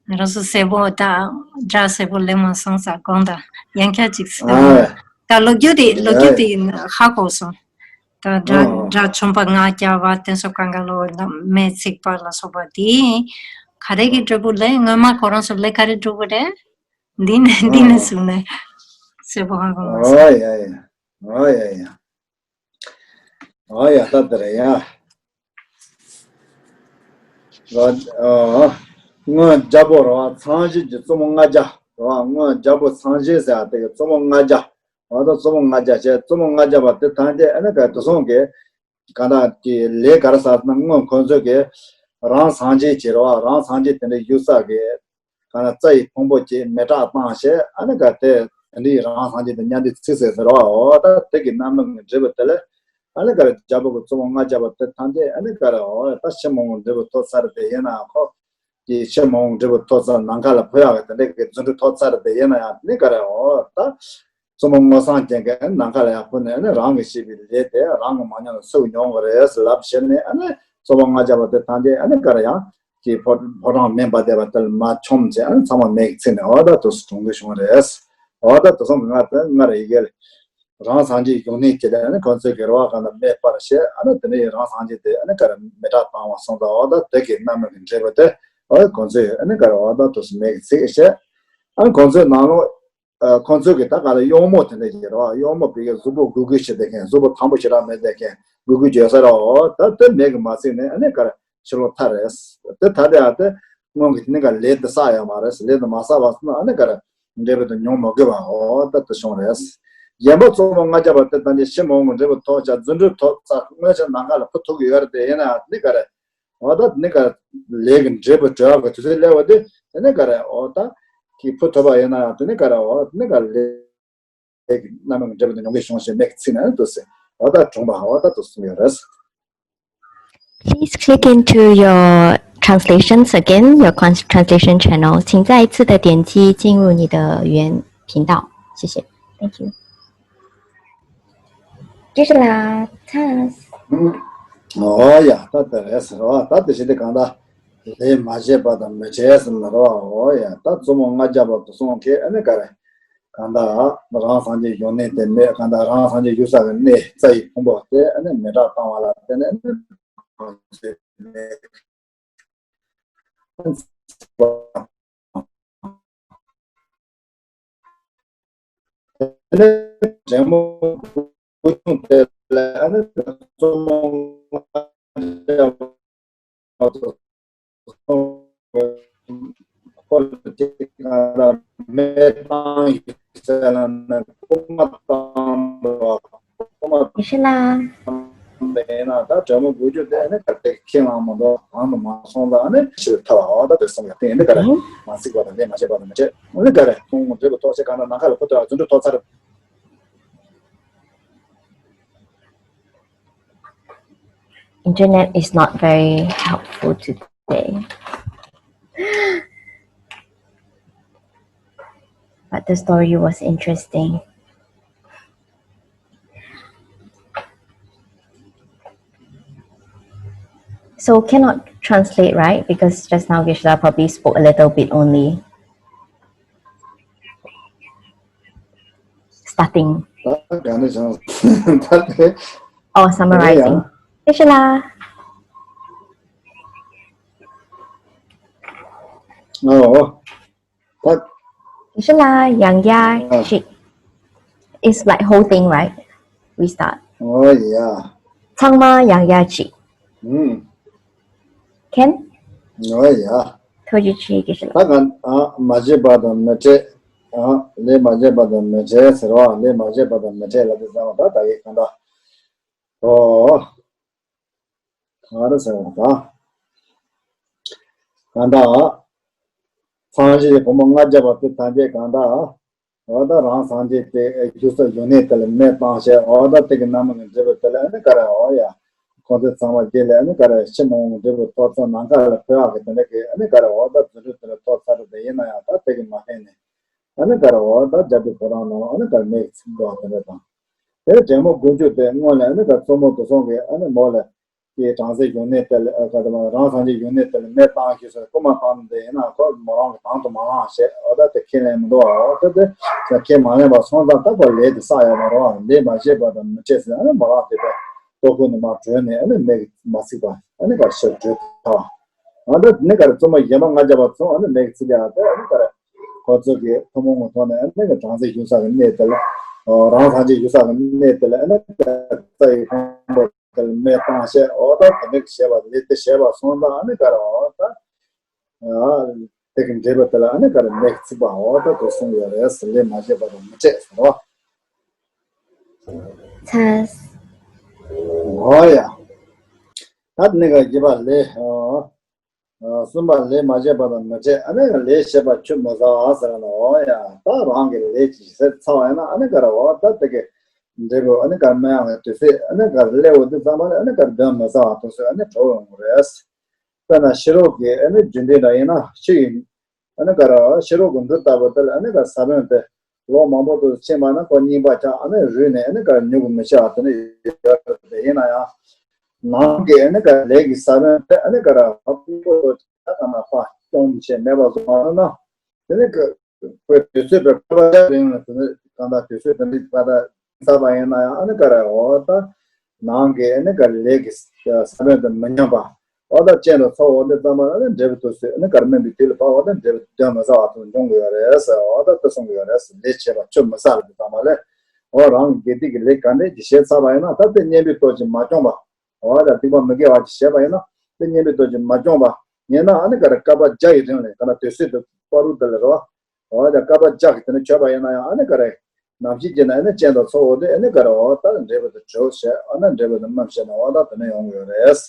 ང་རང་ཚོ་གསལ་པོ་ད་སྒྲ་གསལ་པོ་ལེན་མ་སོང་ས་དགོངས་དག་ཡང་བསྐྱར་ཅིག་ཨ། ད་ལོ་རྒྱུས་འདི་ལོ་རྒྱུས་འདི་ཧ་གོ་སོང་། ད་དགྲ་ཨ། དགྲ་བཅོམ་པ་ལྔ་བརྒྱ་པ་དེ་ཚོ་གང་ག་ལོ་མེ་ཚིག་པ་ལ་སོགས་པ་འདི་ག་རེ་གི་འབྲས་བུ་ལས་སྔོན་མ་ཁོ་རང་ཚོ་ལས་ག་རེ་འབྲས་བུ་རེད། འདི་ནས་འདི་ནས་ཨ། བཟུང་ནས་གསལ་པོ་ཧ་གོ་མ་སོང་། ཨོ་ཡ་ཡ། ཨོ་ཡ་ཡ། ཨོ་ཡ་ད་དེ་རེད་ཡ། ཨོ། སྔོན་རྒྱལ་པོ་རེད་བ་ཚངས་བྱིན་གྱི་བཙུན་མོ་ལྔ་བརྒྱ་རེད་བ། སྔོན་རྒྱལ་པོ་ཚངས་བྱིན་ཟེར་བ་དེ་གི་བཙུན་མོ་ལྔ་བརྒྱ། འོ་ད་བཙུན་མོ་ལྔ་བརྒྱ་བྱས་བཙུན་མོ་ལྔ་བརྒྱ་པ་དེ་ཐམས་ཅད་ཨ་ནི་ག་དེ་སོང་གི་ག་ད་གི་ལས་ག་རེ་ཟེར་ན་སྔོན་ཁོང་ཚོས་གི་རང་སངས་རྒྱས་ཀྱི་རེད་བ། རང་སངས་རྒྱས་དེ་འདྲ་ཡོད་ས་གི་ག་ན་རྩྭ་ཡི་ཕུང་པོ་ཅིག་མེ་སྲེག་བཏང་བྱས་ཨ་ནི་ག་དེ་དེ་འདྲའི་རང་སངས་རྒྱས་དེ་མཉམ་དུ་ཚིག་ཟེར་ཟེར་བ། འོ་ད་དེ་གི་རྣམ་སྨིན་གྱི་འབྲས་བུ་དེ་ལས་ཨ་ནི་ག་རེ་རྒྱལ་པོ་གི་བཙུན་མོ་ལྔ་བརྒྱ་པ་དེ་ཐམས་ཅད་ཨ་ནི་ག་རེ་འོ་ད་ཕྱི་མ་འོངས་འབྲས་བུ་ཐོབ་ཚར་དེ་ཡིན་ན་ཁོ་གི་ཕྱི་མ་འོངས་འབྲས་བུ་ཐོབ་ཚར་ནམ་མཁའ་ལ་འཕུར་ཡག་གི་དེ་འདྲ་གི་རྫུ་འཕྲུལ་ཐོབ་ཚར་དེ་ཡིན་ན་ཡང་དེ་ནི་ག་རེ་འོ་ད། བཙུན་མོ་སྔོ་སངས་ཅན་གྱིས་ནམ་མཁའ་ལ་ཡར་འཕུར་ནས་ཨ་ནི་རང་གིས་བྱས་པའི་ལས་དེ་རང་གིས་མ་མྱོང་ན་སུས་མྱོང་གི་རེད་ཟེར་ལབ་བྱས་ནས་ཨ་ནི་བཙུན་མོ་ལྔ་བརྒྱ་པ་དེ་ཐམས་ཅད་ཨ་ནི་ག་རེ་ཡང་ དེ་ཕོ་ཕོ་བྲང་མེ་འབར་བསྡད་པ་དེ་ལ་མར་མཆོངས་བྱས། ཨ་ནི་ཚང་མ་མེ་གིས་ཚིག་ནས་འོ་ད་དུ་གྲོངས་གི་བྱུང་བ་རེད། འོ་ད་དུ་སོང་གི་ང་དེ་སྔར་ཡི་གེ་ལ་རང་སངས་རྒྱས་ཡོན་གནས་ཀྱི་ལས་ནི་ཁོ་ཚོའི་གི་རེ་བ་གང་ལ་མེ་སྤར་བྱས། ཨ་ནི་དེ་ནས་རང་སངས་རྒྱས་དེ་ཨ་ནི་ག་རེ་མེ་སྲེག་བཏང་བ་སོང་ཙང་། འོ་ད་དེ་གི་རྣམ་སྨིན་གྱི་འབྲས་བུ་དེ་འོ་ཁོ་ཚོས་ཨ་ནི་ག་རེ་འོ་ད་དུ་མེ་གིས་ཚིག་བྱས། ཨ་ནི་ཁོ་ཚོའི་ནང་ལོགས་ཨ་ཁོ་ཚོའི་གི་ད་ག་ལ་གཡོག་མོ་དེ་འདྲ་ཡོད་རེད་བ། གཡོག་མོ་བི་གའི་གཟུགས་པོ་སྒུར་སྒུར་བྱེད་བསྡད་མཁན། གཟུགས་པོ་ཐང་པོ་ཞེ་དྲག་མེད་བསྡད་མཁན། སྒུར་སྒུར་བྱེད་ས་རེད་བ། ད་དེ་མེ་གིས་མ་ཚིག་ནས་ཨ་ནི་ག་རེ་ཕྱི་ལོགས་ཐར་རེད། དེ་ཐར་དེ་ཨ་དེ་སྔོན་གྱི་དེ་ནི་ག་ལས་དེ་བསགས་ཡོད་མ་རེད། ལས་དེ་མ་བསགས་པ་སོང་ན་ཨ་ནི་ག་རེ་འབྲས་བུ་དེ་མྱོང་མི་དགོས་པ་འོ་ད་དེ་བྱུང་རེད། རྒན་པ་བཙུན་མོ་ལྔ་བརྒྱ་པ་དེ་ད་ནི་ཕྱི་མ་འོངས་ཀྱི་འབྲས་བུ་ཐོབ་བྱས་རྫུ་འཕྲུལ་ཐོབ་ཚར། སྔོན་ཆད་ནམ་མཁའ་ལ་འཕུར་ཐུབ་ཀྱི་ཡོད་རེད། དེ་ཡིན་ན་ཨ་ནི་ག་རེ་འོ་ད་དེ་ནི་ག་རེ་ལས་ཀྱི་འབྲས་བུ་གྲོལ་བ་གི་དུས་ཚོད་སླེབས་པ་དེ། དེ་ནི་ག་རེ་འོ་ད་ཀྱི་འཕུར་ཐུབ་པ་ཡིན་ན་ཡང་དེ་ནི་ག་རེ་འོ་དེ་ནི་ག་རེ་ལས་ཀྱི་རྣམ་སྨིན་གྱི་འབྲས་བུ་དེ་མྱོང་གི་བྱུང་ཞེས་མེ་གིས་ཚིག་ནས་འདུག་ཟེར། འོ་ད་གྲོངས་པ་འོ་ད་དུ་གསུངས་ཡོད་རེད། Please click into your translations again, your cons- translation channel. 请再一次的点击进入你的原频道。谢谢。Thank you. 继续啦，Taz。 ཨོ་ཡ། ད་དེ་རེད་ཟེར་བ། ད་དེ་བཞིན་དེ་གང་ལྟར་ལས་མ་བྱས་པ་དང་མི་འབྲལ་ཟེར་ན་རེད་བ། ཨོ་ཡ། ད་བཙུན་མོ་ལྔ་བརྒྱ་པ་དེ་སོང་གི་ཨ་ནི་ག་རེ། གང་ལྟར་རང་སངས་རྒྱས་ཡོན་གནས་དེ་མེ། གང་ལྟར་རང་སངས་རྒྱས་ཡོད་ས་གི་གནས་རྩྭ་ཡི་ཕུང་པོ་དེ་ཨ་ནི་མེ་སྲེག་བཏང་བ་ལ་བརྟེན་ནས་ཨ་ནི་ཁོང་ཚོས་མེ་ནས་འདྲེ་མོ་དགུ་ཆུང་དེ་ལ་ཨ་ནི་བཙུན་མོ་ལྔ་བརྒྱ་པ་དེ་སོང་བའི་ཁོ་ལ་དེ་ག་ལ་མེ་བཏང་ཡོད་ཟེར་ལ་ནི་རྐུ་མ་བཏང་འགྲོ། རྐུ་མ་ཡེ་ཤེས་ལགས། བཏང་ཡིན་ན་ད་འདྲེ་མོ་དགུ་ཆུང་དེ་ནི་ག་དེ་ཁས་བླངས་མི་འདུག་གང་དུ་མ་སོང་ཙང་ཨ་ནི་ཕྱིར་ཐལ་བ། འོ་ད་དེ་སོང་ཡ་དེ་ཡིན་འདི་ག་རེ། ཨེ། མ་ཚིག་པ་དང་ལས་མ་བྱས་པ་དང་མི་འབྲལ། ཨ་ནི་ག་རེ་ཁོང་འབྲས་བུ་ཐོབ་ཆེད་གང་ལ་ནམ་མཁའ་ལ་འཕུར་ཐུབ་པ་རྫུ་འཕྲུལ་ཐོབ་ཚར། Internet is not very helpful today. But the story was interesting. So cannot translate, right? Because just now Geshe-la probably spoke a little bit only. Starting. ད་ག་ནས་བྱུང་། ད་དེ། Oh, summarizing. ཡ། Geshe-la. ཨོ། ད། Geshe-la, ཡང་བསྐྱར་ཅིག It's like whole thing, right? Restart. ཨོ་ཡ། ཚང་མ་ཡང་བསྐྱར་ཅིག་ཨུམ། Can? ཨོ་ཡ། ཐུགས་རྗེ་ཆེ། Geshe-la. ད་ག་ཨ་མ་བྱས་པ་དང་མི་འབྲལ། ཨ་ལས་མ་བྱས་པ་དང་མི་འབྲལ་ཟེར་བ། ལས་མ་བྱས་པ་དང་མི་འབྲལ་ལབ་དུས་ཙམ་པ་ད་ད་གི་གང་ལྟར། ཨོ། ག་རེ་ཟེར་བ་ད། གང་ལྟར། སངས་རྒྱས་ཀྱི་བུ་མོ་ལྔ་བརྒྱ་པ་དེ་ཐམས་ཅད་གང་ལྟར། འོ་ད་རང་སངས་རྒྱས་དེ་རྒྱུ་ས་ཡོན་གནས་དེ་ལ་མེ་བཏང་བྱས། འོ་ད་དེ་གི་རྣམ་སྨིན་གྱི་འབྲས་བུ་དེ་ལ་ཨ་ནི་ག་རེ་འོ་ཡ། ཁོང་ཚོ་ཚང་མ་རྗེས་ལ་ཨ་ནི་ག་རེ་ཕྱི་མ་འོངས་འབྲས་བུ་ཐོབ་ཚར། ནམ་མཁའ་ལ་འཕུར་ཡག་གི་དེ་འདྲ་གི་ཨ་ནི་ག་རེ་འོ་ད་རྫུ་འཕྲུལ་དེ་འདྲ་ཐོབ་ཚར་རེད། དེ་ཡིན་ན་ཡང་ད་དེ་གི་མ་ཕན་ནས་ཨ་ནི་ག་རེ་འོ་ད་རྒྱལ་པོའི་ཕོ་བྲང་ནང་ཨ་ནི་ག་རེ་མེ་གིས་ཚིག་འགྲོ་བ་དེ་འདྲ་དང་། དེ་འདྲེ་མོ་དགུ་བཅུ་དེ་སྔོན་ལ་ཨ་ནི་ག་བཙུན་མོ་དེ་སོང་གི་ཨ་ནི་མོ་ལ། དེའི་བྲམ་ཟེ་ཡོན་གནས་དེ་ལ་ཨ་ག་དེ་མ་རང་སངས་རྒྱས་ཡོན་གནས་དེ་ལ་མེ་བཏང་ཞུས་སོང་། རྐུ་མ་བཏང་ནི་དེ་ཡིན་ན་ཁོ་མོ་རང་གི་དང་དུ་མ་བླངས་བྱས། འོ་ད་དེ་ཁས་ལེན་མི་འདུག་འོ་ད་དེ་ཁས་མ་ལེན་པ་སོང་ཙང་ད་ཁོ་ལས་དེ་བསགས་ཡོད་མ་རེད་བ། ལས་མ་བྱས་པ་དང་མི་འབྲལ་ཟེར། ཨ་ནི་མོ་རང་དེ་པའི་ལྟོ་གོས་ནང་མར་བྲོས་ནས་ཨ་ནི་མེ་གིས་མ་ཚིག་པ་ཨ་ནི་ག་ཕྱིར་བྲོས་ཐལ། འོ་ད་དེ་ནི་ག་རེ་བཙུན་མོ་གཞན་པ་ལྔ་བརྒྱ་པ་ཚོ་ཨ་ནི་མེ་གིས་ཚིག་ཡག་དེ་ཨ་ནི་ག་རེ་ཁོ་ཚོ་གི་ཐུན་མོང་གི་ཐོག་ནས་ཨ་ནི་གི་བྲམ་ཟེ་བཞུགས་ས་གི་གནས་དེ་ལ། རང་སངས་རྒྱས་བཞུགས་ས་གི་གནས་དེ་ལ་ཨ་ནི་རྩྭ་ཡི་ཕུང་པོ་དེ་ལ་མེ་བཏང་བྱས། འོ་ད་དེ་འདྲ་བྱས་པ་ལས་དེ་བྱས་པ་སོང་ཙང་ཨ་ནི་ག་རེ་འོ་ད། དེ་གི་འབྲས་བུ་དེ་ལ་ཨ་ནི་ག་རེ་མེ་གིས་ཚིག་པ་འོ་ད་དེ་གསུངས་ཡོད་རེད། ལས་མ་བྱས་པ་དང་མི་འབྲལ་ཟེར་བ། ཚ། འོ་ཡ། ད་དེ་ནི་ག་བཞི་པ་ལས། གསུམ་པ་ལས་མ་བྱས་པ་དང་མི་འབྲལ། ཨ་ནི་ལས་བྱས་པ་ཆུད་མི་ཟ་བ་ཟེར་ན། འོ་ཡ། ད་རང་གི་ལས་ཀྱི་ཟད་ཚར་བ་ཡིན་ན་ཨ་ནི་ག་རེ་འོ་ད་དེ་གི་འབྲས་བུ་ཨ་ནི་ག་རེ་མི་ཡོང་བའི་དུས་ཚོད་ཨ་ནི་ག་རེ་སླེབས་འོང་དུས་ཙམ་པ་ལ་ཨ་ནི་ག་རེ་གདོན་མི་ཟ་བ་དུས་ཚོད་ཨ་ནི་གྲོལ་འོང་གི་རེད། དཔེར་ན་ཕྱི་རོལ་གྱི་ཨ་ནི་རྒྱུ་འབྲས་འདྲ་ཡིན་ན་ཕྱི་ཡི་ཨ་ནི་ག་རེ་ཕྱི་རོལ་གྱི་འབྲུ་ལྟ་བུ་དེ་ལ་ཨ་ནི་ག་རེ་ས་བོན་དེ་ལོ་མང་པོ་དུ་ཕྱིན་པ་ན་ཁོ་རྙིང་པ་ཆགས། ཨ་ནི་རུལ་ནས་ཨ་ནི་ག་རེ་ཉུག་གི་མི་ཤེས་པ་དེ་ནི་ཡོད་རེད། ཡིན་ན་ཡང་ནང་གི་ཨ་ནི་ག་རེ་ལས་ཀྱི་ས་བོན་དེ་ཨ་ནི་ག་རེ་ཕུང་པོ་ ད་གང་ན་ཕ་སྐྱོང་བྱེད་མེད་པ་བཟོ་མ་ན་ན། དེ་ནི་ཁོའི་དུས་ཚོད་པའི་ཁ་པར་རིང་ལ་དེ་ནི་གང་ལྟར་དུས་ཚོད་དེ་འདྲ་ཁ་བརྡ་ཚར་བ་ཡིན་ན་ཡང་ཨ་ནི་ག་རེ་འོ་ད་ནང་གི་ཨ་ནི་ག་རེ་ལས་ཀྱི་ས་བོན་དེ་མི་ཉམས་པ་འོ་ད་ཅན་དུ་ཚོགས་འོ་འདི་ཙམ་པ་ཨ་ནི་འབྲས་བུ་དུ་སོད་ཨ་ནི་ག་རེ་སྨིན་པའི་དུས་ལ་བབ་འོ་ད་འབྲས་བུ་དོན་མི་ཟ་བ་དང་འབྱུང་གི་ཡོད་རེད་ཟེར་འོ་ད་དེ་གསུང་གི་ཡོད་རེད་ཟེར། ལས་བྱས་པ་ཆུད་མི་ཟ་ལ་འདི་ཙམ་པ་ལས་འོ་རང་དགེ་སྡིག་གི་ལས་ག་འདྲས་ཀྱི་བྱས་ཚར་བ་ཡིན་ན་ད་དེ་གཉེན་པོའི་སྟོབས་ཀྱིས་མ་སྐྱོང་བ། འོ་ད་སྡིག་པ་མི་དགེ་བ་ཅིག་བྱས་པ་ཡིན་ན་དེ་གཉེན་པོའི་སྟོབས་ཀྱིས་མ་སྐྱོང་བ་ཡིན་ན་ཨ་ནི་ག་རེ་བསྐལ་པ་བརྒྱ་ཡི་རིང་ལ་ག་ན་དུས་ཚོད་དུ་བར་དུ་དེ་ལ་རོ། འོ་ད་བསྐལ་པ་བརྒྱ་གི་དེ་ནི་ཆོད་པ་ཡིན་ན་ཡང་ཨ་ནི་ག་རེ་ནམ་ཞིག་ཅིག་ན་ཨ་ནི་ཅན་དུ་ཚོགས་འོ་དེ་ཨ་ནི་ག་རེ་འོ་ད་འབྲས་བུ་དུ་གྲོལ་བྱས་ཨ་ནི་འབྲས་བུ་དུ་སྨིན་བྱས་ན་འོ་ད་དེ་ནི་ཡོང་གི་ཡོད་རེད།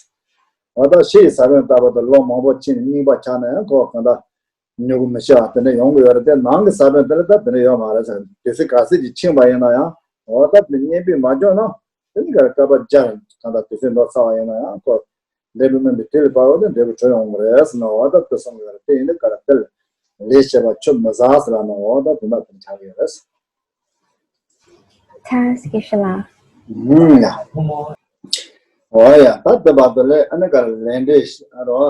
འོ་ད་ཕྱི་ཡི་ས་བོན་ལྟ་བུ་དུ་ལོ་མང་པོ་ཕྱིན་ནས་རྙིང་པ་ཆགས་ན་ཡང་ཁོ་གང་ལྟར་མྱུ་གུ་མི་ཤི་བ་དེ་འདྲ་ཡོང་གི་ཡོད་རེད་དེ་ནང་གི་ས་བོན་དེ་ལ་ད་དེ་འདྲ་ཡོད་མ་རེད་ཟེར། དུས་ཚོད་ག་ཚོད་ཅིག་ཕྱིན་པ་ཡིན་ན་ཡང་འོ་ད་དེ་གཉེན་པོས་མ་སྐྱོང་ན་དེ་ནི་ག་རེ་བསྐལ་པ་བརྒྱ་གང་ལྟར་དུས་ཚོད་འགྲོ་ཚར་བ་ཡིན་ན་ཡང་ཁོ་འབྲས་བུ་སྨིན་པའི་དུས་ལ་བབ་པ་དེ་འབྲས་བུ་གྲོལ་ཡོང་གི་རེད་ཟེར་ན་འོ་ད་དེ་གསུང་གི་ཡོད་རེད། དེ་ཡིན་དུས་ག་རེ་དེ་ལ་ལས་བྱས་པ་ཆུད་མི་ཟ་ཟེར་ན་འོ་ད་དེ་འདྲ་དེ་ཆགས་ཀྱི་ཡོད་རེད། ཐལ་སྐད་ཤི་ལ། ཧུམ་ཡ། འོ་ཡ་ད་དེ་བར་དུ་ལས་ཨ་ནི་ག་རེ་ལས་འབྲས་ཤི་ཨ་རོ།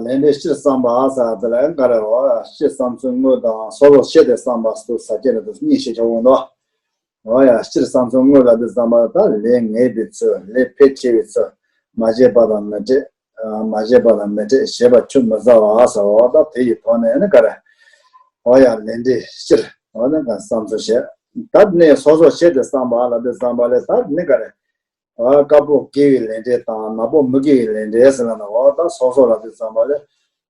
ལས་འབྲས་སྤྱིར་བསམ་པ་ཟེར་དེ་ལ་ག་རེ་འོ་སྤྱིར་བསམ་ཚུལ་དངོས་དང་སོ་སོ་ཤེས་ཏེ་བསམ་པ་སུ་ཟ་སྐྱེ་རེ་དུ་གཉིས་ཤེས་ཆོག་འོང་དོ། འོ་ཡ་སྤྱིར་བསམ་ཚུལ་དངོས་ལ་དུ་བསམ་པ་ད་ལས་ངན་པའི་ཚུལ་ལས་ཕལ་ཆེ་བའི་ཚུལ་མ་བྱས་པ་དང་མི་འཕྲད། མ་བྱས་པ་དང་མི་འཕྲད་བྱས་པ་ཆུད་མི་ཟ་བ་ཟེར་འོ་ད་དེ་ཡི་ཐོག་ནས་ནི་ག་རེ། འོ་ཡ་ལས་འབྲས་སྤྱིར་འོ་ནི་ག་བསམ་ཚུལ་བཤད། ད་ནི་སོ་སོ་ཤེས་ཏེ་བསམ་པ་ལ་དུ་བསམ་པ་ལས་ད་ནི་ག་རེ། དཀར་པོ་དགེ་བའི་ལས་འབྲས་དང་ནག་པོ་མི་དགེ་བའི་ལས་འབྲས་ཟེར་ན་འོ་ད་སོ་སོ་ལ་དེ་བསམ་པ་ལས་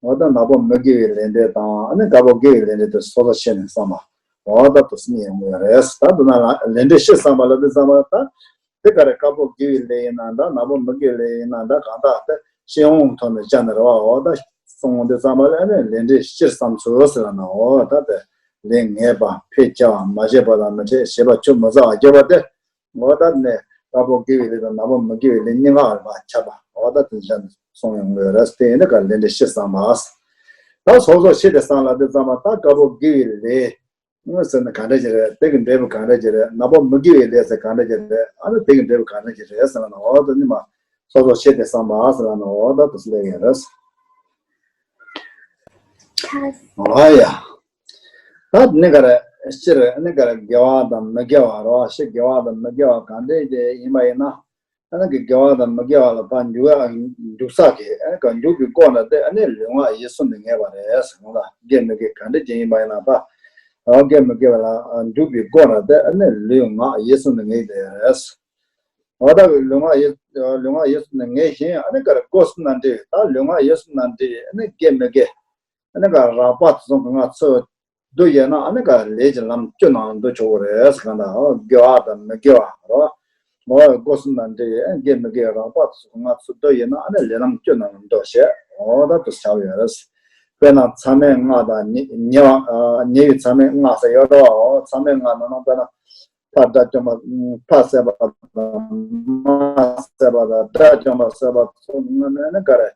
འོ་ད་ནག་པོ་མི་དགེ་བའི་ལས་འབྲས་དང་ཨ་ནི་དཀར་པོ་དགེ་བའི་ལས་འབྲས་དེ་སོ་སོ་ཤེས་ནས་བསམ་པ་འོ་ད་དུ་སྲིད་ཡོང་གི་རེད། ད་དུ་ན་ལ་ལས་འབྲས་ཤེས་བསམ་པ་ལ་དེ་བསམ་པ་ད་དེ་ག་རེ་དཀར་པོ་དགེ་བའི་ལས་ཡིན་ན་འདྲ་ནག་པོ་མི་དགེ་བའི་ལས་ཡིན་ན་འདྲ་གང་ལྟར་དེ་ཤེས་ཡོང་ཐོག་ནས་བཅར་ནས་རེད་བ། འོ་ད་སོང་དེ་བསམ་པ་ལ་ཨ་ནི་ལས་འབྲས་ཤེས་བསམ་ཚུལ་ཟེར་ན་འོ་ད་དེ་ལས་ངན་པ་ཕལ་ཆེ་བ་མ་བྱས་པ་དང་མི་འཕྲད་བྱས་པ་ཆུད་མི་ཟ་བ་བརྒྱབ་པ་དེ། འོ་ད་ནས་དཀར་པོ་དགེ་བའི་ལས་དང་ནག་པོ་མི་དགེ་བའི་ལས་གཉིས་ཀ་ལ་ཁྱབ་པ་འོ་ད་དེ་འདྲ་སོང་ཡོང་གི་རེད། དེ་ཡིན་ན་ག་ལས་འབྲས་ཤེས་བསམ་པ། ད་སོ་སོ་ཤེས་ཏེ་བསམ་ལ་དེ་བསམ་པ་ད་དཀར་པོ་དགེ་བའི་ལས་དངོས་ཟེར་ན་ག་འདྲ་ཅིག་རེད། དེ་གི་འབྲས་བུ་ག་འདྲ་ཅིག་རེད། ནག་པོ་མི་དགེ་བའི་ལས་ཟེར་ག་འདྲ་ཅིག་རེད། ཨ་ནི་དེ་གི་འབྲས་བུ་ག་འདྲ་ཅིག་རེད་ཟེར་ན་འོ་ད་ནི་མ་སོ་སོ་ཤེས་ཏེ་བསམ་པ་ཟེར་ན་འོ་ད་དེ་སླེབས་ཡོང་རེད། འོ་ཡ། ད་ནི་ག་རེ་སྤྱིར་ནི་ག་རེ་དགེ་བ་དང་མི་དགེ་བ་རོ་ཞེས་དགེ་བ་དང་མི་དགེ་བ་གང་འདྲས་ཀྱི་ཡིན་པ་ཡིན་ན། ཨ་ནི་གི་དགེ་བ་དང་མི་དགེ་བ་ལ་ཕར་འཇུག་ཡ་འཇུག་ས་གི་ཨ་ནི་ག་འཇུག་གི་སྒོ་ནས་དེ་ཨ་ནི་ལུས་ངག་ཡིད་གསུམ་དུ་ངེས་པ་རེད་ཟེར་ལ། དགེ་མི་དགེ་གང་འདྲས་ཀྱི་ཡིན་པ་ཡིན་ན་ད། ཨ་དགེ་མི་དགེ་བ་ལ་འཇུག་གི་སྒོ་ནས་དེ་ཨ་ནི་ལུས་ངག་ཡིད་གསུམ་དུ་ངེས་དེ་རེད། འོ་ད་ལུས་ངག་ཡིད་ལུས་ངག་ཡིད་གསུམ་དུ་ངེས་ཤིང་ཨ་ནི་ག་རེ་སྒོ་གསུམ་ན་འདྲེས་ད་ལུས་ངག་ཡིད་གསུམ་ན་འདྲེས་ཨ་ནི་དགེ་མི་དགེ་ཨ་ནི་ག་རགས་པ་དེ་ཚོ་གི་ང་ཚོ་འདུ་ཡོད་ན་ཨ་ནི་ག་ལས་ཀྱི་ལམ་བཅུ་ནང་འདུ་ཆོག་གི་རེད་ཟེར་གང་ལྟར་འོ་དགེ་བ་དང་མི་དགེ་བ་རོ། འོ་སྒོ་གསུམ་ན་འདྲེས་དགེ་མི་དགེ་རགས་པ་དེ་ཚོ་གི་ང་ཚོ་འདུ་ཡོད་ན་ཨ་ནི་ལས་ལམ་བཅུ་ནང་འདུ་བྱེད་འོ་ད་དུ་ཆགས་ཡོད་རེད། དཔེར་ན་མཚམས་མེད་ལྔ་དང་ཉེ་ཉེ་བ་ཉེ་བའི་མཚམས་མེད་ལྔ་ཟེར་ཡོད་དོ། མཚམས་མེད་ལྔ་ནང་ན་དཔེར་ན། ཕ་དགྲ་བཅོམ་པ། ཕ་བསད་པ་དང་། མ་བསད་པ་དང་དགྲ་བཅོམ་པ་བསད་པ་སོགས་ལྔ་ནི་ནི་ག་རེ།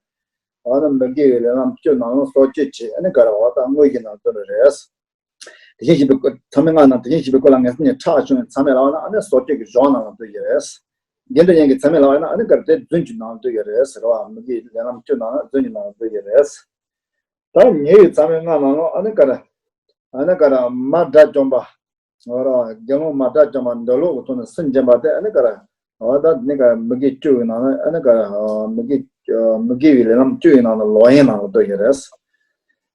འོ་ན་མི་དགེ་བའི་ལས་རྣམས་བཅུ་ནང་ལ་སྲོག་གཅོད་བྱེད་ནི་ག་རེ་འོ་ད་དངོས་ཀྱི་ནང་དོན་རེད། དེ་བཞིན་གཤེགས་པའི་སྐུ་མཚམས་མེད་ལྔ་ནང་དེ་བཞིན་གཤེགས་པའི་སྐུ་ལ་ངེས་བསམ་གྱིས་ཁྲག་ཕྱུང་བའི་མཚམས་མེད་ལ་འོ་ན་ཨ་ནི་སྲོག་གཅོད་ཀྱི་སྦྱོར་བ་ནང་ལ་འདུ་ཡི་རེད། དགེ་འདུན་དབྱེན་གྱི་མཚམས་མེད་ལ་འོ་ན་ཨ་ནི་ག་རེ་དེ་རྫུན་གྱི་ནང་ལ་འདུ་ཡི་རེད་ཟེར་བ་མི་དགེ་བའི་ལས་རྣམས་བཅུ་ནང་ལ་རྫུན་གྱི་ནང་ལ་འདུ་ཡི་རེད། ད་ཉེ་བའི་མཚམས་མེད་ལྔ་ནང་ལ་ཨ་ནི་ག་རེ། ཨ་ནི་ག་རེ་མ་དགྲ་བཅོམ་པ། འོ་ར་དགེ་སློང་མ་དགྲ་བཅོམ་པ་འདོད་ལོག་གི་ཐོག་ནས་སུན་འབྱིན་པ་དེ་ཨ་ནི་ག་རེ། འོ་ད་ནི་ག་རེ་མི་དགེ་བཅུ་ཡི་ནང་ནས་ཨ་ནི་ག་རེ་མི་དགེ་མི་དགེ་བའི་ལས་རྣམས་བཅུ་ཡི་ནང་ནས་ལོག་གཡེམ་ནང་ལ་འདུ་ཡི་རེད།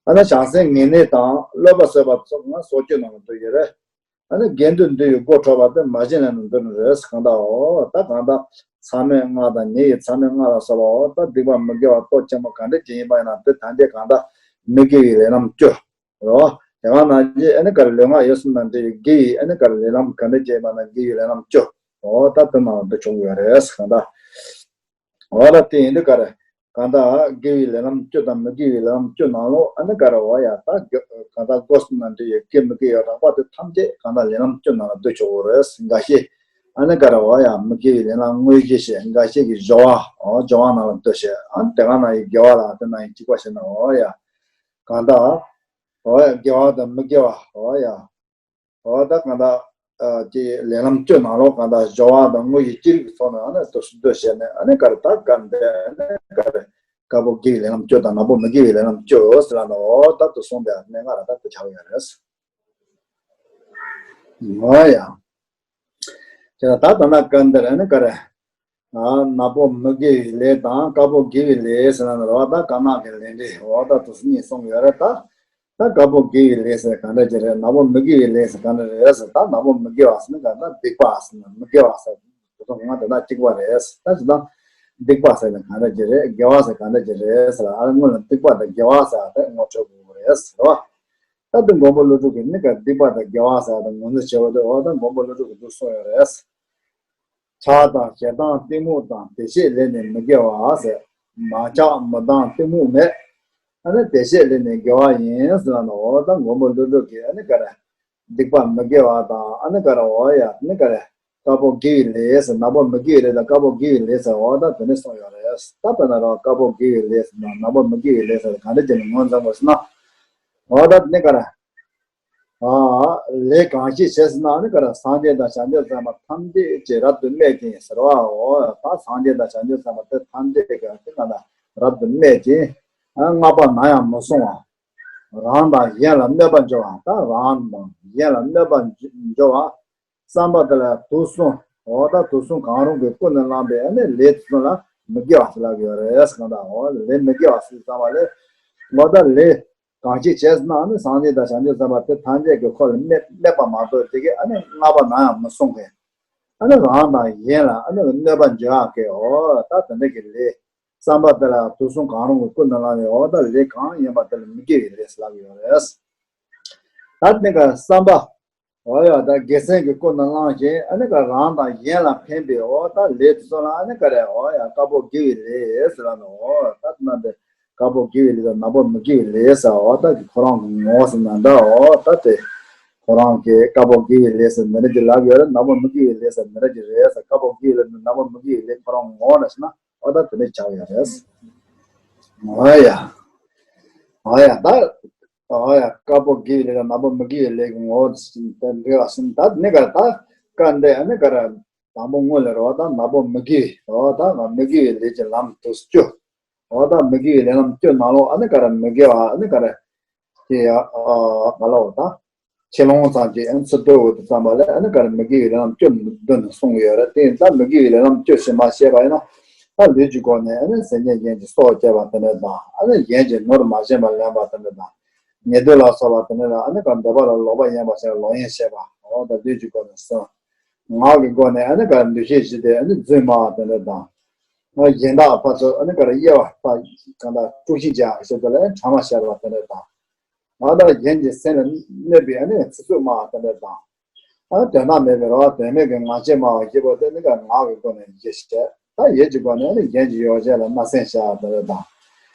ཨ་ནི་བྱང་སེམས་ངན་ནེ་དང་བསླུ་བ་བསད་པ་སོགས་ང་སྲོག་གཅོད་ནང་ལ་འདུ་ཡི་རེད། ཨ་ནི་དགེ་འདུན་འདུ་ཡི་སྒོ་ཕྲོག་པ་དེ་མ་བྱིན་ལེན་ནང་འདུ་ནི་རེད་གང་ལྟར་འོ་ད་གང་ལྟར་མཚམས་མེད་ལྔ་དང་ཉེ་བའི་མཚམས་མེད་ལྔ་ལ་སོགས་པ་འོ་ད་སྡིག་པ་མི་དགེ་བ་སྟོབས་ཆེན་པོ་གང་འདྲ་ཅིག་ཡིན་པ་ཡིན་ན་དེ་ཐམས་ཅད་གང་ལྟར་མི་དགེ་བའི་ལས་རྣམས་བཅུ། རོ། དེ་ག་ནང་བཞིན་ཨ་ནི་ག་རེ་ལུས་ངག་ཡིད་གསུམ་དང་འབྲེལ་བའི་དགེ་བའི་ཨ་ནི་ག་རེ་ལས་ལམ་ག་འདྲ་བྱས་པ་ན་དགེ་བའི་ལས་ལམ་བཅུ། འོ་ད་དེ་ནང་དུ་བྱུང་ཡོད་རེད་གང་ལྟར། འོ་ད་དེ་ཡིན་དུས་ག་རེ། གང་ལྟར་དགེ་བའི་ལས་ལམ་བཅུ་དང་མི་དགེ་བའི་ལས་ལམ་བཅུ་ནང་ལོ་ཨ་ནི་ག་རེ་འོ་ཡ་ད་གང་ལྟར་སྒོ་གསུམ་དང་འབྲེལ་བའི་དགེ་མི་དགེ་ཡོད་རགས་པ་དེ་ཐམས་ཅད་གང་ལྟར་ལས་ལམ་བཅུ་ནང་ལ་འདུ་ཆོག་གི་རེད་འགའ་ཤས། ཨ་ནི་ག་རེ་འོ་ཡ་མི་དགེ་བའི་ལས་ལམ་དངོས་གཞི་བྱས་འགའ་ཤས་ཀྱི་སྦྱོར་བ་འོ་སྦྱོར་བ་ནང་ལ་འདུ་བྱས་ཨ་ནི་དེ་ག་ནང་ཡི་དགེ་བ་ལ་དེ་ནང་ཡི་གཅིག་པ་བྱས་ན་འོ་ཡ། གང་ལྟར། འོ་ཡ་དགེ་བ་དང་མི་དགེ་བ་འོ་ཡ། འོ་ད་གང་ལྟར། ཨ་ཀྱི་ལས་ལམ་བཅུ་ནང་ལོགས་གང་ལྟར་སྦྱོར་བ་དང་དངོས་ཀྱི་ཅི་རིགས་ཚོགས་ནས་ཨ་ནི་དུ་སུ་འདོད་བྱས་ནས་ཨ་ནི་ག་རེ་ད་ག་འདྲ་ཨ་ནི་ག་རེ། དཀར་པོ་དགེ་བའི་ལས་རྣམས་སྤྱོད་དང་ནག་པོ་མི་དགེ་བའི་ལས་རྣམས་སྤྱོད་ཟེར་ལ་ནོ། ད་དུ་གསུངས་པའི་གནས་ལྔ་ར་ད་དུ་ཆགས་ཡོད་རེད། ཨོ་ཡ། དེ་ལ་ད་ད་ན་སྐབས་འདིར་ནི་ག་རེ། ནག་པོ་མི་དགེ་བའི་ལས་དང་དཀར་པོ་དགེ་བའི་ལས་ཟེར་ན་རོ། ད་དཀར་ནག་གི་ལས་འབྲས་འོ་ད་དུ་གཉིས་གསུངས་ཡོད་རེད་ད། ད་དཀར་པོ་དགེ་བའི་ལས་ཟེར་ག་འདྲ་ཅིག་རེད། ནག་པོ་མི་དགེ་བའི་ལས་ཟེར་ག་འདྲ་རེད་ཟེར། ད་ནག་པོ་མི་དགེ་བ་ཟེར་ན་ག་ད་སྡིག་པ་ཟེར་ན་མི་དགེ་བ་ཟེར་དུ་ང་དེ་ད་གཅིག་པ་རེད། ད་ཅི་ད་སྡིག་པ་ཟེར་ན་ག་འདྲ་ཅིག་རེད། དགེ་བ་ཟེར་ག་འདྲ་ཅིག་རེད་ཟེར་ལ། ཨ་རེ་སྔོན་ལ་སྡིག་པ་དང་དགེ་བ་ཟེར་ད་ངོ་འཕྲོད་དགོས་རེད་ཟེར་བ། ད་དུ་མགོན་པོ་ཀླུ་སྒྲུབ་ཀྱིས་ནི་ག་སྡིག་པ་དང་དགེ་བ་ཟེར་ད་ངོ་འཛིན་བྱེད་པ་དུ་འོ་ད་མགོན་པོ་ཀླུ་སྒྲུབ་ཀྱིས་འདུག་གསུངས་ཡོད་རེད། ཆགས་དང་ཞེ་སྡང་གཏི་མུག་དང་། བདེ་གཤེགས་ལས་ནི་མི་དགེ་བ་ཟེར། མ་ཆགས་མི་སྡང་གཏི་མུག་མེད། ཨ་ནི་བདེ་གཤེགས་ལས་ནི་དགེ་བ་ཡིན་ཟེར་ན་འོ་ད་མགོན་པོ་ཀླུ་སྒྲུབ་ཀྱིས་ཨ་ནི་ག་རེ། སྡིག་པ་མི་དགེ་བ་དང་ཨ་ནི་ག་རེ་འོ་ཡ་ཨ་ནི་ག་རེ། དཀར་པོ་དགེ་བའི་ལས་ཟེར་ནག་པོ་མི་དགེ་བའི་ལས་དང་དཀར་པོ་དགེ་བའི་ལས་ཟེར་འོ་ད་དེ་ནི་གསུངས་ཡོད་རེད། ད་དཔེར་ན་རོ་དཀར་པོ་དགེ་བའི་ལས་ཟེར་ན་ནག་པོ་མི་དགེ་བའི་ལས་ཟེར་ག་འདྲ་བྱས་ནས་ངོས་འཛིན་དགོས་ཟེར་ན། འོ་ད་དེ་ནི་ག་རེ། ལས་གང་ཞིག་བྱས་ཟེར་ན་ཨ་ནི་ག་རེ། སངས་རྒྱས་དང་བྱང་ཆུབ་སེམས་དཔའ་ཐམས་ཅད་ཀྱིས་རབ་ཏུ་སྨད་ཅིང་ཟེར་བའོ། ད་སངས་རྒྱས་དང་བྱང་ཆུབ་སེམས་དཔའ་དེ་ཐམས་ཅད་ཀྱིས་དེ་ག་ན་རབ་ཏུ་སྨད་ཅིང་། ཨ་བསྔགས་པ་ནམ་ཡང་མི་གསུང་བ། རང་དང་གཞན་ལ་གནོད་པ་འཇོག་པ། ད་རང་དང་གཞན་ལ་གནོད་པ་འཇོག་པ། བསམ་པ་དེ་ལ་དུག་གསུམ། འོ་ད་དུག་གསུམ་གང་རུང་གིས་ཀུན་ནས་བསླངས་པའི་ཨ་ནི་ལས་དེ་ཚོ་ལ་མི་དགེ་བ་ཟེར་ལབ་ཀྱི་ཡོད་རེད་ཟེར་གང་ལྟར། འོ་ལས་མི་དགེ་བ་ཟེར་ཙམ་པ་ལས། འོ་ད་ལས་གང་ཞིག་བྱས་ཟེར་ན་ཨ་ནི་སངས་རྒྱས་དང་བྱང་ཆུབ་སེམས་དཔའ་དེ་ཐམས་ཅད་ཀྱིས་ཁོ་ལ་སྨད་སྨད་པ་མ་གཏོགས་དེ་གིས་ཨ་ནི་བསྔགས་པ་ནམ་ཡང་མི་གསུང་མཁན། ཨ་ནི་རང་དང་གཞན་ལ་ཨ་ནི་གནོད་པ་འཇོག་ཡག་གི་འོ་ད་དེ་འདྲ་གི་ལས། བསམ་པ་དེ་ལ་དུག་གསུམ་གང་རུང་གིས་ཀུན་ནས་བསླངས་པའི་འོ་ད་ལས་གང་ཡིན་པ་དེ་ལ་མི་དགེ་བའི་ལས་ཟེར་ལབ་ཀྱི་ཡོད་རེད། ད་དེ་ག་བསམ་པ། འོ་ཡ་ད་དགེ་མཚན་གྱིས་ཀུན་ནས་བསླངས་ཤིང་ཨ་ནི་ག་རང་དང་གཞན་ལ་ཕན་པའི་འོ་ད་ལས་དེ་ཚོ་ལ་ཨ་ནི་ག་རེ་འོ་ཡ་དཀར་པོ་དགེ་བའི་ལས་ཟེར་ལ་ནོ། འོ་ད་དེ་ན་དེ་དཀར་པོ་དགེ་བའི་ལས་དང་ནག་པོ་མི་དགེ་བའི་ལས་ཟེར་འོ་ད་གི་ཁོ་རང་གི་ངོ་བོ་ཟེར་ན་འདྲ། འོ་ད་དེ་ཁོ་རང་གི་དཀར་པོ་དགེ་བའི་ལས་ཟེར་མི་འདྲ་ཅིག་ལབ་ཡོད་རེད། ནག་པོ་མི་དགེ་བའི་ལས་ཟེར་མི་འདྲ་ཅིག་རེད་ཟེར། དཀར་པོ་དགེ་བའི་ལས་དང་ནག་པོ་མི་དགེ་བའི་ལས་ཁོ་རང་ངོ་བོ་ལ་བྱས་ན་འོ་ད་དེ་འདྲ་ཆགས་ཡོད་རེད། འོ་ཡ། འོ་ཡ་ད། ཨོ་ཡ། དཀར་པོ་དགེ་བའི་ལས་དང་ནག་པོ་མི་དགེ་བའི་ལས་ཀྱི་ངོ་བོ་དེ་འདྲ་བ་ཟིན། ད་ནི་ག་ད་སྐབས་འདི་ཨ་ནི་ག་ར་དང་པོ་སྔོན་ལ་རོ་ད་ནག་པོ་མི་དགེ་བའི་རོ་ད་ང་མི་དགེ་བའི་ལས་ཀྱི་ལམ་དུ་སྐྱོད། རོ་ད་མི་དགེ་བའི་ལས་ལམ་སྐྱོད་ནང་ལོགས་ཨ་ནི་ག་ར་མི་དགེ་བ་ཨ་ནི་ག་ར་དེ་ཡ་ཨ་ག་ལ་འོ་ད་ཆེ་ལོང་ཙམ་གྱི་ཨ་ནི་ཚུར་ལྟོས་འོ་དེ་ཙམ་པ་ལ་ཨ་ནི་ག་ར་མི་དགེ་བའི་ལས་ལམ་སྐྱོད་འདོན་ནས་གསུངས་ཡོད་རེད། དེ་ཡིན་ཙང་མི་དགེ་བའི་ལས་ལམ་སྐྱོད་ཅེས་མ་བཤད་པ་ཡིན་ན་ད་ལུས་ཀྱི་སྒོ་ནས་ཨ་ནི་ཟས་ཉལ་གྱིན་གྱི་སྲོག་བཅད་པ་དེ་འདྲ་དང་ཨ་ནི་གཞན་གྱི་ནོར་མ་བྱིན་པར་ལེན་པ་དེ་འདྲ་དང་། ཉེ་དུ་ལ་སོགས་པ་དེ་འདྲ་ལ་ཨ་ནི་ག་འདོད་པ་ལ་ལོག་པ་ཡིན་པ་ཞིག་ལ་ལོག་གཡེམ་བྱེད་པ་འོ་ད་ལུས་ཀྱི་སྒོ་ནས་གསུམ། ངག་གི་སྒོ་ནས་ཨ་ནི་ག་འདུ་ཤེས་བཞི་སྟེ་ཨ་ནི་རྫུན་སྨྲ་བ་དེ་འདྲ་དང་། ཨ་གཞན་དག་ཕར་ཚུར་ཨ་ནི་ག་དབྱེ་བ་ཕར་གང་དག་དཀྲུག་ཤིང་རྒྱག་ཞེས་པ་ལ་ཨ་ནི་ཕྲ་མ་བཤད་པ་དེ་འདྲ་དང་། ང་དང་གཞན་གྱི་སེམས་ལ་གནོད་པའི་ཨ་ནི་ཚིག་རྩུབ་སྨྲ་བ་དེ་འདྲ་དང་། ཨ་དོན་དག་མེད་པའི་རེ་བ་དོན་མེད་ཀྱི་ངག་བཅད་སྨྲ་བ་བཞི་པོ་དེ་ནི་ཀ་ངག་གི་སྒོ་ནས་བཞི་བཤད། ད་ཡིད་ཀྱི་སྒོ་ནས་ཨ་ནི་གཞན་གྱི་ཡོ་བྱད་ལ་བརྣབ་སེམས་བྱ་བ་དེ་འདྲ་དང་།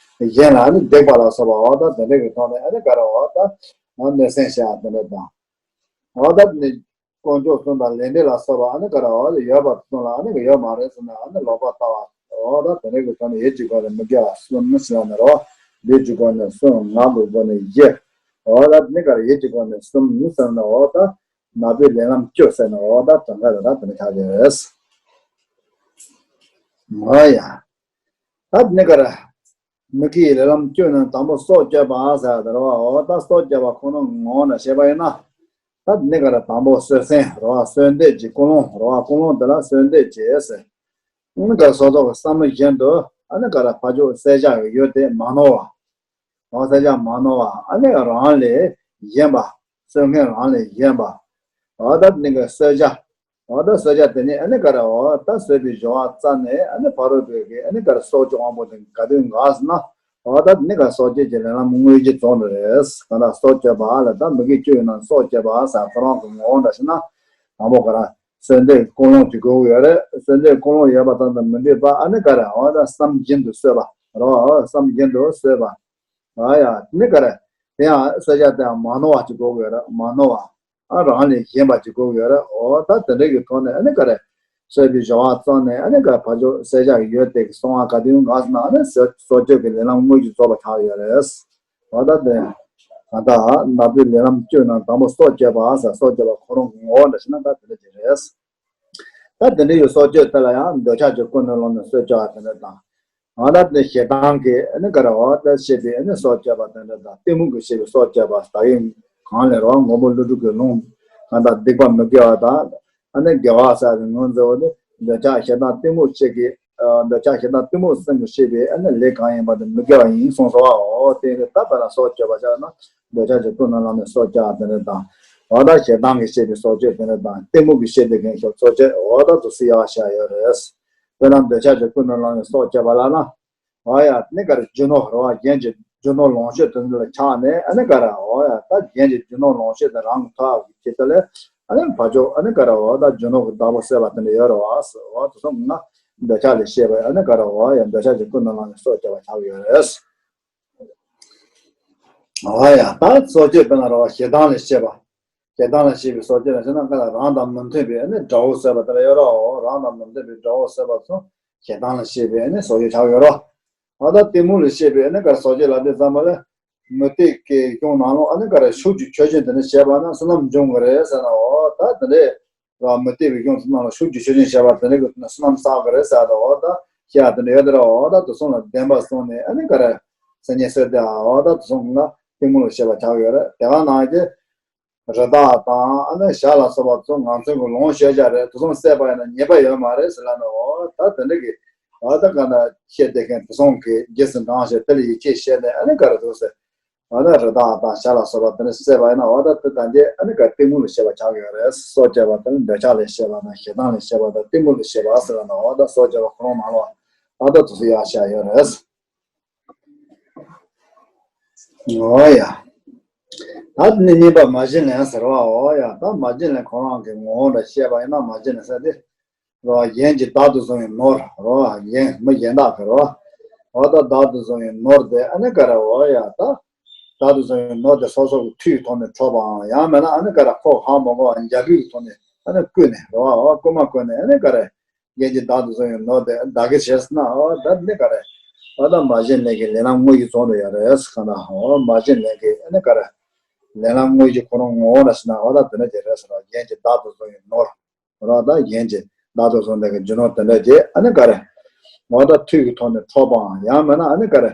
གཞན་ལ་ཨ་ནི་སྡིག་པ་ལ་སོགས་པ་འོ་ད་དེ་འདྲ་གི་ཐོག་ནས་ཨ་ནི་ཀ་ར་འོ་ད་གནོད་སེམས་བྱ་བ་དེ་འདྲ་དང་། འོ་ད་ནི་དཀོན་མཆོག་གསུམ་དང་ལས་འབྲས་ལ་སོགས་པ་ཨ་ནི་ཀ་ར་འོ་ད་ཡོད་པ་གསུམ་ལ་ཨ་ནི་ཡོད་མ་རེད་ཟེར་ན་ཨ་ནི་ལོག་པར་ལྟ་བ་འོ་ད་དེ་འདྲ་གི་ཐོག་ནས་ཡིད་ཀྱི་སྒོ་ནས་མི་དགེ་བ་གསུམ་ཟེར་ན་རོ། ལུས་ཀྱི་སྒོ་ནས་གསུམ། ངག་གི་སྒོ་ནས་བཞི། འོ་ད་ནི་ཀ་ར་ཡིད་ཀྱི་སྒོ་ནས་གསུམ་ཟེར་ན་འོ་ད། ནག་པོའི་ལས་ལམ་སྐྱོད་ཟེར་ན་འོ་ད་དོན་དག་རེ་ར་དེ་འདྲ་ཆགས་ཀྱི་རེད། འོ་ཡ། ད་དེ་ནི་ག་ར། མི་དགེ་བའི་ལས་ལམ་སྐྱོད་ན་དང་པོ་སྲོག་གཅོད་པ་ཟེར་བ་དེ་རེད་བ། འོ་ད་སྲོག་གཅོད་པ་ཁོ་ན་ངོ་བོ་ནས་བཤད་པ་ཡིན་ན། ད་དེ་ནི་ག་ར་དང་པོ་གསོད་སེམས་རེད་བ། གསོད་འདོད་ཀྱི་ཀུན་སློང་རེད་བ། ཀུན་སློང་དེ་ལ་གསོད་འདོད་ཅེས་ཟེར། ཨ་ནི་ག་ར་སོ་སོ་གི་བསམ་བློ་བཞིན་དུ་ཨ་ནི་ག་ར་ཕར་ཕྱོགས་བསད་བྱ་ཡི་ཡུལ་དེ་མ་ནོར་བ། འོ་བསད་བྱ་མ་ནོར་བ་ཨ་ནི་རང་ལས་གཞན་པ། གསོད་མཁན་རང་ལས་གཞན་པ། འོ་ད་ནི་ག་གསོད་བྱ། འོ་ད་གསོད་བྱ་དེ་ནི་ཨ་ནི་ག་ར་འོ་ད་གསོད་པའི་སྦྱོར་བ་བཙལ་ནས་ཨ་ནི་ཕ་རོལ་པོས་ཀྱི་ཨ་ནི་ག་ར་སྲོག་གཅོད་དབང་པོ་དེ་ག་དུས་འགག་ཟེར་ན། འོ་ད་ནི་ག་སྲོག་གཅོད་ཀྱི་ལས་ལམ་དངོས་གཞི་རྫོགས་ནི་རེད། ག་ད་སྲོག་གཅོད་པ་ལ་ད་མི་དགེ་བཅུ་ཡོད་ན་སྲོག་གཅོད་པ་ཟེར་ཁོ་རང་གི་ངོ་བོ་འདྲ་ཞིག་ན། དང་པོ་ག་ར། གསོད་འདོད་ཀུན་སློང་གཅིག་དགོས་ཀྱི་ཡོད་རེད། གསོད་འདོད་ཀུན་སློང་ཡོད་པ་ཙམ་དུ་མི་འགྲིག་པ་ཨ་ནི་ག་རེ་འོ་ད་བསམ་བཞིན་དུ་གསོད་པ་རོ། བསམ་བཞིན་དུ་གསོད་པ། ཨ་ཡ་ནི་ག་རེ། དེ་ཡང་གསོད་བྱ་དེ་ཡང་མ་ནོར་བ་གཅིག་དགོས་ཀྱི་ཡོད་རེད། མ་ནོར་བ། ཨ་རང་ལས་གཞན་པ་གཅིག་དགོས་ཀྱི་ཡོད་རེད། འོ་ད་དེ་འདྲ་གི་ཐོག་ནས་ཨ་ནི་ག་རེ། གསོད་པའི་སྦྱོར་བ་བཙལ་ནས་ཨ་ནི་ག་རེ་ཕར་ཕྱོགས་གསོད་བྱ་ཡོད་དེ་གི་སོང་བ་ག་དུས་འགག་ཟེར་ན་ཨ་ནི་སྲོག་གཅོད་ཀྱི་ལས་ལམ་དངོས་གཞི་རྫོགས་པ་ཆགས་ཡོད་རེད། འོ་ད་དེ། ད་ལྟ་ནག་པོའི་ལས་ལམ་བཅུ་ནང་དང་པོ་སྲོག་གཅོད་པ་ཟེར། སྲོག་གཅོད་པ་ཁོ་རང་གི་ངོ་བོ་འདྲ་ཞིག་ན་ད་དེ་འདྲ་ཅིག་རེད། ད་དེ་འདྲ་ཡི་སྲོག་གཅོད་དེ་ལ་ཡང་འདོད་ཆགས་ཀྱི་ཀུན་ནས་བསླངས་ནས་གསོད་བྱ་བ་དེ་འདྲ་དང་། འོ་ད་དེ་ཞེ་སྡང་གི་ཨ་ནི་ག་རེ་འོ་ད་བཤད་པའི་ཨ་ནི་སྲོག་གཅོད་པ་དེ་འདྲ་དང་གཏི་མུག་གིས་བཤད་པའི་སྲོག་གཅོད་པ་ད་ཡིན་གང་ལས་རོ་ངོ་བོ་ཀླུ་སྒྲུབ་ཀྱི་ལུང་གང་དང་སྡིག་པ་མི་དགེ་བ་དང་ཨ་ནི་དགེ་བ་ཟེར་བའི་ངོས་འཛིན་འོ་ནི་འདོད་ཆགས་ཞེ་སྡང་གཏི་མུག་བཅས་ཀྱི་འདོད་ཆགས་ཞེ་སྡང་གཏི་མུག་གསུམ་གྱིས་བཤད་པའི་ཨ་ནི་ལས་གང་ཡིན་པ་དེ་མི་དགེ་བ་ཡིན་གསུངས་སོ། འོ་དེ་ནི་ད་བར་ལ་སྲོག་གཅོད་པ་བྱས་ན་འདོད་ཆགས་ཀྱི་ཀུན་ནས་བསླངས་ནས་སྲོག་གཅོད་དེ་འདྲ་དང་། འོ་ད་ཞེ་སྡང་གིས་བཤད་པའི་སྲོག་གཅོད་དེ་འདྲ་དང་གཏི་མུག་གིས་བཤད་པའི་གང་ཞིག་སྲོག་གཅོད་འོ་ད་དུ་སི་ཡག་བཤད་ཡོད་རེད། དཔེར་ན་འདོད་ཆགས་ཀྱི་ཀུན་ནས་བསླངས་ནས་སྲོག་གཅོད་པ་ལ་ན། འོ་ཡ་ནི་ག་རེ་རྒྱུ་ནོར་རེད་བ། གཞན་གྱི་རྒྱུ་ནོར་ལོངས་སྤྱོད་དེ་ཚོ་ལ་ཆགས་ནས་ཨ་ནི་ག་རེ་འོ་ཡ་ད་གཞན་གྱི་རྒྱུ་ནོར་ལོངས་སྤྱོད་དེ་རང་གི་ཐོབ་ཀྱི་ཆེད་དུ་ལས་ཨ་ནི་ཕར་ཕྱོགས་ཨ་ནི་ག་རེ་འོ་ད་རྒྱུ་ནོར་གྱི་བདག་པོ་བྱེད་པ་དེ་འདྲ་ཡོད་རེད་བ། འོ་དེ་ཚོ་ང་འདོད་ཆགས་ལས་སྐྱེས་པའི་ཨ་ནི་ག་རེ་འོ་ཡ་འདོད་ཆགས་ཀྱི་ཀུན་ནས་བསླངས་ནས་སྲོག་གཅོད་པ་ཆགས་ཀྱི་ཡོད་རེད། འོ་ཡ་ད་སྲོག་གཅོད་དཔེར་ན་རེད་བ་ཞེ་སྡང་ལས་སྐྱེས་པ། ཞེ་སྡང་ལས་སྐྱེས་པའི་སྲོག་གཅོད་ལ་བྱས་ན་ང་ལ་རང་དང་མི་མཐུན་པའི་ཨ་ནི་དགྲ་བོ་བྱེད་པ་དེ་འདྲ་ཡོད་རེད་བ། རང་དང་མི་མཐུན་པའི་དགྲ་བོ་བྱེད་པ་ཚོ་ཞེ་སྡང་ལས་སྐྱེས་པའི་ཨ་ནི་སྲོག་གཅོད་ཆགས་ཀྱི་ཡོད་རེད་བ། འོ་ད་གཏི་མུག་ལས་སྐྱེས་པའི་ཨ་ནི་ག་རེ་སྲོག་གཅོད་ལབ་དུས་ཙམ་པ་ལ། མུ་སྟེགས་ཀྱི་གཞུང་ནང་ལོགས་ཨ་ནི་ག་རེ་ཤུགས་ཀྱིས་ཆོས་ཅན་དེ་འདྲ་བྱས་པ་ན་བསོད་ནམས་འབྱུང་གི་རེད་ཟེར་ན་འོ་ད་དེ་འདྲས། ར་མུ་སྟེགས་པའི་གཞུང་ཚོ་ནང་ལ་ཤུགས་ཀྱིས་ཆོས་ཅན་བྱས་པ་དེ་འདྲ་གི་བསོད་ནམས་བསགས་གི་རེད་ཟེར་དང་འོ་ད་ཤེས་ཡ་དེ་འདྲ་ཡོད་དེ་ར་འོ་ད་དེ་ཚོ་ལ་བདེན་པ་སོང་ནས་ཨ་ནི་ག་རེ་སེམས་ཉིད་སད་དེ་འོ་ད་དེ་ཚོ་ང་གཏི་མུག་ལ་སྐྱེས་པ་ཆགས་ཡོད་རེད། དེ་ག་ནང་གི་རི་དྭགས་དང་ཨ་ནི་བྱ་ལ་སོགས་པ་ཚོ་ང་ཚོ་གི་ལོངས་སྤྱོད་བྱ་རེད། དེ་ཚོ་བསད་པ་ཡིན་ན་ཉེས་པ་ཡོད་མ་རེད་ཟེར་ལ་ནི་འོ་ད་དེ་འདྲ་གི་འོ་ད་ག་ན་བཤད་དེ་མཁན་དེ་ཚོ་གི་རྗེས་སུ་འབྲང་ཞེས་དེ་ལ་ཡིད་ཆེས་བྱས་ནས་ཨ་ནི་ག་རེ་འདུག་ཟེར། འོ་ན་རི་དྭགས་དང་བྱ་ལ་སོགས་པ་དེ་ནི་བསད་པ་ཡིན་ན་འོ་ད་དེ་ད་འདི་ཨ་ནི་ག་གཏི་མུག་ལ་སྐྱེས་པ་ཆགས་ཡོད་རེད། སྲོག་གཅོད་པ་དེ་ནི་འདོད་ཆགས་ལས་སྐྱེས་པ་དང་ཞེ་སྡང་ལས་སྐྱེས་པ་དང་གཏི་མུག་ལས་སྐྱེས་པ་ཟེར་བ་ན་འོ་ད་སྲོག་གཅོད་པ་ཁོ་རང་མ་ལོ་འོ་ད་དུ་སུ་ཡག་བཤད་ཡོད་རེད། འོ་ཡ། ད་དེ་ནི་གཉིས་པ་མ་བྱིན་ལེན་ཟེར་བ་འོ་ཡ་ད་མ་བྱིན་ལེན་ཁོ་རང་གི་ངོ་བོ་འདྲ་བཤད་པ་ཡིན་ན་མ་བྱིན་ལེན་ཟེར་ཏེ། རོ། གཞན་གྱིས་བདག་ཏུ་བཟུང་བའི་ནོར། རོ། གཞན་མི་གཞན་དག་གི་རོ། འོ་ད་བདག་ཏུ་བཟུང་བའི་ནོར་དེ་ཨ་ནི་ག་རེ་འོ་ཡ་ད། བདག་ཏུ་བཟུང་བའི་ནོར་དེ་སོ་སོ་གི་མཐུ་ཡི་ཐོག་ནས་འཕྲོག་པའམ་ཡང་མིན་ན་ཨ་ནི་ག་རེ་ཁོ་ཧ་མ་གོ་བ་འཇབ་རྒོལ་གྱི་ཐོག་ནས་ཨ་ནི་བརྐུས་ནས་རོ། འོ་རྐུ་མ་བརྐུས་ནས་ཨ་ནི་ག་རེ། གཞན་གྱིས་བདག་ཏུ་བཟུང་བའི་ནོར་དེ་བདག་གིར་བྱས་ན་འོ་ད་ནི་ག་རེ། འོ་ད་མ་བྱིན་ལེན་གྱི་ལས་ལམ་དངོས་ཀྱི་རྫོགས་འགྲོ་ཡ་རེད་གང་ལྟར་འོ་མ་བྱིན་ལེན་གྱི་ཨ་ནི་ག་རེ། ལས་ལམ་དངོས་ཀྱི་ཁོ་རང་ངོ་བོ་ལ་ཕྱིན་ན་འོ་ད་དེ་འདྲ་ཅིག་རེད་ཟེར་བ་གཞན་གྱིས་བདག་ཏུ་བཟུང་བའི་ནོར། རོ། ད་གཞན་གྱིས་བདག་ཏུ་བཟུང་བསྡད་ཀྱི་རྒྱུ་ནོར་དེ་འདྲ་ཅིག་ཨ་ནི་ག་རེ། འོ་ད་མཐུ་ཡི་ཐོག་ནས་འཕྲོག་པའམ་ཡང་མིན་ན་ཨ་ནི་ག་རེ།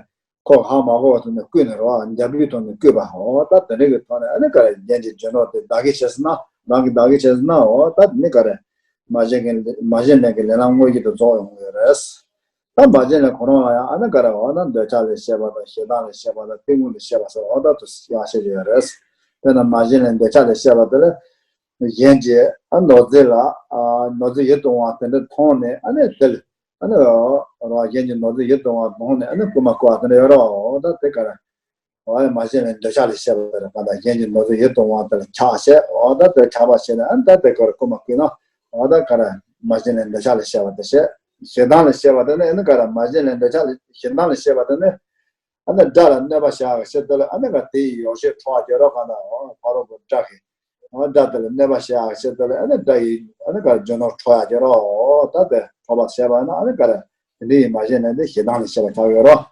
ཁོ་ཧ་མ་གོ་བ་ཐོག་ནས་བརྐུས་ནས་རོ་འཇབ་རྒོལ་ཐོག་ནས་བརྐུས་པ་འོ་ད་དེ་འདྲ་གི་ཐོག་ནས་ཨ་ནི་ག་རེ་གཞན་གྱི་རྒྱུ་ནོར་དེ་བདག་གིར་བྱས་ཟིན་ན་རང་གིས་བདག་གིར་བྱས་ཟིན་ན་འོ་ད་དེ་ནི་ག་རེ། མ་བྱིན་གྱི་མ་བྱིན་ལེན་གྱི་ལས་ལམ་དངོས་ཀྱི་དུ་རྫོགས་ཡོང་གི་ཡོད་རེད། ད་མ་བྱིན་ལེན་ཁོ་རང་ལ་ཡང་ཨ་ནི་ག་རེ་འོ་ན་འདོད་ཆགས་ལས་སྐྱེས་པ་དང་ཞེ་སྡང་ལས་སྐྱེས་པ་དང་གཏི་མུག་ལས་སྐྱེས་པ་སོགས་འོ་ད་དུ་ཡང་བཤད་ཀྱི་ཡོད་རེད། དཔེར་ན་མ་བྱིན་ལེན་འདོད་ཆགས་ལས་སྐྱེས་པ་དེ་ལ་གཞན་གྱིས་ཨ་ནོར་རྫས་ལ་ཨ་ནོར་རྫས་ཡིད་དུ་འོང་བ་དེ་འདྲ་མཐོང་ནས་ཨ་ནི་དེ་ལ་ཨ་ནི་རང་གཞན་གྱི་ནོར་རྫས་ཡིད་དུ་འོང་བ་མཐོང་ནས་ཨ་ནི་རྐུ་མ་རྐུ་བ་དེ་འདྲ་ཡོད་རེད་བ། འོ་ད་དེ་ག་རེ། འོ་ཡ་མ་བྱིན་ལེན་འདོད་ཆགས་ལས་སྐྱེས་པ་དེ་ལ་གང་ལྟར་གཞན་གྱི་ནོར་རྫས་ཡིད་དུ་འོང་བ་དེ་ལ་ཆགས་བྱས་འོ་ད་དེ་ཆགས་པ་བྱས་ནས་ཨ་ནི་ད་དེ་ག་རེ་རྐུ་མ་རྐུས་ན་འོ་ད་ག་རེ་མ་བྱིན་ལེན་འདོད་ཆགས་ལས་སྐྱེས་པ་དེ་བྱས། ཞེ་སྡང་ལས་སྐྱེས་པ་དེ་ནི་ཨ་ནི་ག་རེ་མ་བྱིན་ལེན་འདོད་ཆགས་ལས་ཞེ་སྡང་ལས་སྐྱེས་པ་དེ་ནི། ཨ་ནི་དགྲ་ལ་གནོད་པ་བྱ་བའི་ཕྱིར་དུ་ལ་ཨ་ནི་ག་དེ་ཡི་ཡོ་བྱད་འཕྲོག་པ་བྱེད་རོགས་གང་ལྟར་འོ་ཕ་རོལ་པོ་དགྲ་གི་འོ་དགྲ་དེ་ལ་གནོད་པ་བྱ་བའི་ཕྱིར་དུ་ལ་ཨ་ནི་དགྲ་ཡི་ཨ་ནི་ག་རེ་རྒྱུ་ནོར་འཕྲོག་ཡ་བྱེད་རོགས་འོ་ད་དེ་འཕྲོག་པ་བྱས་པ་ཡིན་ན་ཨ་ནི་ག་རེ་དེ་འདྲ་ཡི་མ་བྱིན་ལེན་དེ་ཞེ་སྡང་ལས་སྐྱེས་པ་ཆགས་ཡོད་རོགས།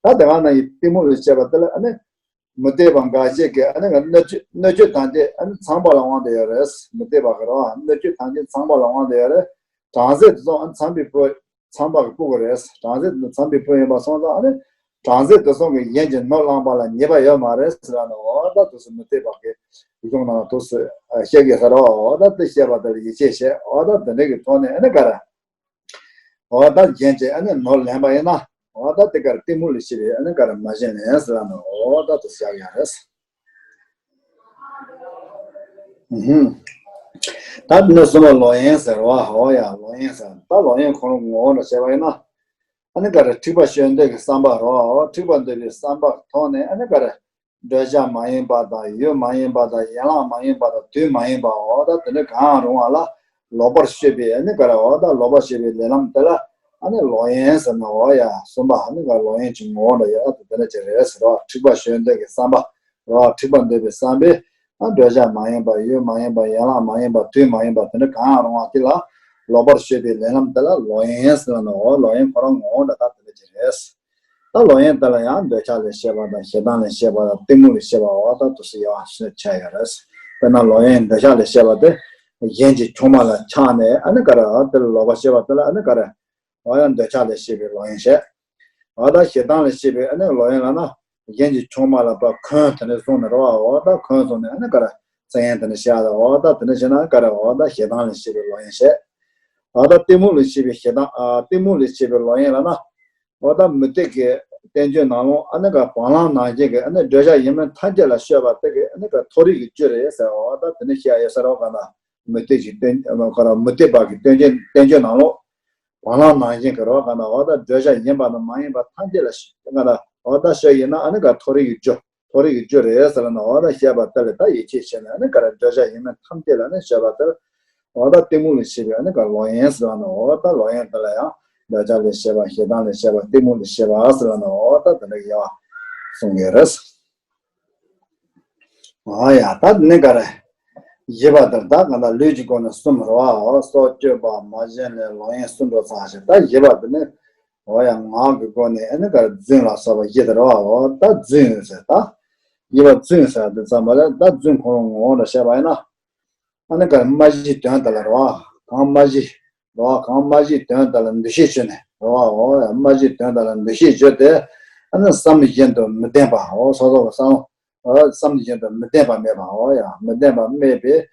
ད་དེ་ག་ན་ཡི་གཏི་མུག་ལས་སྐྱེས་པ་དེ་ལ་ཨ་ནི་མུ་སྟེགས་པ་འགའ་ཞིག་གིས་ཨ་ནི་ག་སྣོད་བཅུད་སྣོད་བཅུད་ཐམས་ཅད་ཨ་ནི་ཚངས་པ་ལ་དབང་དུ་ཡོད་རེད། མུ་སྟེགས་པ་གི་རོགས་སྣོད་བཅུད་ཐམས་ཅད་ཚངས་པ་ལ་དབང་དུ་ཡོད་རེད། བྲམ་ཟེ་དེ་ཚོ་ཨ་ནི་ཚངས་པའི་བུ། ཚངས་པ་གི་བུ་གུ་རེད། བྲམ་ཟེ་དེ་ཚོ་ཚངས་པའི་བུ་ཡིན་པ་སོང་ཙང་ཨ་ནི། བྲམ་ཟེ་དེ་ཚོ་གི་གཞན་གྱི་ནོར་བླངས་པ་ལ་ཉེས་པ་ཡོད་མ་རེད་ཟེར་ལ་ནི་འོ་ད་དུ་སུ་མུ་སྟེགས་པ་གི་གཞུང་ནང་དུ་སུ་བཤད་ཀྱི་ཟེར་རོ་འོ་ད་དེ་བཤད་པ་དེ་ལ་ཡིད་ཆེས་བྱས་འོ་ད་དེ་འདྲ་གི་ཐོག་ནས་ཨ་ནི་ག་རེ། འོ་ད་གཞན་གྱི་ཨ་ནི་ནོར་ལེན་པ་ཡིན་ན་འོ་ད་དེ་ག་རེ་གཏི་མུག་ལས་སྐྱེས་པའི་ཨ་ནི་ག་རེ་མ་བྱིན་ལེན་ཟེར་ལ་ནི་འོ་ད་དུ་བཤད་ཀྱི་ཡོད་རེད། ད་དེ་ནས་གསུམ་པ་ལོག་གཡེམ་ཟེར་བ་འོ་ཡ་ལོག་གཡེམ་ཟེར་ད་ལོག་གཡེམ་ཁོ་རང་ངོ་བོ་འདྲ་བྱས་པ་ཡིན་ན། ཨ་ནི་ག་རེ་འཁྲིག་པ་བཅོམ་འདོད་ཀྱི་བསམ་པ་རོ་འཁྲིག་པ་འདོད་པའི་བསམ་པ་ཐོག་ནས་ཨ་ནི་ག་རེ་འདོད་ཆགས་མ་ཡིན་པ་དང་ཡུལ་མ་ཡིན་པ་དང་ཡན་ལག་མ་ཡིན་པ་དང་དུས་མ་ཡིན་པ་འོ་ད་དེ་འདྲ་གང་རུང་བ་ལ་ལོག་པར་སྤྱོད་པའི་ཨ་ནི་ག་རེ་འོ་ད་ལོག་པར་སྤྱོད་པའི་ལས་ལམ་དེ་ལ་ཨ་ནི་ལོག་གཡེམ་ཟེར་ན་འོ་ཡ་གསུམ་པ་ཨ་ནི་ག་ལོག་གཡེམ་གྱི་ངོ་བོ་འདྲ་ཡོད་ཨ་དེ་འདྲ་ཅིག་རེད་ཟེར་རོ་འཁྲིག་པ་བཅོམ་འདོད་ཀྱི་བསམ་པ། རོ། འཁྲིག་པ་འདོད་པའི་བསམ་པས། ཨ་འདོད་ཆགས་མ་ཡིན་པ་ཡུལ་མ་ཡིན་པ་ཡན་ལག་མ་ཡིན་པ་དུས་མ་ཡིན་པ་དེ་འདྲ་གང་རུང་བ་དེ་ལ་ལོག་པར་སྤྱོད་པའི་ལས་ལམ་དེ་ལ་ལོག་གཡེམ་ཟེར་ནོ། ལོག་གཡེམ་ཁོ་རང་ངོ་བོ་འདྲ་ད་དེ་འདྲ་ཅིག་རེད། ད་ལོག་གཡེམ་དེ་ལ་ཡང་འདོད་ཆགས་ལས་སྐྱེས་པ་དང་ཞེ་སྡང་ལས་སྐྱེས་པ་དང་གཏི་མུག་ལས་སྐྱེས་པ་འོ་ད་དུ་སུ་ཡ་ཞེས་བྱ་ཡོད་རེད། དཔེར་ན་ལོག་གཡེམ་འདོད་ཆགས་ལས་སྐྱེས་པ་དེ་གཞན་གྱི་ཆུང་མ་ལ་ཆགས་ནས་ཨ་ནི་ག་རེ་དེ་ལ་ལོག་པ་སྐྱེས་པ་དེ་ལ་ཨ་ནི་ག་རེ། འོ་ཡང་འདོད་ཆགས་ལས་སྐྱེས་པའི་ལོག་གཡེམ་བྱས། འོ་ད་ཞེ་སྡང་ལས་སྐྱེས་པའི་ཨ་ནི་ལོག་གཡེམ་ལབ་ན། གཞན་གྱི་ཆུང་མ་ལ་ཕར་འཁོན་དེ་འདྲ་བཟུང་ནས་རེད་བ། འོ་ད་འཁོན་བཟུང་ནས་ཨ་ནི་ག་རེ་བཙན་གཡེམ་དེ་འདྲ་བྱས་ད། འོ་ད་དེ་འདྲ་བྱས་ན་ག་རེ་འོ་ད་ཞེ་སྡང་ལས་སྐྱེས་པའི་ལོག་གཡེམ་བྱས། འོ་ད་གཏི་མུག་ལས་སྐྱེས་པའི་ཞེ་སྡང་ཨ་གཏི་མུག་ལས་སྐྱེས་པའི་ལོག་གཡེམ་ལབ་ན། འོ་ད་མུ་སྟེགས་ཀྱི་བསྟན་བཅོས་ནང་ལོགས་ཨ་ནི་ག་བ་ལང་ནང་བཞིན་གྱི་ཨ་ནི་འདོད་ཆགས་ཡིད་སྨོན་ཐམས་ཅད་ལ་སྤྱོད་པ་དེ་གི་ཨ་ནི་ག་མཐོ་རིས་ཀྱི་རྒྱུ་རེད་ཟེར། འོ་ད་དེ་འདྲ་བཤད་ཡོད་ས་རེད་བ། ག་ན་མུ་སྟེགས་ཀྱི་བསྟན་ག་ན་མུ་སྟེགས་པ་གི་བསྟན་བཅོས་བསྟན་བཅོས་ནང་ལོགས་བ་ལང་ནང་བཞིན་གྱི་རེད་བ། ག་ན་འོ་ད་འདོད་ཆགས་ཡིན་པ་དང་མ་ཡིན་པ་ཐམས་ཅད་ལ་ག་ན་འོ་ད་སྤྱོད་ཡིན་ན་ཨ་ནི་ག་མཐོ་རིས་ཀྱི་རྒྱུ། མཐོ་རིས་ཀྱི་རྒྱུ་རེད་ཟེར་ལ་ན། འོ་ད་བཤད་པ་དེ་ལ་ད་ཡིད་ཆེས་བྱས་ནས་ཨ་ནི་ག་རེ་འདོད་ཆགས་ཡིད་སྨོན་ཐམས་ཅད་ལ་ནི་སྤྱོད་པ་དེ་ལ། འོ་ད་གཏི་མུག་ལས་སྐྱེས་པའི་ཨ་ནི་ག་ལོག་གཡེམ་ཟེར་ལ་ན། འོ་ད་ལོག་གཡེམ་དེ་ལ་ཡང་འདོད་ཆགས་ལས་སྐྱེས་པ་ཞེ་སྡང་ལས་སྐྱེས་པ་གཏི་མུག་ལས་སྐྱེས་པ་ཟེར་ལ་ན། འོ་ད་དེ་འདྲ་གི་ཡང་གསུང་གི་རེད། འོ་ཡ་ད་ནི་ག་རེ། བཞི་པ་དེར་ད་ག་ད་ལུས་ཀྱི་སྒོ་ནས་གསུམ་རེད་བ། འོ་སྲོག་གཅོད་པ་མ་བྱིན་ལེན་ལོག་གཡེམ་གསུམ་འགྲོ་ཚར་ཞེས། ད་བཞི་པ་དེ་ནི། འོ་ཡ་ངག་གི་སྒོ་ནས་ཨ་ནི་ག་རེ་རྫུན་ལ་སོགས་པ་བཞི་དེ་རེད་བ། འོ་ད་རྫུན་ཟེར་ད། བཞི་པ་རྫུན་ཟེར་དེ་ཙམ་པ་ལ་ད་རྫུན་ཁོ་རང་ངོ་བོ་འདྲ་བཤད་པ་ཡིན་ན། ཨ་ནི་ག་རེ་སྨྲ་བྱེད་དོན་དེ་ལ་རེད་བ། གང་སྨྲ་བྱེད་རེད་བ། གང་སྨྲ་བྱེད་དོན་དེ་ལ་འདུ་ཤེས་བྱས་ནས་རེད་བ། འོ་ཡ་སྨྲ་བྱེད་དོན་དེ་ལ་འདུ་ཤེས་བྱས་ཏེ། ཨ་ནི་བསམ་བཞིན་དུ་མི་ལྡན་པ། འོ་སོ་སོ་གི་བསམ། འོ་བསམ་བཞིན་དུ་མི་ལྡན་པ་སྨྲས་པ། འོ་ཡ་མི་ལྡན་པ་སྨྲས་པས།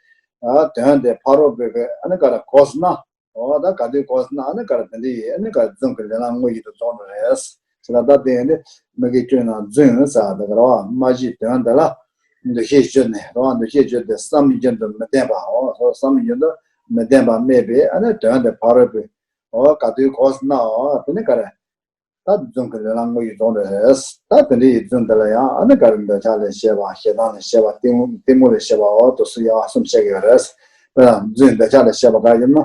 ཨ་དོན་དེ་ཕ་རོལ་པོས་ཀྱི་ཨ་ནི་ག་རེ་གོ་སོང་ན། འོ་ད་ག་དུས་གོ་སོང་ན་ཨ་ནི་ག་རེ་དེ་འདྲ་ཡིན། ཨ་ནི་ག་རེ་རྫུན་གྱི་ལས་ལམ་དངོས་ཡིན་དུ་རྫོགས་འགྲོ་རེད། ཟེར་ལ་ད་དེ་ཡིན་ཏེ་མི་དགེ་བཅུ་ན་རྫུན་ཟེར་དེ་ག་རེད་བ། སྨྲ་བྱེད་དོན་དེ་ལ་འདུ་ཤེས་བྱས་ནས་རེད་བ། འདུ་ཤེས་བྱས་ཏེ་བསམ་བཞིན་དུ་མི་ལྡན་པ། འོ་སོ་བསམ་བཞིན་དུ་མི་ལྡན་པ་སྨྲས་པས། ཨ་ནི་དོན་དེ་ཕ་རོལ་པོས་འོ་ག་དུས་གོ་སོང་ན། འོ་དེ་ནི་ག་རེ། ད་རྫུན་གྱི་ལས་ལམ་དངོས་ཡིན་རྫོགས་འགྲོ་རེད། ད་དེ་འདྲ་ཡི་རྫུན་དེ་ལ་ཡང་ཨ་ནི་ག་རེ་འདོད་ཆགས་ལས་སྐྱེས་པ་ཞེ་སྡང་ལས་སྐྱེས་པ་གཏི་མུག་གཏི་མུག་ལས་སྐྱེས་པ། འོ་དེ་ཚོ་དབྱེ་བ་གསུམ་བཤད་ཀྱི་ཡོད་རེད། དཔེར་ན་རྫུན་འདོད་ཆགས་ལས་སྐྱེས་པ་ག་ཡིན་ན།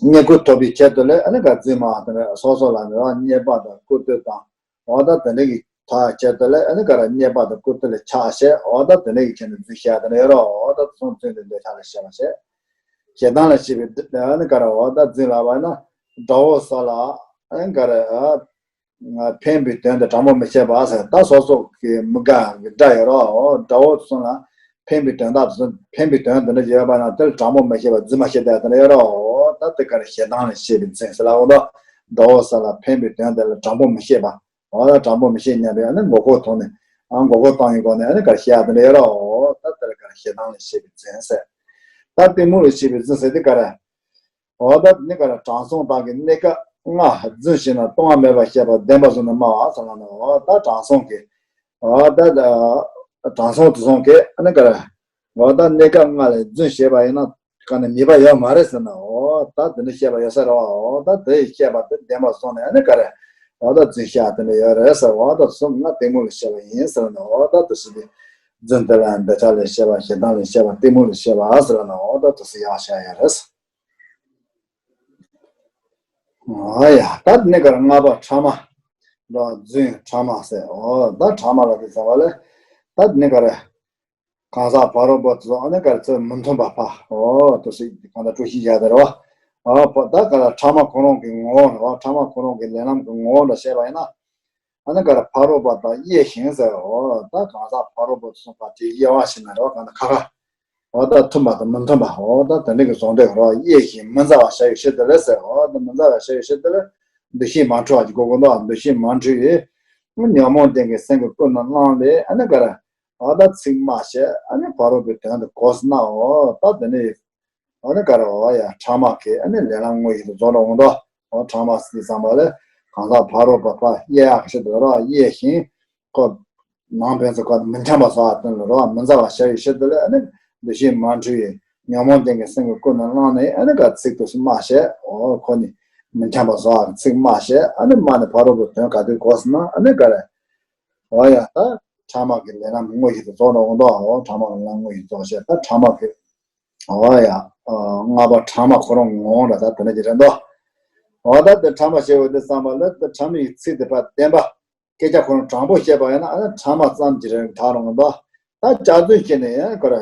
རྙེད་བཀུར་ཐོབ་པའི་ཆེད་དུ་ལས་ཨ་ནི་ག་རྫུན་སྨྲ་བ་དེ་འདྲ་སོ་སོ་ལ་ནི་རང་རྙེད་པ་དང་བཀུར་སྟི་དང་། འོ་ད་དེ་འདྲ་གི་ཐག་ཆོད་དེ་ལས་ཨ་ནི་ག་རེ་རྙེད་པ་དང་བཀུར་སྟི་ལ་ཆགས་བྱས། འོ་ད་དེ་འདྲ་གི་ཆེད་དུ་རྫུན་བཤད་དེ་འདྲ་ཡོད་རེད། འོ་ད་དེ་ཚོ་རྫུན་དེ་འདོད་ཆགས་ལས་སྐྱེས་པ་བྱས། ཞེ་སྡང་ལས་སྐྱེས་པའི་ཨ་ནི་ག་རེ་འོ་ད་རྫུན་ལབ་པ་ན། དགྲ་བོ་སོགས་ལ་ཨ་ནི་ག་རེ་ཨ་ཕན་པའི་དོན་དུ་དྲང་པོ་མི་བཤད་པ་ཟེར། ད་སོ་སོ་གི་མི་དགའ་གི་དགྲ་ཡོད་རེད། འོ་དགྲ་བོ་ཚོ་ལ་ཕན་པའི་དོན་དག་ཚོ་ཕན་པའི་དོན་དེ་འདྲ་ཡོད་པ་ན་དེར་དྲང་པོ་མི་བཤད་པ་རྫུན་མ་བཤད་དེ་དེ་འདྲ་ཡོད་རེད། འོ་ད་དེ་ག་རེ་ཞེ་སྡང་ལས་སྐྱེས་པའི་རྫུན་ཟེར་ལབ་འོ་ད། དགྲ་བོ་སོགས་ལ་ཕན་པའི་དོན་དེ་ལ་དྲང་པོ་མི་བཤད་པ། འོ་ད་དྲང་པོ་མི་བཤད་སྙམ་པའི་ཨ་ནི་མགོ་སྐོར་ཐོག་ནས་ཨ་མགོ་སྐོར་བཏང་ཡོད་སྐོར་ནས་ཨ་ནི་ག་རེ་བཤད་ཡ་དེ་འདྲ་ཡོད་རེད། འོ་ད་དེ་ལ་ག་རེ་ཞེ་སྡང་ལས་སྐྱེས་པའི་རྫུན་ཟེར། ད་གཏི་མུག་ལས་སྐྱེས་པའི་རྫུན་ཟེར་དེ་ག་རེ། འོ་ད་ནི་ག་རེ་དྲང་སྲོང་དག་གིས་གནས་སྐབས་ལྔ་རྫུན་བཤད་ན་ལྟུང་བ་མེད་པར་བཤད་པ་བདེན་པ་བཟུང་ནས་སྨྲ་བ་ཟེར་ལ་ནི། འོ་ད་དྲང་སྲོང་གིས། འོ་ད་དྲང་སྲོང་དེ་ཚོ་གིས་ཨ་ནི་ག་རེ། འོ་ད་གནས་སྐབས་ལྔ་ལ་རྫུན་བཤད་པ་ཡིན་ན་ག་ནས་ཉེས་པ་ཡོད་མ་རེད་ཟེར་ན། འོ་ད་དེ་འདྲ་བཤད་པ་ཡོད་ས་རེད་བ། འོ་ད་དེ་བཤད་པ་དེ་བདེན་པ་བཟུང་ནས་ཨ་ནི་ག་རེ། འོ་ད་རྫུན་བཤད་དེ་འདྲ་ཡོད་རེད་ཟེར། འོ་ད་གསུམ་ང་གཏི་མུག་ལས་སྐྱེས་པ་ཡིན་ཟེར་ན། འོ་ད་དེ་སྲིད་དེ་རྫུན་དེ་ལ་འདོད་ཆགས་ལས་སྐྱེས་པ་ཞེ་སྡང་ལས་སྐྱེས་པ་གཏི་མུག་ལས་སྐྱེས་པ་ཟེར་ན། འོ་ད་དེ་སྲིད་ཡང་བཤད་ཡོད་རེད། འོ་ཡ་ད་ནི་ག་རེ་ལྔ་པ་ཕྲ་མ། འགྲོ་རྫུན་ཕྲ་མ་ཟེར། འོ་ད་ཕྲ་མ་ལ་དེ་ཟེར་བ་ལས་ད་ནི་ག་རེ། གང་ཟག་ཕ་རོལ་པོ་དེ་ཚོ་ཨ་ནི་ག་རེ་ཚོས་མི་མཐུན་པ་ཕ། འོ་དེ་ཚོ་གང་ལྟར་དཀྲུག་ཤིང་བཞག་དེ་རེད་བ། འོ་ད་ག་ལ་ཕྲ་མ་ཁོ་རང་གི་ངོ་བོ་རེད་བ། ཕྲ་མ་ཁོ་རང་གི་ལས་ལམ་གྱི་ངོ་བོ་འདྲ་བཤད་པ་ཡིན་ན། ཨ་ནི་ག་རེ་ཕ་རོལ་པོ་དང་དབྱེ་ཞིང་ཟེར། འོ་ད་གང་ཟག་ཕ་རོལ་པོ་དེ་ཚོ་ཕར་དེ་དབྱེ་བ་ཕྱེ་ན་རེད་བ། གང་ལྟར་ཁ་ཁ། འོ་ད་མཐུན་པ་དང་མི་མཐུན་པ། འོ་ད་དེ་འདྲ་གི་བཟོ་འདྲ་རེད་བ། དབྱེ་ཞིང་མི་མཛའ་བར་བྱ་བའི་ཕྱིར་དུ་ལས་ཟེར། འོ་ད་མི་མཛའ་བར་བྱ་བའི་ཕྱིར་དུ་ལས་འདུ་ཤེས་མ་འཁྲུལ་བ་གྱི་སྒོ་ཀུན་ཏུ་འདུ་ཤེས་མ་འཁྲུལ་བའི་ཉོན་མོངས་ལྡན་གྱི་སེམས་ཀྱི་ཀུན་ནས་བསླངས་ཏེ་ཨ་ནི་ག་རེ། འོ་ད་ཚིག་སྨྲ་བྱས་ཨ་ནི་ཕ་རོལ་པོའི་དོན་དུ་གོ་སོང་ན། འོ་ད་དེ་ནི་འོ་ནི་ག་རེ་འོ་ཡ་ཕྲ་མ་གི་ཨ་ནི་ལས་ལམ་དངོས་ཡིན་དུ་རྫོགས་འགྲོ་འོང་དོ། འོ་ཕྲ་མ་ཟེར་དུས་ཙམ་པ་ལས་གང་ཟག་ཕ་རོལ་པོ་ཕར་དབྱེ་ཡག་ཕྱིར་དུ་རོ་དབྱེ་ཞིང་ཁོ་ནང་ཕན་ཚུན་ཁོ་མི་འཐད་པ་བཟོ་བ་དེ་ལ་རོ་མི་མཛའ་བ་བྱ་བའི་ཕྱིར་དུ་ལས་ཨ་ནི་འདུ་ཤེས་མ་འཁྲུལ་བའི་ཉོན་མོངས་ལྡན་གྱི་སེམས་ཀྱི་ཀུན་ནས་བསླངས་ནས་ཨ་ནི་ག་ཚིག་དུ་སྨྲ་བྱས། འོ་ཁོ་ནི་མི་འཐད་པ་བཟོ་བ་ཚིག་སྨྲ་བྱས་ཨ་ནི་སྨྲ་ནས་ཕ་རོལ་པོའི་དོན་ག་དུས་གོ་སོང་ན་ཨ་ནི་ག་རེ། འོ་ཡ་ད་ཕྲ་མ་གི་ལས་ལམ་དངོས་ཡིན་དུ་རྫོགས་འགྲོ་འོང་དོ། འོ་ཕྲ་མ་གི་ལས་ལམ་དངོས་ཡིན་རྫོགས་བྱས་ད་ཕྲ་མ་གི། འོ་ཡ། ལྔ་པ་ཕྲ་མ་ཁོ་རང་ངོ་བོ་འདྲ་ད་དེ་འདྲ་ཅིག་རེད་འདུག་འོ་ད་དེ་ཕྲ་མ་ཞེས་པ་དེ་ཙམ་པ་ལ་དེ་ཕྲ་མའི་ཚིག་དེ་ཕར་བདེན་པ། སྐད་ཆ་ཁོ་རང་དྲང་པོ་བཤད་པ་ཡིན་ན་ཨ་ནི་ཕྲ་མ་ཙམ་ཅིག་རེད་ད་རུང་འདུག་ད་སྐྱག་རྫུན་བཤད་ནས་ཡང་ཁོ་ར་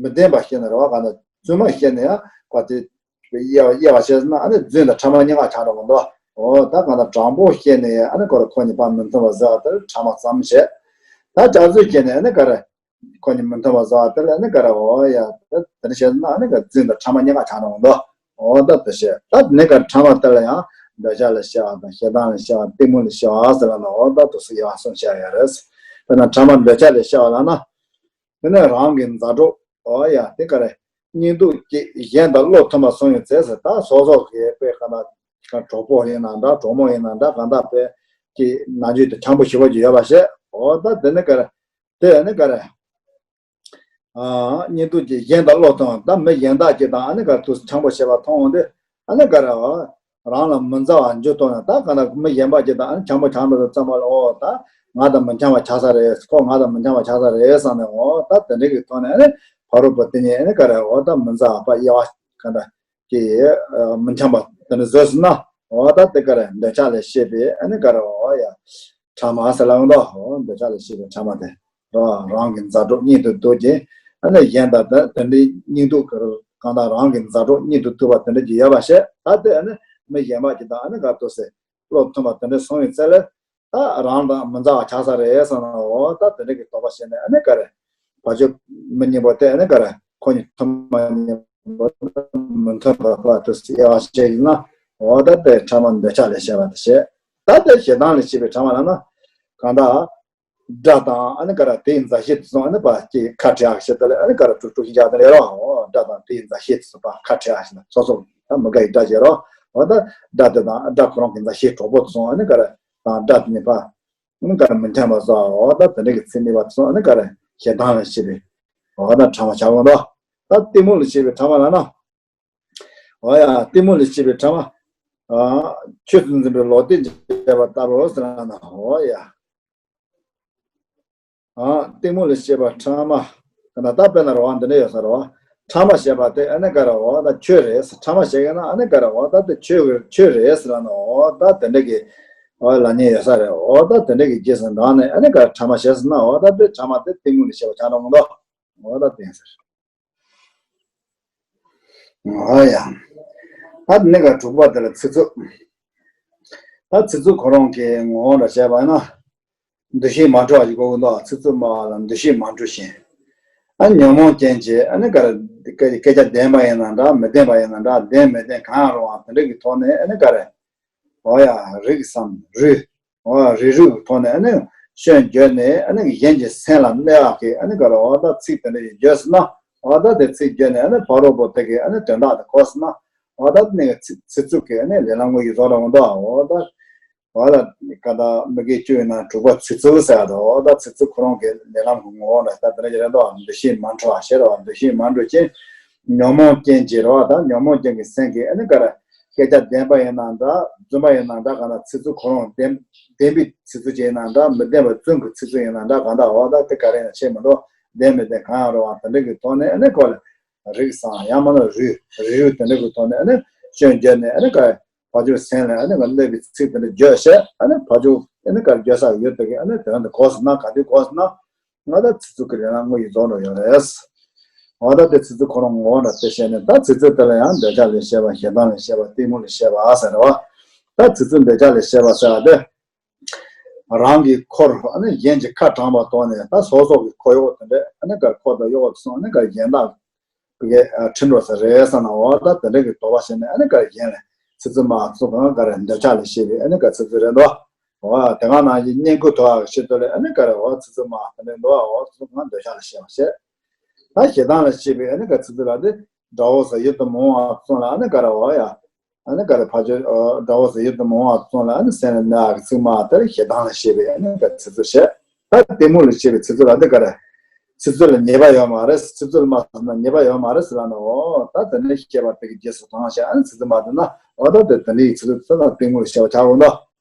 མི་བདེན་པ་བཤད་ན་རེད་བ། ག་ན་རྫུན་མ་བཤད་ནས་ཡང་ཁོ་དེ་དབྱེ་བ་དབྱེ་བ་བཤད་ན་ཨ་ནི་རྫུན་དང་ཕྲ་མ་གཉིས་ཀ་ཆགས་འགྲོ་གི་འདུག་འོ་ད་ག་ན་དྲང་པོ་བཤད་ནས་ཨ་ནི་ཁོ་ར་ཁོ་གཉིས་ཕར་མི་མཐུན་པ་བཟོ་བ་དེར་ཕྲ་མ་ཙམ་བཤད། ད་སྐྱག་རྫུན་བཤད་ནས་ཨ་ནི་ག་རེ། ཁོ་གཉིས་མི་མཐུན་པ་བཟོ་བ་དེ་ལ་ནི་ག་རེ་འོ་ཡ་དེ་ནི་བཤད་ན་ནི་ག་རྫུན་དང་ཕྲ་མ་གཉིས་ཀ་ཆགས་འགྲོ་འདུག་འོ་ད་དེ་བཤད་ད་ནི་ག་ཕྲ་མ་དེ་ལ་ཡང་ འདོད་ཆགས་ལས་སྐྱེ་བ་དང་ཞེ་སྡང་ལས་སྐྱེ་བ་གཏི་མུག་ལས་སྐྱེ་བ་ཟེར་ལ་ནི་འོ་ད་དུ་སུ་ཡ་གསུངས་བྱ་ཡ་རེད། དཔེར་ན་ཕྲ་མ་འདོད་ཆགས་ལས་སྐྱེ་བ་ལ་ན། དེ་ནས་རང་གི་མཛའ་གྲོགས་འོ་ཡ་དེ་ག་རེ། གཉིད་སྡུག་ཅིག་གཞན་དང་བློ་མཐུན་པ་སོང་ཡོད་ཚེ་ཟེར་ད་སོ་སོ་གི་དཔེ་ག་ན་གྲོགས་པོ་ཡིན་ན་འདྲ་གྲོགས་མོ་ཡིན་ན་འདྲ་གང་ལྟར་དཔེ་ཀྱི་ནང་རྒྱུད་དུ་འཆམ་པོ་ཞེ་པོ་ཅིག་ཡོད་པ་ཞེས་འོ་ད་དེ་ནི་ག་རེ། དེ་ནི་ག་རེ། གཉིད་སྡུག་ཅིག་གཞན་དང་བློ་མཐུན་ད་མི་གཞན་དག་ཅིག་དང་ཨ་ནི་ག་རེ་དུ་འཆམ་པོ་བྱེད་པ་མཐོང་འོང་དུས་ཨ་ནི་ག་རེ་རང་ལ་མི་མཛའ་བ་འཇུ་གཏོང་ཡང་ད་ག་ན་མི་གཞན་པ་ཅིག་དང་ཨ་ནི་འཆམ་པོ་ཆགས་འགྲོ་དུས་ཙམ་པ་ལ་འོ་ད་ང་དང་མི་འཆམ་པ་ཆགས་ས་རེད་ཁོ་ང་དང་མི་འཆམ་པ་ཆགས་ས་རེད་བསམ་ནས་འོ་ད་དེ་འདྲ་གི་ཐོག་ནས་ཨ་ནི་ཕ་རོལ་པོ་དེ་ཉིད་ཨ་ནི་ག་རེ་འོ་ད་མི་མཛའ་བ་དབྱེ་བ་ག་འདྲ། ཀྱི་མི་འཆམ་པ་དེ་འདྲ་བཟོས་སོང་ན་འོ་ད་དེ་ག་རེ་འདོད་ཆགས་ལས་སྐྱེས་པའི་ཨ་ནི་ག་རེ་འོ་ཡ་ཕྲ་མ་ཟེར་ལ་ཡོང་དོ། འོ་འདོད་ཆགས་ལས་སྐྱེས་པའི་ཕྲ་མ་དེ་རོ་རང་གི་མཛའ་གྲོགས་གཉིད་དུ་སྡུག་ཅིང་ཨ་ནི་གཞན་དང་དེ་དེ་འདྲའི་གཉིད་སྡུག་གི་གང་དག་རང་གི་མཛའ་གྲོགས་གཉིད་དུ་སྡུག་པ་དེ་འདྲ་ཅིག་ཡོད་པ་ཞེས་ད་དེ་ཨ་ནི་མི་གཞན་པ་ཅིག་དང་ཨ་ནི་ག་ཏོ་སེ་བློ་མཐུན་པ་དེ་འདྲ་སོང་བའི་ཚེ་ལ། ད་རང་དང་མི་མཛའ་བ་ཆགས་ས་རེད་བསམ་ན་འོ་ད་དེ་འདྲ་གི་དོགས་པ་བྱས་ནས་ཨ་ནི་ག་རེ། བ་ཅོ་མི་གཉིས་པོ་དེ་ཨ་ནི་ག་རེ་ཁོ་གཉིས་མཐུན་མ་གཉིས་པོ་མི་མཐུན་པ་ཁོ་དུ་དབྱེ་བ་བྱས་ཡིན་ན་འོ་ད་དེ་ཕྲ་མ་འདོད་ཆགས་ལས་སྐྱེས་པ་དེ་བྱས། ད་དེ་ཞེ་སྡང་ལས་སྐྱེས་པའི་ཕྲ་མ་ལ་ན་གང་ལྟར་དགྲ་དང་ཨ་ནི་ག་རེ་དེའི་མཛའ་བཤེས་དུ་སོང་ཨ་ནི་པ་ཀྱི་ཁ་བྲལ་ཞེས་དེ་ལ་ཨ་ནི་ག་རེ་དཀྲུག་དཀྲུག་ཤིང་རྒྱག་དེ་ལས་རོ་འོ་དགྲ་དང་དེའི་མཛའ་བཤེས་དུ་སོང་པ་ཁ་བྲལ་ཞེས་ན་སོ་སོ་ད་མི་དགའ་ཡི་དགྲ་བྱས་རོ་འོ་ད་དགྲ་དེ་དང་དགྲ་ཁོ་རང་གི་མཛའ་བཤེས་གྲོགས་པོ་དུ་སོང་ཨ་ནི་ག་རེ། དང་སྒྲ་དེ་ནི་པ། ཨ་ནི་ག་རེ་མི་འཐད་པ་སོགས་འོ་ད་དེ་འདྲ་གི་ཚིག་ནི་པ་སོགས་ཨ་ནི་ག་རེ་ཞེ་སྡང་ལ་ཤེས་པའི་འོ་ད་ཕྲ་མ་བྱ་བ་འདོ། ད་གཏི་མུག་ལ་ཤེས་པའི་ཕྲ་མ་ལ་ན། འོ་ཡ་གཏི་མུག་ལ་ཤེས་པའི་ཕྲ་མ། ཆོས་སུ་འཛིན་པའི་ལོག་ལྟས་འབྱེད་པ་ལྟ་བུ་ཟེར་ན་འོ་ཡ། གཏི་མུག་ལ་སྐྱེས་པ་ཕྲ་མ། ད་དཔེར་ན་རོ་འདི་འདྲ་ཡོད་ས་རོ། ཕྲ་མ་ཞེས་པ་དེ་ཨ་ནི་ག་རེ་འོ་ད་ཆོས་རེད། ཕྲ་མ་ཞེས་ཡོད་ན་ཨ་ནི་ག་རེ་འོ་ད་དེ་ཆོས་ཆོས་རེད་ཟེར་ན་འོ་ད་དེ་འདྲ་གི་འོ་ལབ་མཁན་ཡོད་ས་རེད། འོ་ད་དེ་འདྲ་གི་རྗེས་སུ་འབྲངས་ནས་ཨ་ནི་ག་རེ་ཕྲ་མ་ཞེས་ཟེར་ན་འོ་ད་དེ་ཕྲ་མ་དེ་གཏི་མུག་ལ་སྐྱེས་པ་ཆགས་འགྲོ་མི་འདུག་འོ་ད་དེ་ཡིན་ཟེར། ཨ་ཡ། ད་ནི་ག་དྲུག་པ་དེ་ལ་ཚིག་རྩུབ། ད་ཚིག་རྩུབ་ཁོ་རང་གི་ངོ་བོ་འདྲ་བྱས་པ་ཡིན་ན། འདུ་ཤེས་མ་འཁྲུལ་བ་ཞིག་དགོས་ཀྱི་འདུག་ཚིག་རྩུབ་སྨྲ་བ་ལ་འདུ་ཤེས་མ་འཁྲུལ་ཞིང་། ཨ་ཉོན་མོངས་ཅན་གྱི་ཨ་ནི་ག་རེ་སྐད་ཆ་བདེན་པ་ཡིན་ན་འདྲ་མི་བདེན་པ་ཡིན་ན་འདྲ་བདེན་མི་བདེན་གང་ཡང་རུང་བ་དེ་འདྲ་གི་ཐོག་ནས་ཨ་ནི་ག་རེ། འོ་ཡ་རིགས་སམ་རུས། འོ་རིགས་རུས་ཀྱི་ཐོག་ནས་ཨ་ནི་སྐྱོན་བརྗོད་ནས་ཨ་ནི་གཞན་གྱི་སེམས་ལ་གནོད་ཡག་གི་ཨ་ནི་ག་རེ་འོ་ད་ཚིག་དེ་འདྲ་ཞིག་བརྗོད་ཟིན་ན་འོ་ད་དེ་ཚིག་བརྗོད་ནས་ཨ་ནི་ཕ་རོལ་པོ་དེ་གི་ཨ་ནི་དོན་དག་དེ་གོ་ཟིན་ན་འོ་ད་ནི་ཚིག་ཚིག་རྩུབ་ཀྱི་ཨ་ནི་ལས་ལམ་དངོས་ཀྱི་བཟོ་འདྲ་འོ་ད་འོ་ད། འོ་ད་ཀ་ད་མི་དགེ་བཅུ་ཡིན་ན་དྲུག་པ་ཚིག་རྩུབ་ཟེར་ཡ་དང་འོ་ད་ཚིག་རྩུབ་ཁོ་རང་གི་ལས་ལམ་གྱི་ངོ་བོ་འདྲ་ད་དེ་འདྲ་ཞིག་རེད་འདུག་འདུ་ཤེས་མ་འཁྲུལ་བ་ཞེས་རེད་བ། འདུ་ཤེས་མ་འཁྲུལ་ཅན། ཉོན་མོངས་ཅན་གྱི་རེད་བ། ད་ཉོན་མོངས་ཅན་གྱི་སེམས་ཀྱིས་ཨ་ནི་ག་རེ། སྐད་ཆ་བདེན་པ་ཡིན་ན་འདྲ་རྫུན་པ་ཡིན་ན་འདྲ་གང་ལྟར་ཚིག་རྩུབ་ཁོ་རང་བདེན་བདེན་པའི་ཚིག་རྩུབ་ཅིག་ཡིན་ན་འདྲ་མི་བདེན་པ་རྫུན་གྱི་ཚིག་རྩུབ་ཡིན་ན་འདྲ་གང་ལྟར་འོ་ད་དེ་ག་རེ་ཡིན་ན་ཤེས་མི་འདུག་བདེན་མི་བདེན་གང་ཡང་རུང་བ་དེ་འདྲ་གི་ཐོག་ནས་ཨ་ནི་ཁོ་ལ་རིགས་སམ་ཡང་མིན་ན་རུས་རིགས་རུས་དེ་འདྲ་གི་ཐོག་ནས་ཨ་ནི་སྐྱོན་བརྗོད་ནས་ཨ་ནི་ག་རེ། ཕ་ཇོ་སེམས་ལ་ཨ་ནི་ག་གནོད་པའི་ཚིག་དེ་འདྲ་བརྗོད་བྱས་ཨ་ནི་ཕ་ཇོ་ཨ་ནི་ག་བརྗོད་ས་ཡོད་དེ་གི་ཨ་ནི་དོན་དུ་གོ་སོང་ན་ག་དུས་གོ་སོང་ན་ང་ད་ཚིག་རྩུབ་ཀྱི་ལས་ལ་དངོས་ཡོད་རྫོགས་འགྲོ་ཡོད་རེད། འོ་ད་དེ་ཚིག་རྩུབ་ཁོ་རང་ངོ་བོ་འདྲ་དེ་བཤད་ནས་ད་ཚིག་རྩུབ་དེ་ལ་ཡང་འདོད་ཆགས་ལས་སྐྱེས་པ་ཞེ་སྡང་ལས་སྐྱེས་པ་གཏི་མུག་ལས་སྐྱེས་པ་ཟེར་བ། ད་ཚིག་རྩུབ་འདོད་ཆགས་ལས་སྐྱེས་པ་ཟེར་བ་དེ། རང་གི་འཁོར་ཨ་ནི་གཞན་གྱི་ཁ་དྲངས་པ་དོར་ནས་ད་སོ་སོ་གི་འཁོར་གཡོག་དེ་འདྲ་ཨ་ནི་ག་རེ་འཁོར་དང་གཡོག་དེ་སོང་ཨ་ནི་ག་རེ་གཞན་དག་གི་ཨ་ཁྲིམས་འགྲོ་ས་རེད་བསམ་ན་འོ་ད་དེ་འདྲ་གི་དོགས་པ་བྱས་ནས་ཨ་ནི་ག་རེ་གཞན་ལ་ཚིག་རྩུབ་སྨྲ་ཚུགས་གང་ག་རེ་འདོད་ཆགས་ལས་སྐྱེས་པའི་ཨ་ནི་ག་ཚིག་རྩུབ་རེད་འདུག་འོ་དེ་ག་ནང་བཞིན་བསྙེན་བཀུར་དོར་བ་ཞིག་ཏུ་ལས་ཨ་ནི་ག་རེ་འོ་ཚིག་རྩུབ་སྨྲ་དེ་འདྲ་འདུག་འོ་ཚིག་རྩུབ་གང་འདོད་ཆགས་ལས་སྐྱེས་པ་བྱས། ད་ཞེ་སྡང་ལས་སྐྱེས་པའི་ཨ་ནི་ག་ཚིག་རྩུབ་ལ་དེ་དགྲ་བོ་ཟེར་ཡིད་དུ་མི་འོང་བ་སོང་ལ་ཨ་ནི་ག་རེ་འོ་ཡ། ཨ་ནི་ག་རེ་ཕ་ཇོ་དགྲ་བོ་ཟེར་ཡིད་དུ་མི་འོང་བ་སོང་ལ་ཨ་ནི་སེམས་ལ་གནོད་ཡག་གི་ཚིག་སྨྲ་དེར་ཞེ་སྡང་ལས་སྐྱེས་པའི་ཨ་ནི་ག་ཚིག་རྩུབ་བྱས། ད་གཏི་མུག་ལས་སྐྱེས་པའི་ཚིག་རྩུབ་ལ་འདི་ག་རེ། ཚིག་རྩུབ་ལ་ཉེས་པ་ཡོད་མ་རེད། ཚིག་རྩུབ་ལ་མ་བསམ་ན་ཉེས་པ་ཡོད་མ་རེད་ཟེར་ལ་ནི་འོ་ད་དེ་ནས་སྐྱེས་པ་དེ་གི་རྗེས་སུ་འབྲང་བྱས་ཨ་ནི་ཚིག་རྩུབ་མ་བསྟན་ན་འོ་ད་དེ་དེ་འདྲའི་ཚིག་རྩུབ་ཚོ་ལ་གཏི་མུག་ལས་སྐྱེས་པ་ཆགས་འོང་ད།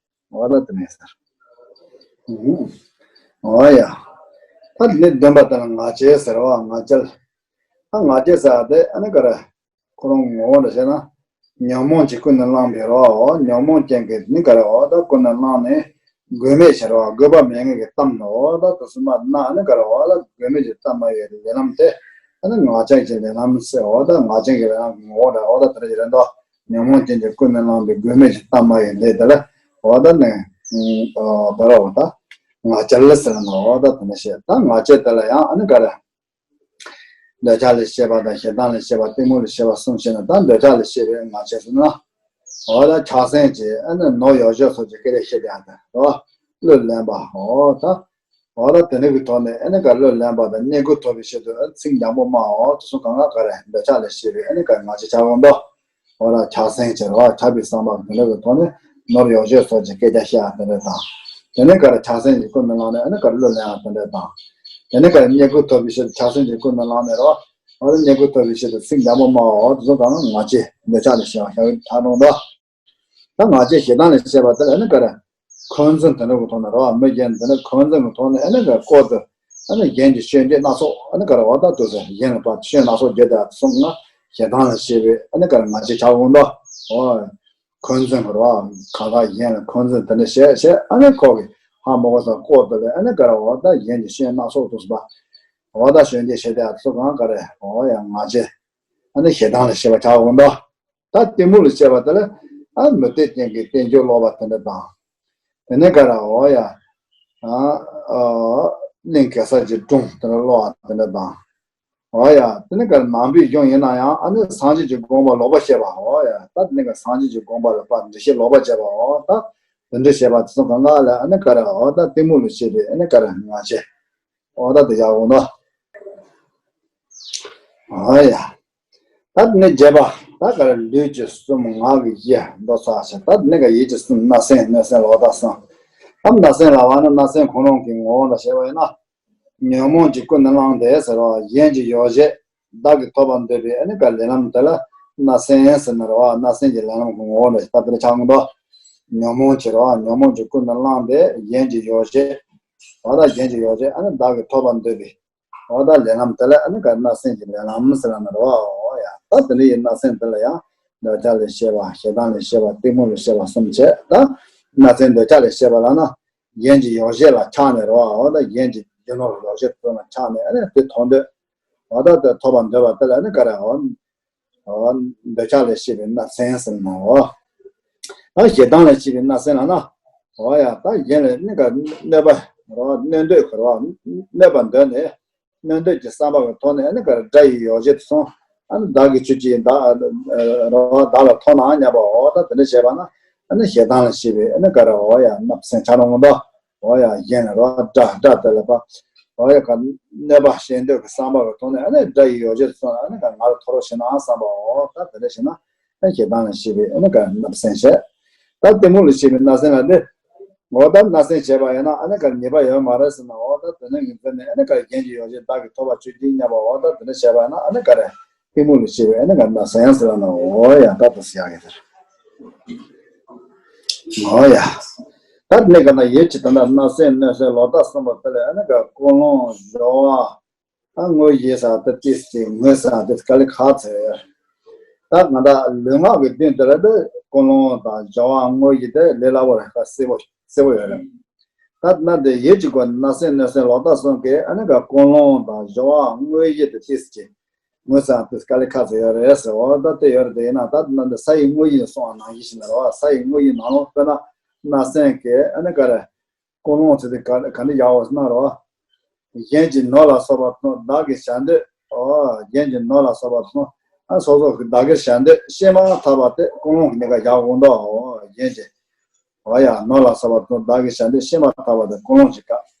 འོ་ད་དེ་ནས་ཟེར། འོ་ཡ། ད་དེ་ནས་བདུན་པ་དེ་ལ་ང་རྒྱལ་ཟེར་བ་ང་རྒྱལ། ད་ང་རྒྱལ་ཟེར་བ་དེ་ཨ་ནི་ག་རེ། ཁོ་རང་ངོ་བོ་འདྲ་བྱས་ན། ཉོན་མོངས་ཀྱིས་ཀུན་ནས་བསླངས་པའི་རོ། ཉོན་མོངས་ཅན་གྱི་ནི་ག་རེ་འོ་ད་ཀུན་ནས་བསླངས་ནས། དགོས་མེད་ཕྱིར་རོ། དགོས་པ་མེད་ངེས་ཀྱི་གཏམ་ནོ། ད་དུ་སུ་མ་ན་ནི་ག་རེ་འོ་ད་དགོས་མེད་ཀྱི་གཏམ་སྨྲ་བའི་ལས་ལམ་དེ། ཨ་ནི་ང་རྒྱལ་གྱི་ལས་ལམ་ཟེར་འོ་ད་ང་རྒྱལ་གྱི་ལས་ལམ་གྱི་ངོ་བོ་འདྲ་འོ་ད་དེ་འདྲ་ཞིག་རེད་འདུག་ཉོན་མོངས་ཅན་གྱིས་ཀུན་ནས་བསླངས་པའི་དགོས་མེད་ཀྱི་གཏམ་སྨྲ་བའི་ལས་དེ་ལ་འོ་ད་ནི། ཨ་བ་ར་འོ་ད། ང་རྒྱལ་ཟེར་ནོ་འོ་ད་དེ་འདྲ་བཤད་ད་ང་རྒྱལ་དེ་ལ་ཡང་ཨ་ནི་ག་རེ། འདོད་ཆགས་ལས་སྐྱེས་པ་དང་ཞེ་སྡང་ལས་སྐྱེས་པ་གཏི་མུག་ལས་སྐྱེས་པ་གསུམ་བཤད་ན་ད་འདོད་ཆགས་ལས་སྐྱེས་པའི་ང་རྒྱལ་ཟེར་ན། འོ་ད་ཕྱག་སེན་བྱས་ཨ་ནི་ནོར་ཡོ་བྱད་སོགས་ཀྱི་སྐད་ཆ་བཤད་དེ་ཡང་དེ་རོ། བློས་ལེན་པ་འོ་ད། འོ་ད་དེ་འདྲ་གི་ཐོག་ནས་ཨ་ནི་ག་བློས་ལེན་པ་དང་བསྙེན་བཀུར་ཐོབ་པའི་ཆེད་དུ་ཨ་ཚིག་འཇམ་པོ་སྨྲ་འོ་དེ་ཚོ་གང་ག་ག་རེ་འདོད་ཆགས་ལས་སྐྱེས་པའི་ཨ་ནི་ག་ང་རྒྱལ་ཆགས་འོང་དོ། འོ་ད་ཕྱག་སེན་བྱས་རོ་ཆགས་པའི་བསམ་པ་དེ་འདྲ་གི་ཐོག་ནས་ནོར་ཡོ་བྱད་སོགས་ཀྱི་སྐད་ཆ་བཤད་དེ་འདྲ་དང་། དེ་ནས་ག་རེ་ཕྱག་སེན་གྱི་ཀུན་ནས་བསླངས་ནས་ཨ་ནི་ག་རེ་བློས་ལེན་ཡང་དེ་འདྲ་དང་། དེ་ནས་ག་རེ་བསྙེན་བཀུར་ཐོབ་པའི་ཕྱིར་ཕྱག་སེན་གྱི་ཀུན་ནས་བསླངས་ནས་རོ། འོ་ད་བསྙེན་བཀུར་ཐོབ་པའི་ཕྱིར་དུ་ཚིག་འཇམ་པོ་སྨྲ་བ་འོ་དེ་ཚོ་གང་ང་རྒྱལ་འདོད་ཆགས་ལས་སྐྱེས་པ་ཤ་བའི་ཐག་རིང་དོ། ད་ང་རྒྱལ་ཞེ་སྡང་ལས་སྐྱེས་པ་དེ་ལ་ཨ་ནི་ག་རེ། འཁོན་འཛིན་དེ་འདྲ་གི་ཐོག་ནས་རོ་མི་རྒན་དེ་ནི་འཁོན་འཛིན་གི་ཐོག་ནས་ཨ་ནི་ག་རེ་ལྐོག་ཏུ་ཨ་ནི་གཞན་གྱི་སྤྱོད་འཇུག་སྣ་ཚོགས་ཨ་ནི་ག་རེ་འོ་ད་དུ་ཟེར་གཞན་ལ་ཕར་སྤྱོད་སྣ་ཚོགས་བརྒྱབ་དེ་གསུངས་ན་ཞེ་སྡང་ལས་སྐྱེས་པའི་ཨ་ནི་ག་རེ་ང་རྒྱལ་ཆགས་འོང་དོ། འོ། འཁོན་འཛིན་གི་རོ། གང་ག་གཞན་ལ་འཁོན་འཛིན་དེ་འདྲ་བྱས་བྱས་ཨ་ནི་ཁོ་གི་ཧ་མ་གོ་ས་ལྐོག་ཏུ་ལས་ཨ་ནི་ག་རེ་འོ་ད་གཞན་གྱི་སྤྱོད་སྣ་ཚོགས་དུ་ཟེར་བ། འོ་ད་སྤྱོད་འཇུག་བྱས་དེ་ཚོ་གང་ག་རེ་འོ་ཡ་ང་རྒྱལ། ཨ་ནི་ཞེ་སྡང་ལས་སྐྱེས་པ་ཆགས་འོང་དོ། ད་གཏི་མུག་ལས་སྐྱེས་པ་དེ་ལ་ཨ་མུ་སྟེགས་ཅན་གྱི་རྟེན་འབྱུང་ལོག་པ་དེ་འདྲ་དང་། དེ་ནས་ག་རེ་འོ་ཡ། ཨ་ཨ་གླིང་གེ་སར་གྱི་སྒྲུང་དེ་འདྲ་ལོག་པ་དེ་འདྲ་དང་། འོ་ཡ། དེ་ནས་ག་རེ་ནང་པའི་གཞུང་ཡིན་ན་ཡང་ཨ་ནི་སངས་རྒྱས་ཀྱི་དགོངས་པ་ལོག་པ་བཤད་པ་འོ་ཡ། ད་དེ་ནས་ག་སངས་རྒྱས་ཀྱི་དགོངས་པ་ལ་ཕར་འགྲེལ་བཤད་ལོག་པ་བྱས་པ་འོ་ད། དེ་འདྲ་བཤད་པ་དེ་ཚོ་གང་ག་ལ་ཨ་ནི་ག་རེ་འོ་ད་གཏི་མུག་ལས་སྐྱེས་པའི་ཨ་ནི་ག་རེ་ང་རྒྱལ། འོ་ད་དེ་ཡག་འོང་ད། འོ་ཡ། ད་ནི་བརྒྱད་པ། ད་ག་རེ་ལུས་ཀྱི་གསུམ་ངག་གི་བཞི་མདོ་ཚར་ཞེས་ད་ནི་ག་ཡིད་ཀྱི་གསུམ་སྣ་སེན་སྣོད་སེན་ལོག་ལྟ་གསུམ། ད་སྣ་སེན་ལབ་པ་ནི་སྣ་སེན་ཁོ་རང་གི་ངོ་བོ་ལ་བཤད་པ་ཡིན་ན། ཉོན་མོངས་ཀྱི་ཀུན་ནས་བསླངས་ཏེ་ཟེར་བ་གཞན་གྱི་ཡོ་བྱད་བདག་གིས་ཐོབ་པར་འདོད་པའི་ཨ་ནི་ག་ལས་ལམ་དེ་ལ་སྣ་སེན་ཟེར་ནི་རེད་བ། སྣ་སེན་གྱི་ལས་ལམ་གྱི་ངོ་བོ་ལ་ད་དེ་འདྲ་ཆགས་འོང་དོ། ཉོན་མོངས་ཀྱི་རེད་བ། ཉོན་མོངས་ཀྱི་ཀུན་ནས་བསླངས་ཏེ་གཞན་གྱི་ཡོ་བྱད། འོ་ད་གཞན་གྱི་ཡོ་བྱད་ཨ་ནི་བདག་གིས་ཐོབ་པར་འདོད་པའི། འོ་ད་ལས་ལམ་དེ་ལ་ཨ་ནི་ག་སྣ་སེན་གྱི་ལས་ལམ་ཟེར་ན་རེད་བ། འོ་ཡ། ད་དེ་འདྲ་ཡི་སྣ་སེན་དེ་ལ་ཡང་འདོད་ཆགས་ལས་སྐྱེས་པ་ཞེ་སྡང་ལས་སྐྱེས་པ་གཏི་མུག་ལས་སྐྱེས་པ་གསུམ་བྱས་ད། སྣ་སེན་འདོད་ཆགས་ལས་སྐྱེས་པ་ལ་ན། གཞན་གྱི་ཡོ་བྱད་ལ་ཆགས་ནས་རེད་བ། འོ་ད་གཞན་གྱི་རྒྱུ་ནོར་ཡོ་བྱད་དེ་ཚོ་ལ་ཆགས་ནས་ཨ་ནི་དེ་ཐོབ་འདོད། འོ་ད་དེ་ཐོབ་པར་འདོད་པ་དེ་ལ་ཨ་ནི་ག་རེ་འོ། འོ། འདོད་ཆགས་ལས་སྐྱེས་པའི་སྣ་སེན་ཟེར་ན་འོ། ད་ཞེ་སྡང་ལས་སྐྱེས་པའི་སྣ་སེན་ལ་ན། འོ་ཡ། ད་གཞན་ལ་ནི་ག་གནོད་པ་རོ་གནོད་འདོད་ཁོ་རོ་གནོད་པ་འདོད་ནས། གནོད་འདོད་ཀྱི་བསམ་པ་གི་ཐོག་ནས་ནི་ག་དགྲ་ཡི་ཡོ་བྱད་དུ་སོང་། ཨ་ནི་བདག་གི་ཆོས་ཅན་བདག་རོ་བདག་ལ་ཐོབ་ན་སྙམ་པ་འོ་ད་དེ་འདྲ་བྱས་པ་ན། ཨ་ནི་ཞེ་སྡང་ལས་སྐྱེས་པའི་ཨ་ནི་ག་རེ་འོ་ཡ་སྣ་སེན་ཆགས་ནོ་མོ་ད། འོ་ཡ་གཞན་ལ་རོ་དགྲ་དགྲ་དེ་ལ་པ། འོ་ཡ་ག་གནོད་པ་བྱེད་འདོད་ཀྱི་བསམ་པ་གི་ཐོག་ནས་ཨ་ནི་དགྲ་ཡི་ཡོ་བྱད་དུ་སོང་ཨ་ནི་ག་ང་ལ་ཐོབ་རོགས་བྱེད་ན་བསམ་པ་འོ་ད་དེ་འདྲ་བྱས་ན། ཨ་ཞེ་སྡང་ལས་སྐྱེས་པའི་ཨ་ནི་ག་སྣ་སེན་བྱས། ད་གཏི་མུག་ལས་སྐྱེས་པའི་སྣ་སེན་ལ་ནི། འོ་ད་སྣ་སེན་བྱས་པ་ཡིན་ན་ཨ་ནི་ག་ཉེས་པ་ཡོད་མ་རེད་ཟེར་ན་འོ་ད་དེ་ནི་ངེས་ཚན་ནི་ཨ་ནི་ག་གཞན་གྱི་ཡོ་བྱད་བདག་གིས་ཐོབ་པ་ཆོས་ཅན་སྙམ་པ་འོ་ད་དེ་འདྲ་བྱས་པ་ཡིན་ན་ཨ་ནི་ག་རེ། གཏི་མུག་ལས་སྐྱེས་པའི་ཨ་ནི་ག་སྣ་སེན་ཟེར་ན་འོ་ཡ་ད་དུ་ཟེར་ཡག་གི་དེར། འོ་ཡ། ད་ནི་ག་ན་ཡིད་ཀྱི་དོན་དག་སྣ་སེན་སྣོད་སེན་ལོག་ལྟ་གསུམ་པོ་དེ་ལས་ཨ་ནི་ག་ཀུན་སློང་སྦྱོར་བ། ད་དངོས་གཞི་ཟེར་དེ་ཏིས་ཅིག་ངོས་ཟེར་དེ་དཀའ་ལས་ཁག་ཚོད་ཡོད། ད་ང་ད་ལུས་ངག་གི་སྡེ་འདི་ལ་དེ་ཀུན་སློང་དང་སྦྱོར་བ་དངོས་གཞི་དེ་ལས་སླ་པོ་རེད་ཁ་གསལ་པོ་གསལ་པོ་ཡོད་རེད། ད་ན་དེ་ཡིད་ཀྱི་སྒོ་ནས་སྣ་སེན་སྣོད་སེན་ལོག་ལྟ་གསུམ་གྱི་ཨ་ནི་ག་ཀུན་སློང་དང་སྦྱོར་བ་དངོས་གཞི་དེ་ཏིས་ཅིག་ངོས་ཟེར་དེ་དཀའ་ལས་ཁག་ཚོད་ཡོད་རེད་ཟེར་འོ་ད་དེ་ཡོད་རེད་དེ་ཡིན་ན་ད་ན་དེ་ས་ཡི་དངོས་གཞི་ནས་གསུངས་པ་ནང་བཞིན་ཞིག་ན་རེད་བ། ས་ཡི་དངོས་གཞི་ནང་ལོགས་དཔེར་ན་སྣ་སེན་གྱི་ཨ་ནི་ག་རེ། ཀུན་སློང་ཚུལ་དེ་ག་ག་འདྲ་ཡག་པོ་གནང་རོགས། གཞན་གྱི་ནོར་ལ་སོགས་པ་བདག་གིས་བྱ་འདོད། ཨོ། གཞན་གྱི་ནོར་ལ་སོགས་པ་བདག་ཨ་སོ་སོ་གི་བདག་གིར་བྱ་འདོད་བྱས་མ་ཐག་པ་དེ་ཀུན་སློང་གི་གནས་སྐབས་ཡག་པོ་འདུག་ཨོ། གཞན་གྱི། ཨོ་ཡ་ནོར་ལ་སོགས་པ་བདག་གིས་བྱ་འདོད་བྱས་མ་ཐག་པ་དེ་ཀུན་སློང་གི་སྐབས།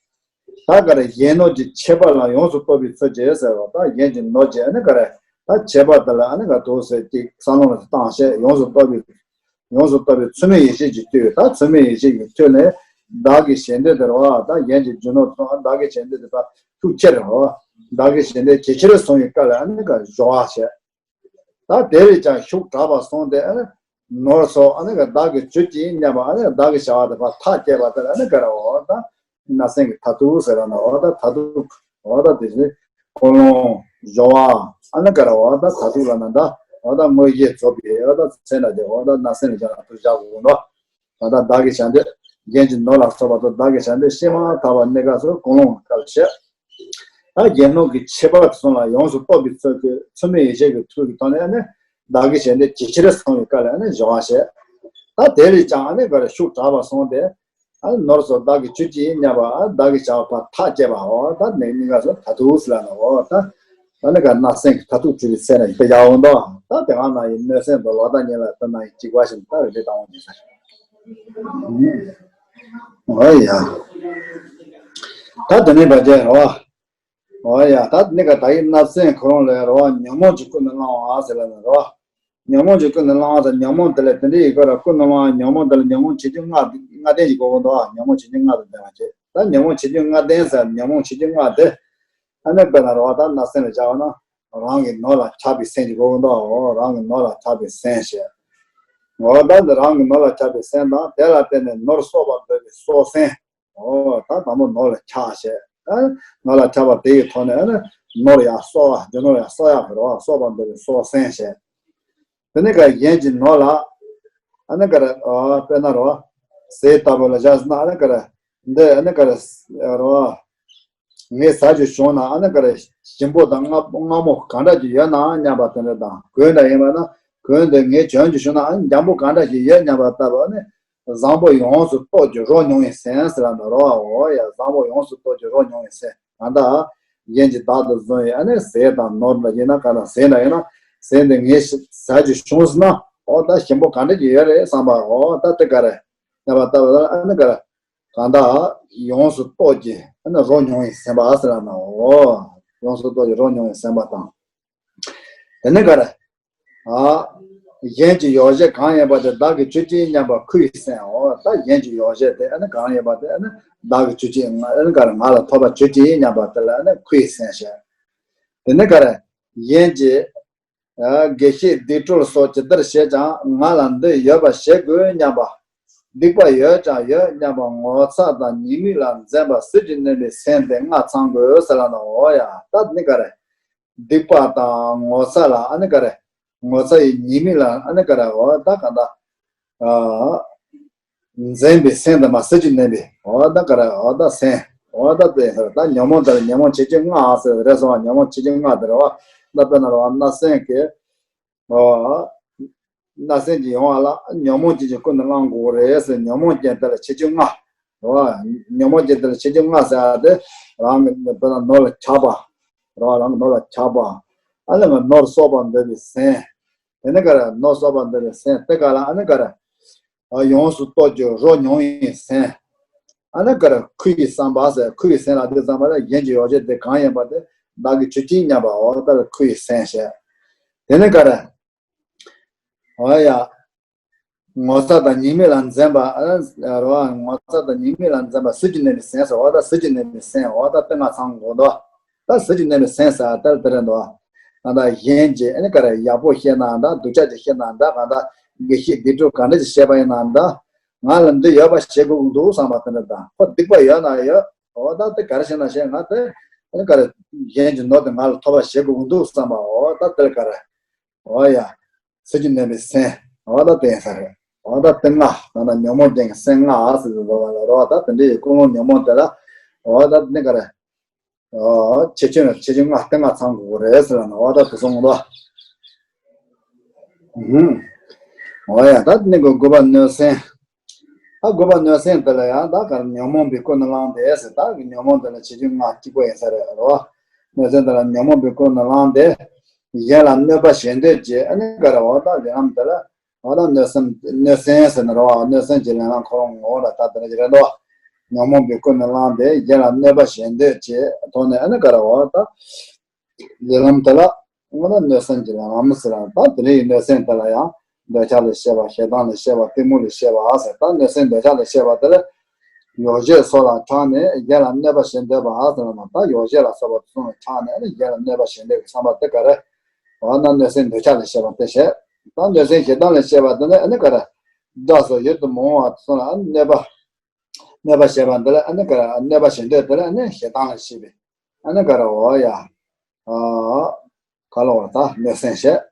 ད་ག་རེ་གཞན་ནོར་གྱི་ཁྱད་པར་ལ་ཡོངས་སུ་རྟོག་པའི་ཚུལ་གྱིས་ཟེར་བ་ད་གཞན་གྱི་ནོར་གྱི་ཨ་ནི་ག་རེ་ད་ཁྱད་པར་དེ་ལ་ཨ་ནི་ག་དུ་ཟེར་ཅིག་བསམ་བློ་ལ་བཏང་བྱས་ཡོངས་སུ་རྟོག་པའི་ཡོངས་སུ་རྟོག་པའི་མཚུངས་མེད་ཡེ་ཤེས་ཀྱི་མཐུས་ད་མཚུངས་མེད་ཡེ་ཤེས་ཀྱི་མཐུ་ནས་བདག་གི་བྱེད་འདོད་དེ་རེད་བ། ད་གཞན་གྱི་རྒྱུ་ནོར་ཚོ་བདག་གི་བྱེད་འདོད་དེ་ཕར་ཐུགས་ཁྱེར་རེད་བ། བདག་གི་བྱེད་འདོད་ཇེ་ཆེར་སོང་བའི་སྐབས་ལ་ཨ་ནི་ག་སྦྱོར་བ་བྱས། ད་དེ་བས་ཀྱང་ཤུགས་དྲག་པ་སོང་སྟེ་ཨ་ནི་ནོར་སོགས་ཨ་ནི་ག་བདག་གི་རྒྱུ་ཅིག་ཡིན་སྙམ་པ་ཨ་ནི་བདག་གི་བྱ་བ་དེ་ཕར་ཐག་བཅད་པ་དེ་ལ་ཨ་ནི་ག་རེ་བ་ད། སྣ་སེན་གྱི་མཐར་ཐུག་ཟེར་ལ་ན་འོ་ད་མཐར་ཐུག་འོ་ད་དེ་བཞིན་ཀུན་སློང་སྦྱོར་བ་ཨ་ནི་ག་རེ་འོ་ད་མཐར་ཐུག་ལ་ན་ད་འོ་ད་དངོས་གཞི་རྫོགས་པའི་འོ་ད་ཚེ་ན་དེ་འོ་ད་སྣ་སེན་ལ་སྦྱར་ན་མཐར་ཐུག་བཞག་དགོས་འདུག་ད་ལྟ་བདག་གི་བྱ་འདོད་གཞན་གྱི་ནོར་ལ་སོགས་པ་དང་བདག་གི་བྱ་འདོད་བྱས་མ་ཐག་པ་གནས་སྐབས་སུ་ཀུན་སློང་གི་སྐབས་བཤད། ད་གཞན་ནོར་གྱི་ཁྱད་པར་གསུམ་ལ་ཡོངས་སུ་རྟོག་པའི་ཚུལ་གྱིས་མཚུངས་མེད་ཡེ་ཤེས་ཀྱི་མཐུ་གི་ཐོག་ནས་ནི་བདག་གི་བྱ་འདོད་ཇེ་ཆེར་སོང་བའི་སྐབས་ལ་ནི་སྦྱོར་བ་བཤད། ད་དེ་ལས་ཀྱང་ཨ་ནི་ག་རེ་ཤུགས་དྲག་པ་སོང་སྟེ། ཨ་ནི་ནོར་སོགས་བདག་གི་རྒྱུ་ཅིག་ཡིན་སྙམ་པ་ཨ་བདག་གི་བྱ་བ་ཕར་ཐག་བཅད་པའོ། ད་ནི་གཉིས་ཀ་སོགས་མཐར་ཐུག་ཟེར་ལ་ནོ། ད་ ཨ་ནི་ཀ་སྣ་སེན་གྱི་མཐར་ཐུག་གྲུབ་པའི་ཚེ་ན་ཡིན་པ་ཡག་འོང་དོ། ད་དེ་གང་ན་ཡིན་སྣོད་སེན་དང་ལོ་ཟླ་གཉིས་ལ་དེ་ན་ཡིན་གཅིག་པ་བཞིན་ད་རེ་རེ་བཏང་བ་ཡིན་ས་རེད། ཨོ་ཡ། ད་དེ་ནས་བ་ཅན་རོ། ཨོ་ཡ། ད་དེ་ནས་ཀ་ད་ཡིན་སྣ་སེན་ཁོ་རང་ལ་རོ། ཉོན་མོངས་ཀྱི་ཀུན་ནས་བསླང་བ་ཟེར་ལ་ནི་རོ། ཉོན་མོངས་ཀྱི་ཀུན་ནས་བསླང་བ་དང་ཉོན་མོངས་དེ་ལ་དེ་འདྲའི་ཡི་གེ་ར་ཀུན་ནས་བསླང་བ། ཉོན་མོངས་དེ་ལ་ཉོན་མོངས་ཆེ་ཆུང་ལྔ་ལྔ་ལྡན་གྱི་གོ་གོ་འདུག་ཉོན་མོངས་ཆེ་ཆུང་ལྔ་དང་ལྡན་པ་བྱེད། ད་ཉོན་མོངས་ཆེ་ཆུང་ལྔ་ལྡན་ཟེར། ཉོན་མོངས་ཆེ་ཆུང་ལྔ་དེ། ཨ་ནི་དཔེར་ན་རོ་ད་སྣ་སེན་ལ་བྱ་བ་ན། རང་གི་ནོར་ལ་ཆགས་པའི་སེམས་ཀྱི་གོ་གོ་འདུག་འོ་རང་གི་ནོར་ལ་ཆགས་པའི་སེམས་བྱེད། འོ་ད་འདི་རང་གི་ནོར་ལ་ཆགས་པའི་སེམས་དང་དེ་ལ་བརྟེན་ནས་ནོར་གསོག་པར་འདོད་པའི་གསོག་སེམས། ཨོ་ད་དང་པོ་ནོར་ལ་ཆགས་བྱས། ཨ་ནོར་ལ་ཆགས་པ་དེ་ཡི་ཐོག་ནས་ཨ་ནི་ནོར་ཡང་གསོག་ཡ། རྒྱུ་ནོར་ཡང་གསོག་ཡག་གི་རོ། གསོག་པར་འདོད་པའི་གསོག་སེམས་བྱས། དེ་ནས་ཀ་གཞན་གྱི་ནོར་ལ་ཨ་ནི་ཀ་ར་ཨ་དཔེར་ན་རོ། ཟས་ལྟ་བུ་ལ་བཞག་ཟེར་ན་ཨ་ནི་ཀ་ར་འདི་ཨ་ནི་ཀ་ར་རོ། ངས་ཟ་རྒྱུ་བྱུང་ན་ཨ་ནི་ཀ་ར་ཞིམ་པོ་དང་མངར་མངར་མོ་གང་འདྲ་ཅིག་ཡོད་ན་སྙམ་པ་དེ་འདྲ་དང་། གོས་འདྲ་ཡིན་པ་ན་གོས་འདི་ངས་གྱོན་རྒྱུ་བྱུང་ན་ཨ་ནི་འཇམ་པོ་གང་འདྲ་ཞིག་ཡོད་སྙམ་པ་ལྟ་བུ་ཨ་ནི། བཟང་པོ་ཡོངས་སུ་རྟོག་གི་རོ་མྱོང་བའི་སེམས་ཟེར་ལ་ནི་རོ། འོ་ཡ་བཟང་པོ་ཡོངས་སུ་རྟོག་གི་རོ་མྱོང་བའི་སེམས། གང་ལྟར་གཞན་གྱིས་བདག་ཏུ་བཟུང་བའི་ཨ་ནི་ཟས་དང་ནོར་འདྲ་ཡིན་ན། གང་ལྟར་ཟས་འདྲ་ཡིན་ན་ཟས་འདི་ངས་ཟ་རྒྱུ་བྱུང་ཟེར་ན། འོ་ད་ཞིམ་པོ་གང་འདྲ་ཅིག་ཡོད་རེད་བསམ་པ། འོ་ད་དེ་ག་རེ་སྙམ་པ་ལྟ་བུ་ལ་ཨ་ནི་ག་རེ། གང་ལྟར་ཡོངས་སུ་རྟོག་གི་ཨ་ནི་རོ་མྱོང་བའི་སེམས་པ་ཟེར་ལ་ནི། འོ་ཡོངས་སུ་རྟོག་གི་རོ་མྱོང་བའི་སེམས་པ་དང་། དེ་ནས་ག་རེ། ཨ། གཞན་གྱི་ཡོ་བྱད་གང་ཡིན་པ་དེ་བདག་གིས་གྱུར་ཅིག་སྙམ་པ་ཁུ་ཡི་སེམས། འོ་ད་གཞན་གྱི་ཡོ་བྱད་དེ་ཨ་ནི་གང་ཡིན་པ་དེ་ཨ་ནི་བདག་གིས་གྱུར་ཅིག་ང་ཨ་ནི་ག་རེ་ང་ལ་ཐོབ་པ་གྱུར་ཅིག་སྙམ་པ་དེ་ལ་ཨ་ནི་ཁུ་ཡི་སེམས་བྱས། དེ་ནས་ག་རེ། གཞན་གྱི། ཨ། དགེ་བཤེས་སྡིག་སྤྲོད་སོགས་ཇི་ལྟར་བྱས་ཀྱང་ང་ལ་འདི་ཡོད་པ་བྱེད་དགོས་སྙམ་པ། སྡིག་པ་ཡོད་ཀྱང་ཡོད་སྙམ་པ་ངོ་ཚ་དང་ཉེས་དམིགས་ལ་འཛེམ་པ་ཟིལ་གྱིས་གནོན་པའི་སེམས་དེ་ལྔ་ཚང་དགོས་ཟེར་ལ་ནི། འོ་ཡ་ད་ནི་ག་རེ། སྡིག་པ་དང་ངོ་ཚ་ལ་ཨ་ནི་ག་རེ། ངོ་ཚ་ཡི་ཉེས་དམིགས་ལ་ཨ་ནི་ག་རེ། འོ་ད་ག་ད། ཨ། འཛེམ་པའི་སེམས་དང་མ་ཟིལ་གྱིས་གནོན་པའི། འོ་ད་ག་རེ། འོ་ད་སེམས། འོ་ད་དེ་ད་ཉོན་མོངས་དེ་ལ་ཉོན་མོངས་ཆེ་ཆུང་ལྔ་ཟེར་རེད་སོང་བ། ཉོན་མོངས་ཆེ་ཆུང་ལྔ་དེ་རེད་བ། ད་དཔེར་ན་རེད་བ་སྣ་སེན་གྱི། འོ། སྣ་སེན་གྱི་ཡོང་བ་ལ་ཉོན་མོངས་ཅན་གྱི་ཀུན་ནས་བསླང་དགོས་རེད་ཟེར། ཉོན་མོངས་ཅན་དེ་ལ་ཆེ་ཆུང་ལྔ། རེད་བ། ཉོན་མོངས་ཅན་དེ་ལ་ཆེ་ཆུང་ལྔ་ཟེར་ཡ་དེ་རང་གི་དཔེར་ན་ནོར་ལ་ཆགས་པ། རེད་བ། རང་གི་ནོར་ལ་ཆགས་པ། ཨ་ནི་ནོར་གསོག་པར་འདོད་པའི་སེམས། དེ་ནས་ག་རེ། ནོར་གསོག་པར་འདོད་པའི་སེམས་དེ་ག་ལ་ཨ་ནི་ག་རེ། ཨ། ཡོངས་སུ་རྟོག་གི་རོ་མྱོང་བའི་སེམས། ཨ་ནི་ག་རེ། ཁུ་ཡི་བསམ་པ་ཟེར། ཁུ་ཡི་སེམས་ལ་དེ་ཙམ་པ་ལ་གཞན་གྱི་ཡོ་བྱད་དེ་གང་ཡིན་པ་དེ་བདག་གིས་གྱུར་ཅིག་སྙམ་པ། འོ་ད་ལ་ཁུ་ཡི་སེམས་བྱས། དེ་ནས་ག་རེ། འོ་ཡ། ངོ་ཚ་དང་ཉེས་དམིགས་ལ་འཛེམ་པ། ཨ་རོ། ངོ་ཚ་དང་ཉེས་དམིགས་ལ་འཛེམ་པ་ཟིལ་གྱིས་གནོན་པའི་སེམས་ཟེར། འོ་ད་ཟིལ་གྱིས་གནོན་པའི་སེམས། འོ་ད་དེ་ལྔ་ཚང་དགོས་འདུག་ད་ཟིལ་གྱིས་གནོན་པའི་སེམས་ཟེར་ད་དེ་རེད་འདུག་ད་ལྟ་གཞན་གྱིས་ཨ་ནི་ག་རེ་ཡག་པོ་བཤད་ན་འདྲ། སྡུག་ཅག་ཅིག་བཤད་ན་འདྲ། གང་ལྟར་དགེ་བཤེས་སྡིག་སྤྲོད་ག་འདྲ་ཅིག་བཤད་པ་ཡིན་ན་འདྲ། ང་ལ་འདི་ཡོད་པ་བྱེད་དགོས་ཀྱི་འདུག་བསམ་པ་དེ་འདྲ་དང་། ཁོ་སྡིག་པ་ཡོད་ན་ཡོད། འོ་ད་དེ་ག་རེ་བྱས་ན་བྱས། ང་དེ་ཨ་ནི་ག་རེ། གཞན་གྱི་ནོར་དེ་ང་ལ་ཐོབ་པ་བྱེད་དགོས་ཀྱི་འདུག་བསམ་པ། འོ་ད་དེ་ལ་ག་རེ། འོ་ཡ། ཟིལ་གྱིས་གནོན་པའི་སེམས། འོ་ད་དེ་ཡིན་ས་རེད། འོ་ད་དེ་ལྔ། ད་ལྟ་ཉོན་མོངས་ཅན་གྱི་སེམས་ལྔ་ཟེར་དུས་འདུག་བ་ལ་རོ། ད་དེ་འདྲའི་ཀུན་སློང་ཉོན་མོངས་དེ་ལ། འོ་ད་དེ་ག་རེ། འོ་ཆེ་ཆུང་ཆེ་ཆུང་ལྔ། དེ་ལྔ་ཚང་དགོས་རེད་ཟེར་ལ་ནི། འོ་ད་དེ་སོང་འདུག་ཨུ་ཧུམ། འོ་ཡ། ད་དེ་ནས་དགུ་པ་གནོད་སེམས། ད་དགུ་པ་གནོད་སེམས་དེ་ལ་ཡང་ད་ག་རེ། ཉོན་མོངས་པའི་ཀུན་ནས་བསླངས་ཏེ་ཟེར། ད་གི་ཉོན་མོངས་དེ་ལ་ཆེ་ཆུང་ལྔ་གཅིག་པ་ཡིན་ས་རེད་རོ། གནོད་སེམས་དེ་ལ་ཉོན་མོངས་པའི་ཀུན་ནས་བསླངས་ཏེ། གཞན་ལ་གནོད་པ་བྱེད་འདོད་ཀྱི་ཨ་ནི་ག་རེ། འོ་ད་ལས་ལམ་དེ་ལ། འོ་ད་གནོད་སེམས་གནོད་སེམས་ཟེར་ནི་རོ། གནོད་སེམས་ཀྱི་ལས་ལམ་ཁོ་རང་ངོ་བོ་ལ་ད་དེ་འདྲ་ཅིག་རེད་འདུག་ཉོན་མོངས་པའི་ཀུན་ནས་བསླངས་ཏེ་གཞན་ལ་གནོད་པ་བྱེད་འདོད་ཀྱི་ཐོག་ནས་ཨ་ནི་ག་རེ། འོ་ད། ལས་ལམ་དེ་ལ་སྔོན་ལ་གནོད་སེམས་ཀྱི་ལས་ལམ་ཟེར་ལ། ད་དེ་རིང་གི་གནོད་སེམས་དེ་ལ་ཡང་འདོད་ཆགས་ལས་སྐྱེས་པ། ཞེ་སྡང་ལས་སྐྱེས་པ། གཏི་མུག་ལས་སྐྱེས་པ་ཟེར། ད་གནོད་སེམས་འདོད་ཆགས་ལས་སྐྱེས་པ་དེ་ལ་ཡོ་བྱད་སོགས་ལ་ཆགས་ནས་གཞན་ལ་གནོད་པ་བྱེད་འདོད་པ་ཟེར་ལ། ད་ཡོ་བྱད་ལ་སོགས་པ་དེ་ཚོ་ལ་ཆགས་ནས་ཨ་ནི་གཞན་ལ་གནོད་པ་བྱེད་འདོད་ཀྱི་བསམ་པ་དེ་ག་རེ། འོ་ན་གནོད་སེམས་འདོད་ཆགས་ལས་སྐྱེས་པ་དེ་བྱས། ད་གནོད་སེམས་ཞེ་སྡང་ལས་སྐྱེས་པ་དེ་ནི་ཨ་ནི་ག་རེ། དགྲ་སོགས་ཡུལ་དུ་མི་འོང་བ་དེ་ཚོ་ལ་ཨ་ནི་གནོད་པ། གནོད་པ་བྱེད་པ་འདི་ལ་ཨ་ནི་ག་རེ། གནོད་པ་བྱེད་འདོད་དེ་ལ་ཨ་ནི་ཞེ་སྡང་ལས་སྐྱེས་པའི་ཨ་ནི་ག་རེ། འོ་ཡ། ཨ། ག་ལ་བ་ད་གནོད་སེམས་བྱེད།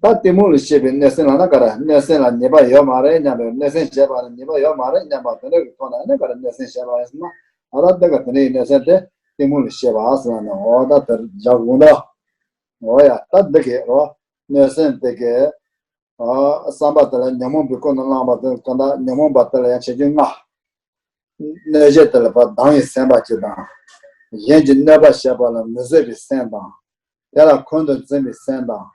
ད་གཏི་མུག་ལས་སྐྱེས་པའི་གནོད་སེམས་ལ་ན་ག་རེ། གནོད་སེམས་ལ་ཉེས་པ་ཡོད་མ་རེད་སྙམ་པའི། གནོད་སེམས་བྱེད་པ་ལ་ཉེས་པ་ཡོད་མ་རེད་སྙམ་པ་དེ་འདྲ་གི་ཐོག་ནས་ཨ་ནི་ག་རེ། གནོད་སེམས་བྱེད་པ་ཡིན་ཟེར་ན། ཨ་ད་འདི་ག་དེ་འདྲའི་གནོད་སེམས་དེ་གཏི་མུག་ལས་སྐྱེས་པ་ཟེར་ན་ནི། འོ་ད་དེར་བཞག་དགོས་འདུག་འོ་ཡ། ད་འདི་གི་རོ། གནོད་སེམས་དེ་གི། ཨ། བསམ་པ་དེ་ལ་ཉོན་མོངས་པའི་ཀུན་ནས་བསླངས་པ་དེ་གང་ལྟར་ཉོན་མོངས་པ་དེ་ལ་ཡང་ཆེ་ཆུང་ལྔ། གནོད་བྱེད་དེ་ལ་བ་སྡང་བའི་སེམས་པ་གཅིག་དང་། གཞན་གྱིས་གནོད་པ་བྱས་པ་ལ་མི་བཟོད་པའི་སེམས་དང་། དེ་ལ་འཁོན་དུ་འཛིན་པའི་སེམས་དང་།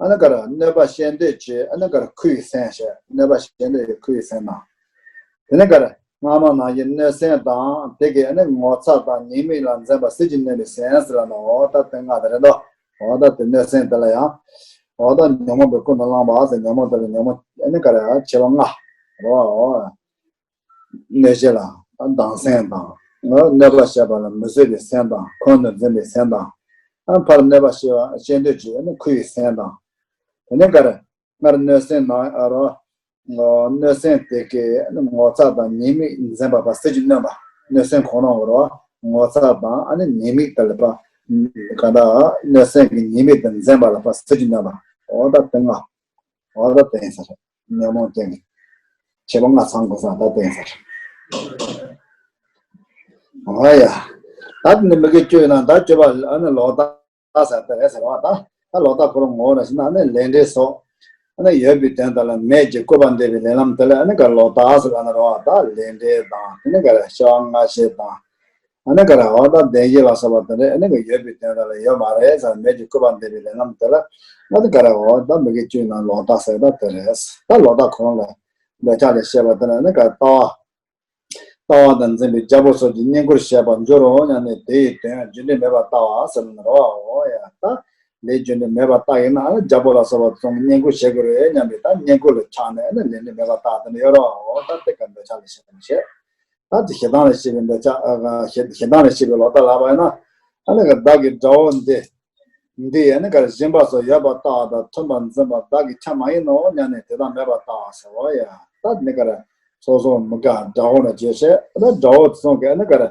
ཨ་ནི་ག་རེ་གནོད་པ་བྱེད་འདོད་ཀྱི་ཨ་ནི་ག་རེ་ཁུ་ཡི་སེམས་བྱས། གནོད་པ་བྱེད་འདོད་ཀྱི་ཁུ་ཡི་སེམས་དང་། དེ་ནས་ག་རེ་སྔ་མ་ནང་བཞིན་གནོད་སེམས་དང་དེ་གི་ཨ་ནི་ངོ་ཚ་དང་ཉེས་དམིགས་ལ་འཛིན་པ་ཟིལ་གྱིས་གནོན་པའི་སེམས་ཟེར་ལ་ནི། འོ་ད་དེ་ལྔ་དེ་རེད་དོ། འོ་ད་དེ་གནོད་སེམས་དེ་ལ་ཡང་། འོ་ད་ཉོན་མོངས་པའི་ཀུན་ཏུ་བསླངས་པ་ཟེར། ཉོན་མོངས་དེ་ལ་ཉོན་མོངས་ཨ་ནི་ག་རེ་བྱེད་པ་ལྔ། འོ་འོ། གནོད་བྱེད་ལ་སྡང་སེམས་དང་། གནོད་པ་བྱེད་པ་ལ་མི་བཟོད་པའི་སེམས་དང་། འཁོན་དུ་འཛིན་པའི་སེམས་དང་། ཨ་ཕར་གནོད་པ་བྱེད་པ་བྱེད་འདོད་ཀྱི་ཨ་ནི་ཁུ་ཡི་སེམས་དང་། དེ་ནས་ག་རེ་སྔར་གནོད་སེམས་ནང་ཨ་རོ། གནོད་སེམས་དེ་གའི་ངོ་ཚ་དང་ཉེས་དམིགས་འཛིན་པ་པ་ཟིལ་གྱིས་གནོན་པ། གནོད་སེམས་ཁོ་རང་གི་རོ། ངོ་ཚ་དང་ཨ་ནི་ཉེས་དམིགས་དེ་ལ་པ། ག་ད་གནོད་སེམས་ཀྱི་ཉེས་དམིགས་དེ་འཛིན་པ་ལ་པ་ཟིལ་གྱིས་གནོན་པ། འོ་ད་དེ་ལྔ། འོ་ད་དེ་ཡིན་ས་རེད། ཉོན་མོངས་ཅན་གྱི་བྱེད་པ་ལྔ་ཚང་དགོས་ས་ད་དེ་ཡིན་ས་རེད། འོ་ཡ། ད་དེ་ནི་མི་དགེ་བཅུ་ཡིན་ན་ད་སྤྱོད་པ་ཨ་ནི་ལོག་ལྟ། ལྟ་ཟེར་དེ་རེད་ཟེར་བ་དང་། ད་ལོག་ལྟ་ཁོ་རང་ངོ་བོ་ལ་ཞེན་ན་ཨ་ནི་ལས་འབྲས་སོགས། ཨ་ནི་ཡོད་པའི་དོན་དག་ལ་མེད་ཀྱི་སྐུར་པ་འདེབས་པའི་ལས་ལམ་དེ་ལ་ཨ་ནི་ག་ལོག་ལྟ་ཟེར་ལ་ནི་རོ། ད་ལས་འབྲས་དང་དེ་ནི་ག་རེ་བྱ་བ་ལྔ་བྱེད་དང་། ཨ་ནི་ག་རེ་འོ་ད་བདེན་བཞི་ལ་སོགས་པ་དེ་འདྲ་ཨ་ནི་ག་ཡོད་པའི་དོན་དག་ལ་ཡོད་མ་རེད་ཟེར་མེད་ཀྱི་སྐུར་པ་འདེབས་པའི་ལས་ལམ་དེ་ལ་ཨ་ནི་ག་རེ་འོ་ད་མི་དགེ་བཅུ་ཡིན་ན་ལོག་ལྟ་ཟེར་ད་དེ་རེད། ད་ལོག་ལྟ་ཁོ་རང་ལ་འདོད་ཆགས་ལས་བཤད་པ་དེ་ལ་ཨ་ནི་ག་ལྟ་བ། ལྟ་བ་དང་འཛིན་པའི་རྒྱལ་པོ་སོགས་ཀྱི་བསྙེན་བཀུར་བྱེད་པར་འགྱུར་རོ་སྙམ་ནས་དེ་ཡི་དོན་རྒྱུ་འབྲས་མེད་པར་ལྟ་བ་ཟེར་ནི་རོ། འོ་ཡ་ད། ལས་རྒྱུ་འབྲས་མེད་པར་ལྟ་ཡིན་ན་ཨ་ནི་རྒྱལ་པོ་ལ་སོགས་པ་ཚོ་བསྙེན་བཀུར་བྱེད་དགོས་རེད་སྙམ་པའི་ད་བསྙེན་བཀུར་ལ་ཆགས་ནས་ཨ་ནི་ལས་འབྲས་མེད་པར་ལྟ་དེ་འདྲ་ཡོད་རོ། འོ་ད་དེ་ག་འདོད་ཆགས་ལས་བཤད་པ་བྱེད། ད་དེ་ཞེ་སྡང་ལས་བཤད་པའི་འདོད་ཆགས་ཨ་ཞེ་ཞེ་སྡང་ལས་བཤད་པའི་ལོག་ལྟ་ལབ་པ་ཡིན་ན། ཨ་ནི་ག་བདག་གི་དགྲ་བོ་འདི། འདི་ཡང་ནི་ག་རེ་སྦྱིན་པ་སོགས་ཡོད་པར་ལྟ་བ་དང་མཐུན་པར་འཛིན་པ་བདག་གི་ཆ་མ་ཡིན་ནོ་སྙམ་ནས་དེ་དག་མེད་པར་ལྟ་བ་ཟེར་བ་ཡ། ད་ནི་ག་རེ་སོ་སོ་མི་དགའ་དགྲ་བོ་ལ་བྱེད་བྱེད་ད་དགྲ་བོ་ཚོང་གི་ཨ་ནི་ག་རེ་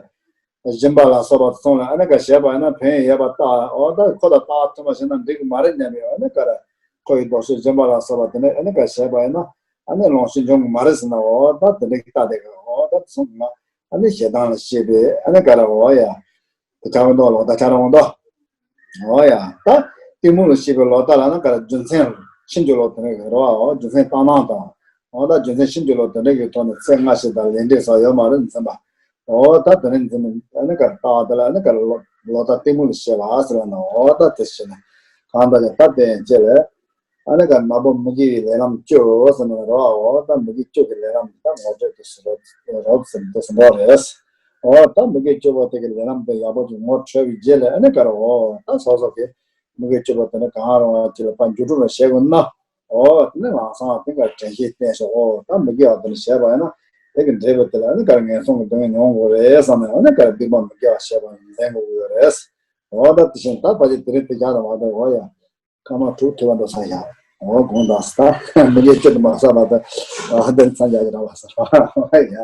སྦྱིན་པ་ལ་སོགས་པ་ཚོང་ལ་ཨ་ནི་ག་བྱེད་པ་ཡིན་ན་ཕན་ཡོན་ཡོད་པར་ལྟ་བ། འོ་ད་ཁོ་དང་ལྟ་བ་མཐུན་པ་བྱས་ན་འགྲིག་གི་མ་རེད་སྙམ་པའི་ཨ་ནི་ག་རེ་ཁོ་ཡི་ལྡོག་ཕྱོགས་སྦྱིན་པ་ལ་སོགས་པ་དེ་ནི་ཨ་ནི་ག་བྱེད་པ་ཡིན་ན་ཨ་ནི་ལོངས་སྤྱོད་འབྱུང་གི་མ་རེད་ཟེར་ན། འོ་ད་དེ་འདྲའི་ལྟ་དེ་ག་འོ་ད་ཚོང་གི་མ་ཨ་ནི་ཞེ་སྡང་ལ་བཤད་པའི་ཨ་ནི་ག་རེ་འོ་ཡ། དེ་ཆགས་འོང་དོ་ལོག་ལྟ་ཆགས་འོང་དོ། འོ་ཡ། ད་གཏི་མུག་ལ་བཤད་པའི་ལོག་ལྟ་ལ་ནི་ག་རེ་རྒྱུ་མཚན་ཕྱིན་ཅི་ལོག་དེ་ནས་རེད་བ། འོ་རྒྱུ་མཚན་བཏང་སྣང་དང་། འོ་ད་རྒྱུ་མཚན་ཕྱིན་ཅི་ལོག་དེ་འདྲ་གི་ཐོག་ནས་ཚེ་སྔ་ཕྱི་དང་ལས་འབྲས་སོགས་ཡོད་མ་རེད་འཛིན་པ། འོ་ད་དེ་ནས་འཛིན་པ་ཨ་ནི་ག་རེ་ལྟ་བ་དེ་ལ་ཨ་ནི་ག་རེ་ལོག་ལོག་ལྟ་གཏི་མུག་ལ་བཤད་པ་ཟེར་བ་ན། འོ་ད་དེ་བཤད་ན་གང་ལྟར་ཀྱང་ད་དེ་ཡན་ཆད་ལས། ཨ་ནི་ག་ནག་པོ་མི་དགེ་བའི་ལས་རྣམ་བཅུ་ཟེར་ནས་རོ། འོ་ད་མི་དགེ་བཅུ་གི་ལས་རྣམ་ད་ངོ་སྤྲོད་དུ་ཟེར་རོ་ཟེར་དུ་ཟེར་འགྲོ་རེད། འོ་ད་མི་དགེ་བཅུ་པོ་དེ་གི་ལས་རྣམ་དེ་ཡག་པོ་ཅིག་ངོ་འཕྲོད་པའི་རྗེས་ལ་ཨ་ནི་ག་རེ་འོ་ད་སོ་སོ་གི་མི་དགེ་བཅུ་པོ་དེ་ནི་གང་རུང་བ་ཅིག་ལ་ཕར་འགྱུར་འགྲོ་རུ་བྱེད་དགོས་ན། འོ་དེ་ནི་ལམ་སང་དེ་ག་དྲན་ཤེས་བསྟེན་ཤོག་འོ་ད་མི་དགེ་བ་དེ་ནི་བྱས་པ་ཡིན་ན་དེ་གི་འབྲས་བུ་དེ་ལ་ཨ་ནི་ག་རེ་ངན་སོང་གི་སྡུག་བསྔལ་མྱོང་དགོས་རེད་བསམ་ནས་ཨ་ནི་ག་རེ་སྡིག་པ་མི་དགེ་བ་བྱས་པ་ཡིན་ཟེར་དགོས་ཀྱི་ཡོད་རེད། འོ་ད་དེ་བཞིན་ད་ཕལ་ཆེར་དེ་རིང་དེ་རྒྱག་དང་མ་དང་འོ་ཡ། སྐར་མ་དྲུག་ཐུབ་པ་འགྲོ་ས་ཡ། འོ་དགོངས་དག་ས། མི་རྒྱལ་སྤྱི་དུ་མ་ས་མ་ད། ཨ་དེ་ཚང་རྒྱ་གི་རང་བ་ས་ར་ཡ།